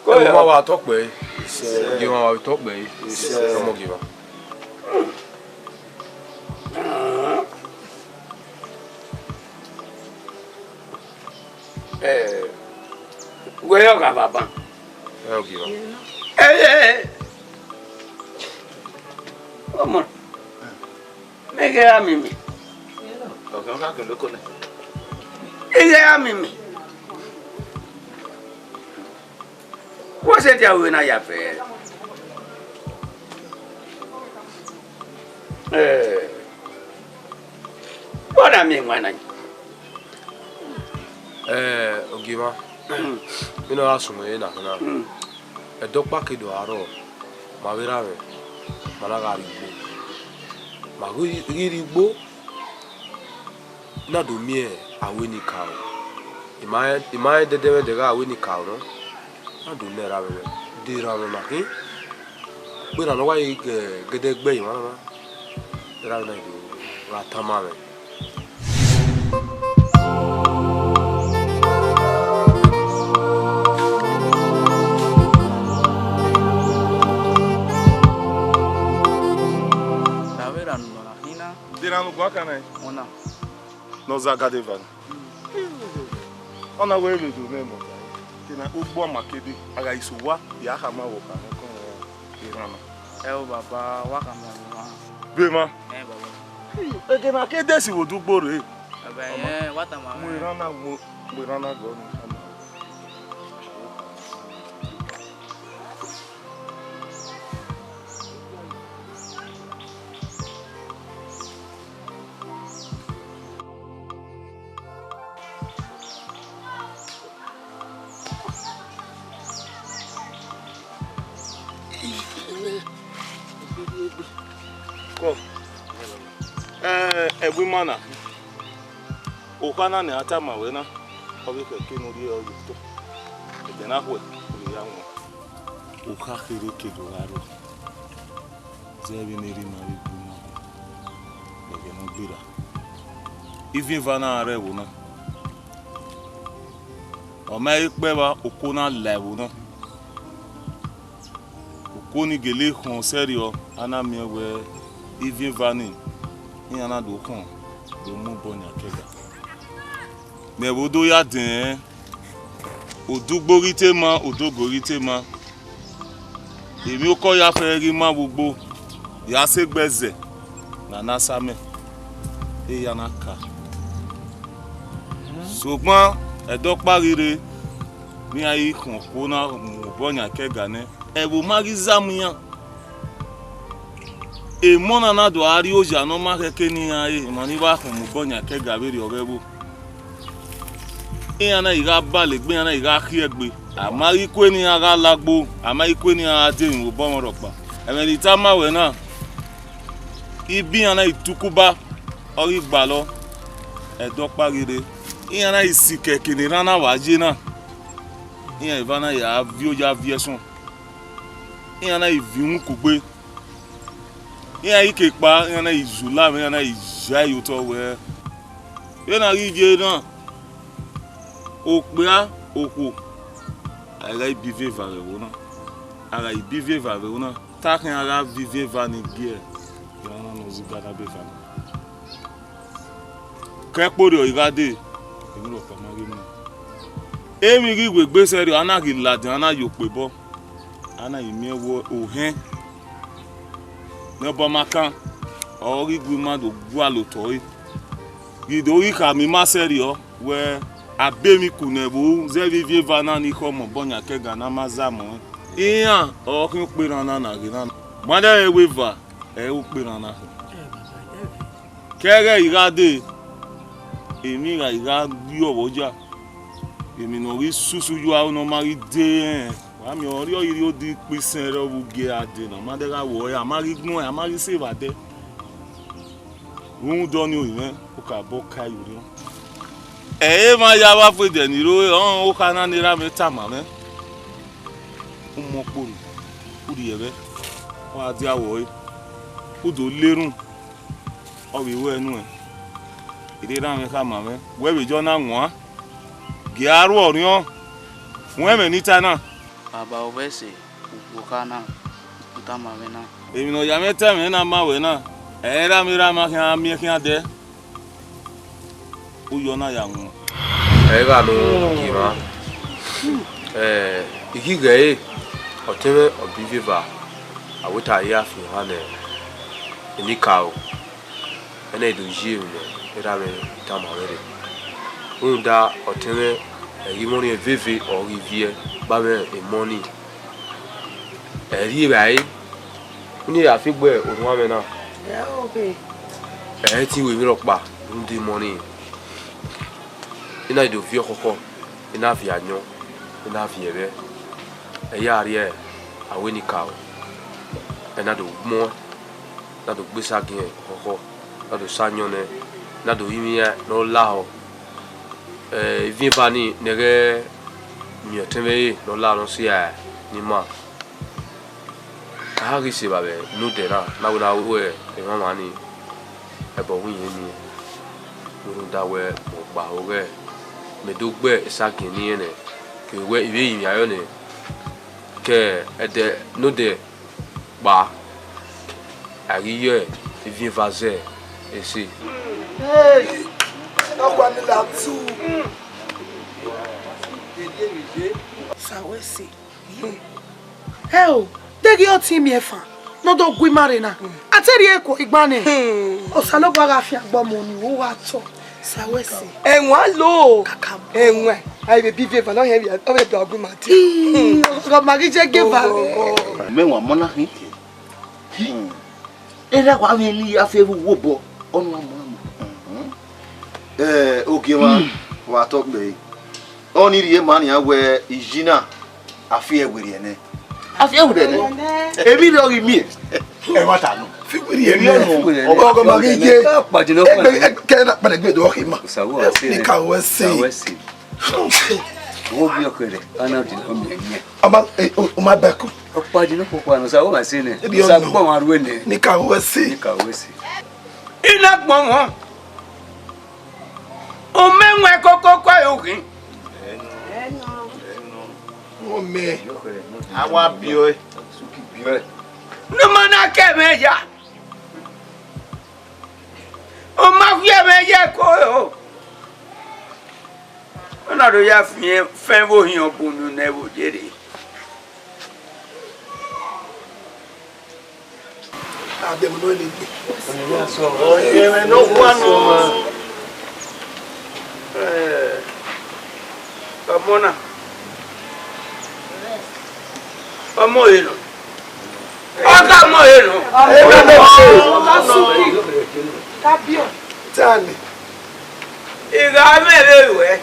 Ko ya wa tọ kpẹre. Gie wa tọ kpẹre. Ọmọ gie wa. Eh, wẹ ọgha baba. Ẹ, ogie wa. Eh, eh, eh. Ọmọ, mẹ ghẹ ra miẹn mẹ. Ọkẹ ọkha kẹ loko nẹ. I ghẹ ra miẹn mẹ. Wẹ sẹ dia ru na ya fẹ? Eh, wẹ na miẹn wan na. Eh, ogie mwa, vbene ọ gha sunu ẹre na, na, ẹdẹ ọkpa ke do aro, ma vbe ra mwẹ, ma na gha rrie igbo. Ma ghi, ghi rrie igbo, na do miẹn aro ni ka aro. I ma rẹn, I ma rẹn dẹdẹmwẹdẹ gha aro ni ka aro nọ, na do nẹ erha mwẹ, de erha mwẹ ma khin. Gberra ne ọ wa ye gẹdẹgbẹ ye emwa na, erha mwẹ na do gha tama mwẹ. Davbe erha ne u nọ na khin na? De erha ne u guan kan na? Ọna. Ne ọ zagade eva na. Ọ na wẹ vbe do nẹ mọ, te na ugbo ma kede, a gha iso owa, ya khama vbe ọkpa nẹ kọn erhan na. Ẹ o baba, wa khama mwẹ. Be emwa. Ẹ baba. Eke na ke desi vbe odugbo rre. Baba, ẹ wa tama mwẹ. Mu eran na, mu, mu eran na gọ ni. Kọ. Ẹ, ẹvbo ima na, okha na ne a tama ruẹ na, ọ ghi khẹ ke ne u rhie ọghe otọ. Ẹdẹ na khuẹ, u rhie ya wọn. Okha kherhe ke do gha rrọọ, zẹ vbene erha ima vbe gbe ima, ẹghẹ ne ọ gberra. Ivin eva na rre ẹvbo na, ọ ma he kpẹ vba, okuo na la ẹvbo na. Okuo ni gele khọn sẹrriọ, a na miẹn wẹẹ ivin eva ni, iran na do khọn do mu obọ yan kẹga. Ne ẹvbo do ya dẹn, odugbo ghi te ma, odogo ghi te ma. Emwiokọ ya fẹrẹ ghi ma vbe ugbo, ya sẹ egbe ẹzẹ ne a na sa amẹ, eya na ka. Sokpan ẹdẹ ọkpa ghi rre, ne iran ghi khọn okuo na mu obọ yan kẹga nẹ, ẹvbo ma ghi zama iran. Emọ na na do a rrie oya ne ọ ma khẹke ne iran re, emwa ni vbe khọn mu obọ yan kẹga vberriọ ọghe ẹvbo. Iran na i gha bale egbe, iran na i gha khiẹ egbe. A ma ghi kue ne iran gha lagbo, a ma ghi kue ne iran gha de emwi vbe obọ mwẹ rhọkpa. Ẹmwẹ ne I tama ruẹ na, ibi iran na i tukuba, ọ ghi gbalọ, ẹdẹ ọkpa ghi rre. Iran na i sikẹ eke ne erhan na wa ye na, iran eva na ya viọ oya viọ ẹsọn, iran na i viọ uhunmwu kugbe. Iran i ke kpa, iran na i zẹ ula mwẹ, iran na i ya ye otọ wẹẹ, vbene a ghi ye na, okpia okhuo, a i gha ibive eva vbe ẹvbo na, a gha ibive eva vbe ẹvbo na, te a khian gha viọ eva ni gie erhan na ne ọ zẹ iga na be eva na. Ke ẹkpo rriọ i gha dee, emwi rhọkpa ma ghi mu. Emwi ghi wegbe sẹrriọ, a na ghi ladian, a na ye okpebọ, a na i miẹn wẹẹ ohẹn ne ọbọ ma kan, ọ ghi gu ima do gualọ otọ ẹre, ghi do ghi khama ima sẹrriọ wẹẹ, a be emwi ku ne ẹvbo zẹ vbe ivin eva na ni khọ mu obọ yan kẹga ne a ma zama ọẹn. Iran ọre ọ khian ukperhan na na ghe na. Ma dẹ ẹre wẹ eva, ẹ i re ukperhan na khin. Ke ẹghẹ i gha dee, emwi gha i gha gbe ọvbọ ya, emwi ne ọ ghi susu ye aro ne ọ ma ghi dee rẹn, wa miẹn ọre ọ rhie odi ikpẹ isẹn rre ọ vbe ugie a dee ne ọ ma dẹ gha wẹ ọre, a ma ghi gbẹn ọẹn, a ma ghi sẹ evba dẹ. Rhunmwuda ọnii orinmwẹ, okabọ ka ye orhiọn. Ẹ i re emwa ya vbe afuẹdẹ ni rre ọnrẹn okha na ne erha mwẹ tama mwẹ. U mu ọkpolo, u rhie ẹghẹ, ọ gha dia wẹ ọre, u do le erhunmwu, ọ vbe ru ẹe nuẹn. Erha mwẹ khama mwẹ, wẹ vbe jọ na wan, gie a ru ọrriọn, wan ẹmwẹ ne I ta na. Baba, ovbi ẹse, ukpo kha na, u tama mwẹ na. Emwi ne ọ ya mwẹ ta ẹmwẹ na ma wẹ na, ẹ i re erha mwẹ, erha mwẹ khian miẹn khian dẹ. U yọ na ya wọn. Ẹ i gha ne u gie mwa. Ẹ, I ghi ghẹ ẹre, ọtẹn mwẹ ọ biẹ iveva, a wẹ te a ya fian ọnrẹn ne enikaro, ẹnẹ do yi emwi ne erha mwẹ tama mwẹ rre. Rhunmwuda ọtẹn mwẹ, ẹ i ghi mwẹ ọnii veve ọ ghi viẹ, gba mwẹ emọ nii. Ẹ rhie evbare, u ni ya fi gbe orhuan mwẹ na. Ẹ i re te I ru emwi rhọkpa rhunmwuda emọ nii. I na do viọ khọkhọ, I na viọ ayọn, I na viọ ẹvbẹ. Ẹ ya rrie avbe enikaro, ẹ na do gbẹn, na do gbe esagiẹn khọkhọ, na do sa ayọn nẹ, na do rinmwian ne ọ lahọ. Ẹ, ivin eva nii ne ghẹ miẹn ọtẹn mwẹ ẹre ne ọ lahọ ne ọ sẹ ne ima. A ghi sẹ evbavbe ne odẹ na, na wẹ na ru emwamwa nii, ẹbọ wẹ irẹn miẹn. Rhunmwuda wẹ mẹ ọgba ho ghẹ mẹ do gbe esagiẹn ne irẹn nẹ, kevbe wẹ I vbe rinmwian yọ nẹ, ke ẹdẹ ne odẹ kpao, a ghi ye ivin eva zẹ ẹse. Hey! Ọkpa ni la tu. Sa wẹ ẹse. Ẹ o, deghẹ ọ tie imiẹnfan, Ne ọ do gu ima rre na. A te rhie ekuo igba nẹ. Osanobua gha fian gbe ọmọ ni, u gha tọ. Sa wẹ sẹ. Ẹwaẹn lo. Kakabọ. Ẹwaẹn. A i vbe bi viẹ eva, ne ọ hẹn vbe, ọ vbe da gu ima tie. Ii, ọ ma ghi je gie eva. Mẹ wa mọ na hin. Erha wa vbe ne I ya fe vbe uwu obọ, ọnii wa mọ na. Eh, Ogiemwa, wa tọ kpẹre. Ọnii rhie ma nian wẹ iyi na, a fi ẹre werriẹ nẹ. A fi ẹre werriẹ nẹ. Emwi rre ọ ghi miẹn. Ẹmwata nọ. Fi werriẹ nẹ. Ọgọ ma ghi ye. Kpajinọ egbe, kẹ na kpẹrẹ egbe do ọ khe ma. Osawo a se. Ni ka wẹ se. Osawo ẹ se. Wo bi ọkẹrẹ, ana di na miẹn miẹn. Ọma, eh, o, o ma bẹkun. Ọkpajinọ kpokpo anọ, Osawo ma se nẹ. Ebi Osawo ọnọ. Gbọmọ arue nẹ. Ni ka wẹ se. Ni ka wẹ se. I na gbọmọ. U mẹ wẹ koko kua yo khin. Wọ́n mẹ. A wa biọ ẹ. Ne u ma na kẹ mwẹ ya. U ma khiẹ mwẹ ya ẹko o. Ọ na do ya fiẹn fẹn vbe ohiẹn ọbunu ne ẹvbo ye rre. Abẹmọ nọ lele. Ẹmwẹ ne ọ khuan nọ. Eh, ọmọ na. Ọmọ ọre nọ. Ọ ka ọmọ ọre nọ. Tani. I gha mwẹ vbe ruẹ,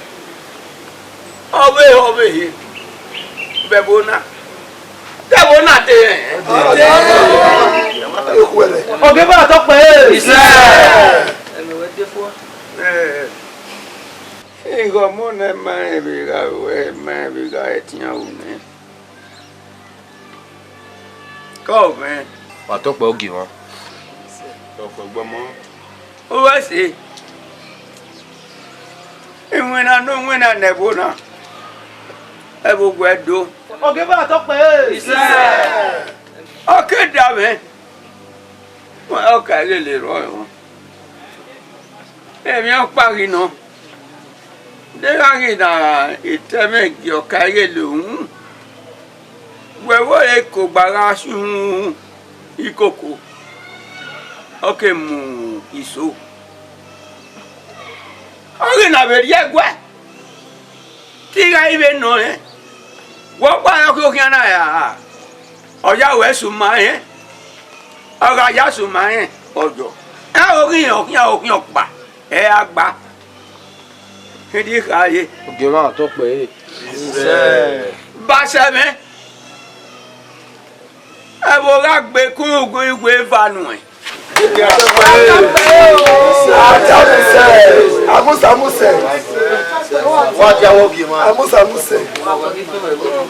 ọ vbe, ọ vbe he, vbe ẹvbo na, te ẹvbo na te rẹn. Okhuẹrẹ. Ogiemwa tọ kpẹre. Isẹ. Eh, ighẹ ọmọ nẹ ma rẹn vbe gha ruẹ, ma rẹn vbe gha ẹtian ru nẹ. Kọ mwẹ. Wa tọ kpẹre Ogiemwa. Tọ kpẹre gbọmọ. Uwẹ se, iwinna ne u winna ne ẹvbo na, ẹvbo wẹ do. Ogiemwa tọ kpẹre. Ọ ke da mwẹ, ọ ka lele rrọọ. Emwi ọkpa ghi nọ, deghẹ a ghi na etẹmwẹ gie ọka ighele uhunmwu, wẹ vbe ore kogba gha si uhunmwu ikoko, ọ ke mu iso. Ọ ghi na vbe rhie ẹguẹ, te I gha ri vbe nọ rẹn, wẹ ọkpa rẹn ọ khian na ra, ọ ya ruẹ sẹ uma rẹn, ọ gha ya sẹ uma rẹn, ọ yọ. Ẹ, oghian, oghian, oghian ọkpa. Ẹ a gba. Kherriọ khare. Ogiemwa tọ kpẹre. Ba sẹ mwẹ. Ẹvbo gha gbe kunu gu iwe eva nuẹn. Amusa, amusa. Wa dia wọ Ogiemwa. Amusa, amusa.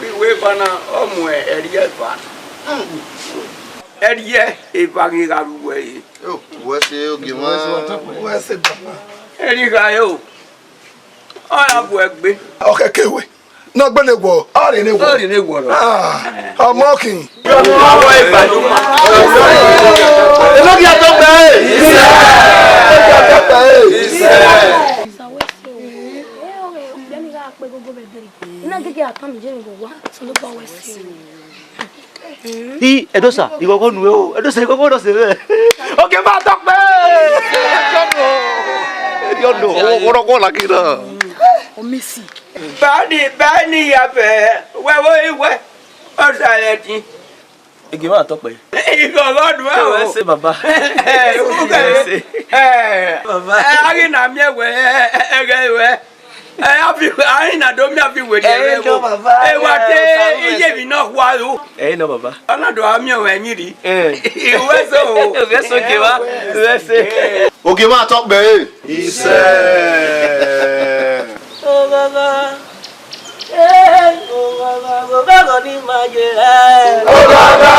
Iwe eva na, ọ mu ẹrriẹ eva. Ẹrriẹ eva ghi gha ru wẹ re. Yo, wẹ se Ogiemwa. Wẹ se baba. Erriọ gha re o. Ọ ra bu ẹgbe. Ọ khẹke wẹ. Ne ọ gbe ne wọ, ọ rre ne wọ. Ọ rre ne wọ rọ. Ah, ọmọ khin. Ọmọ eva ni ma. Enogie atọ gbe. Enogie atọ gbe. Isẹ wẹ se o. Ẹ, ọ ghe, ọgbe ni gha kpe gogo vbe ẹdẹrẹ. I na gege a tọn mi ye vbe owa, Osanobua wẹ se o. I, Ẹdosa, ighọghọ nuẹ o, Ẹdosa, ighọghọ nọ sẹ mwẹ. Ogiemwa tọ kpẹre. Erriọ nọ, ọrọkọ laki na. Omesi. Bani, bani ya vẹ, wẹ vbe iwẹ, ọ sẹ ẹtin. Ogiemwa tọ kpẹre. Ighọghọ nuẹ o. Wẹ se baba. Ẹ, ukẹ. Wẹ se. Ẹ, baba. Ẹ, a ghi na miẹn wẹ, ẹ, ẹghẹ wẹ. Ẹ, a fi, a i na do miẹn a fi werriẹ. Ẹ, ẹvbo nọ, baba. Ẹ, wa te, iye emwi nọ khua ru. Ẹ, nọ, baba. Ọ na do a miẹn wẹ ẹyin rri. Ẹ. Iwẹ so. Wẹ so Ogiemwa. Wẹ se. Ogiemwa tọ kpẹre. Isẹ. Oghọghọ. Ẹ, oghọghọ, oghọghọ ni ma ye rẹ. Oghọghọ.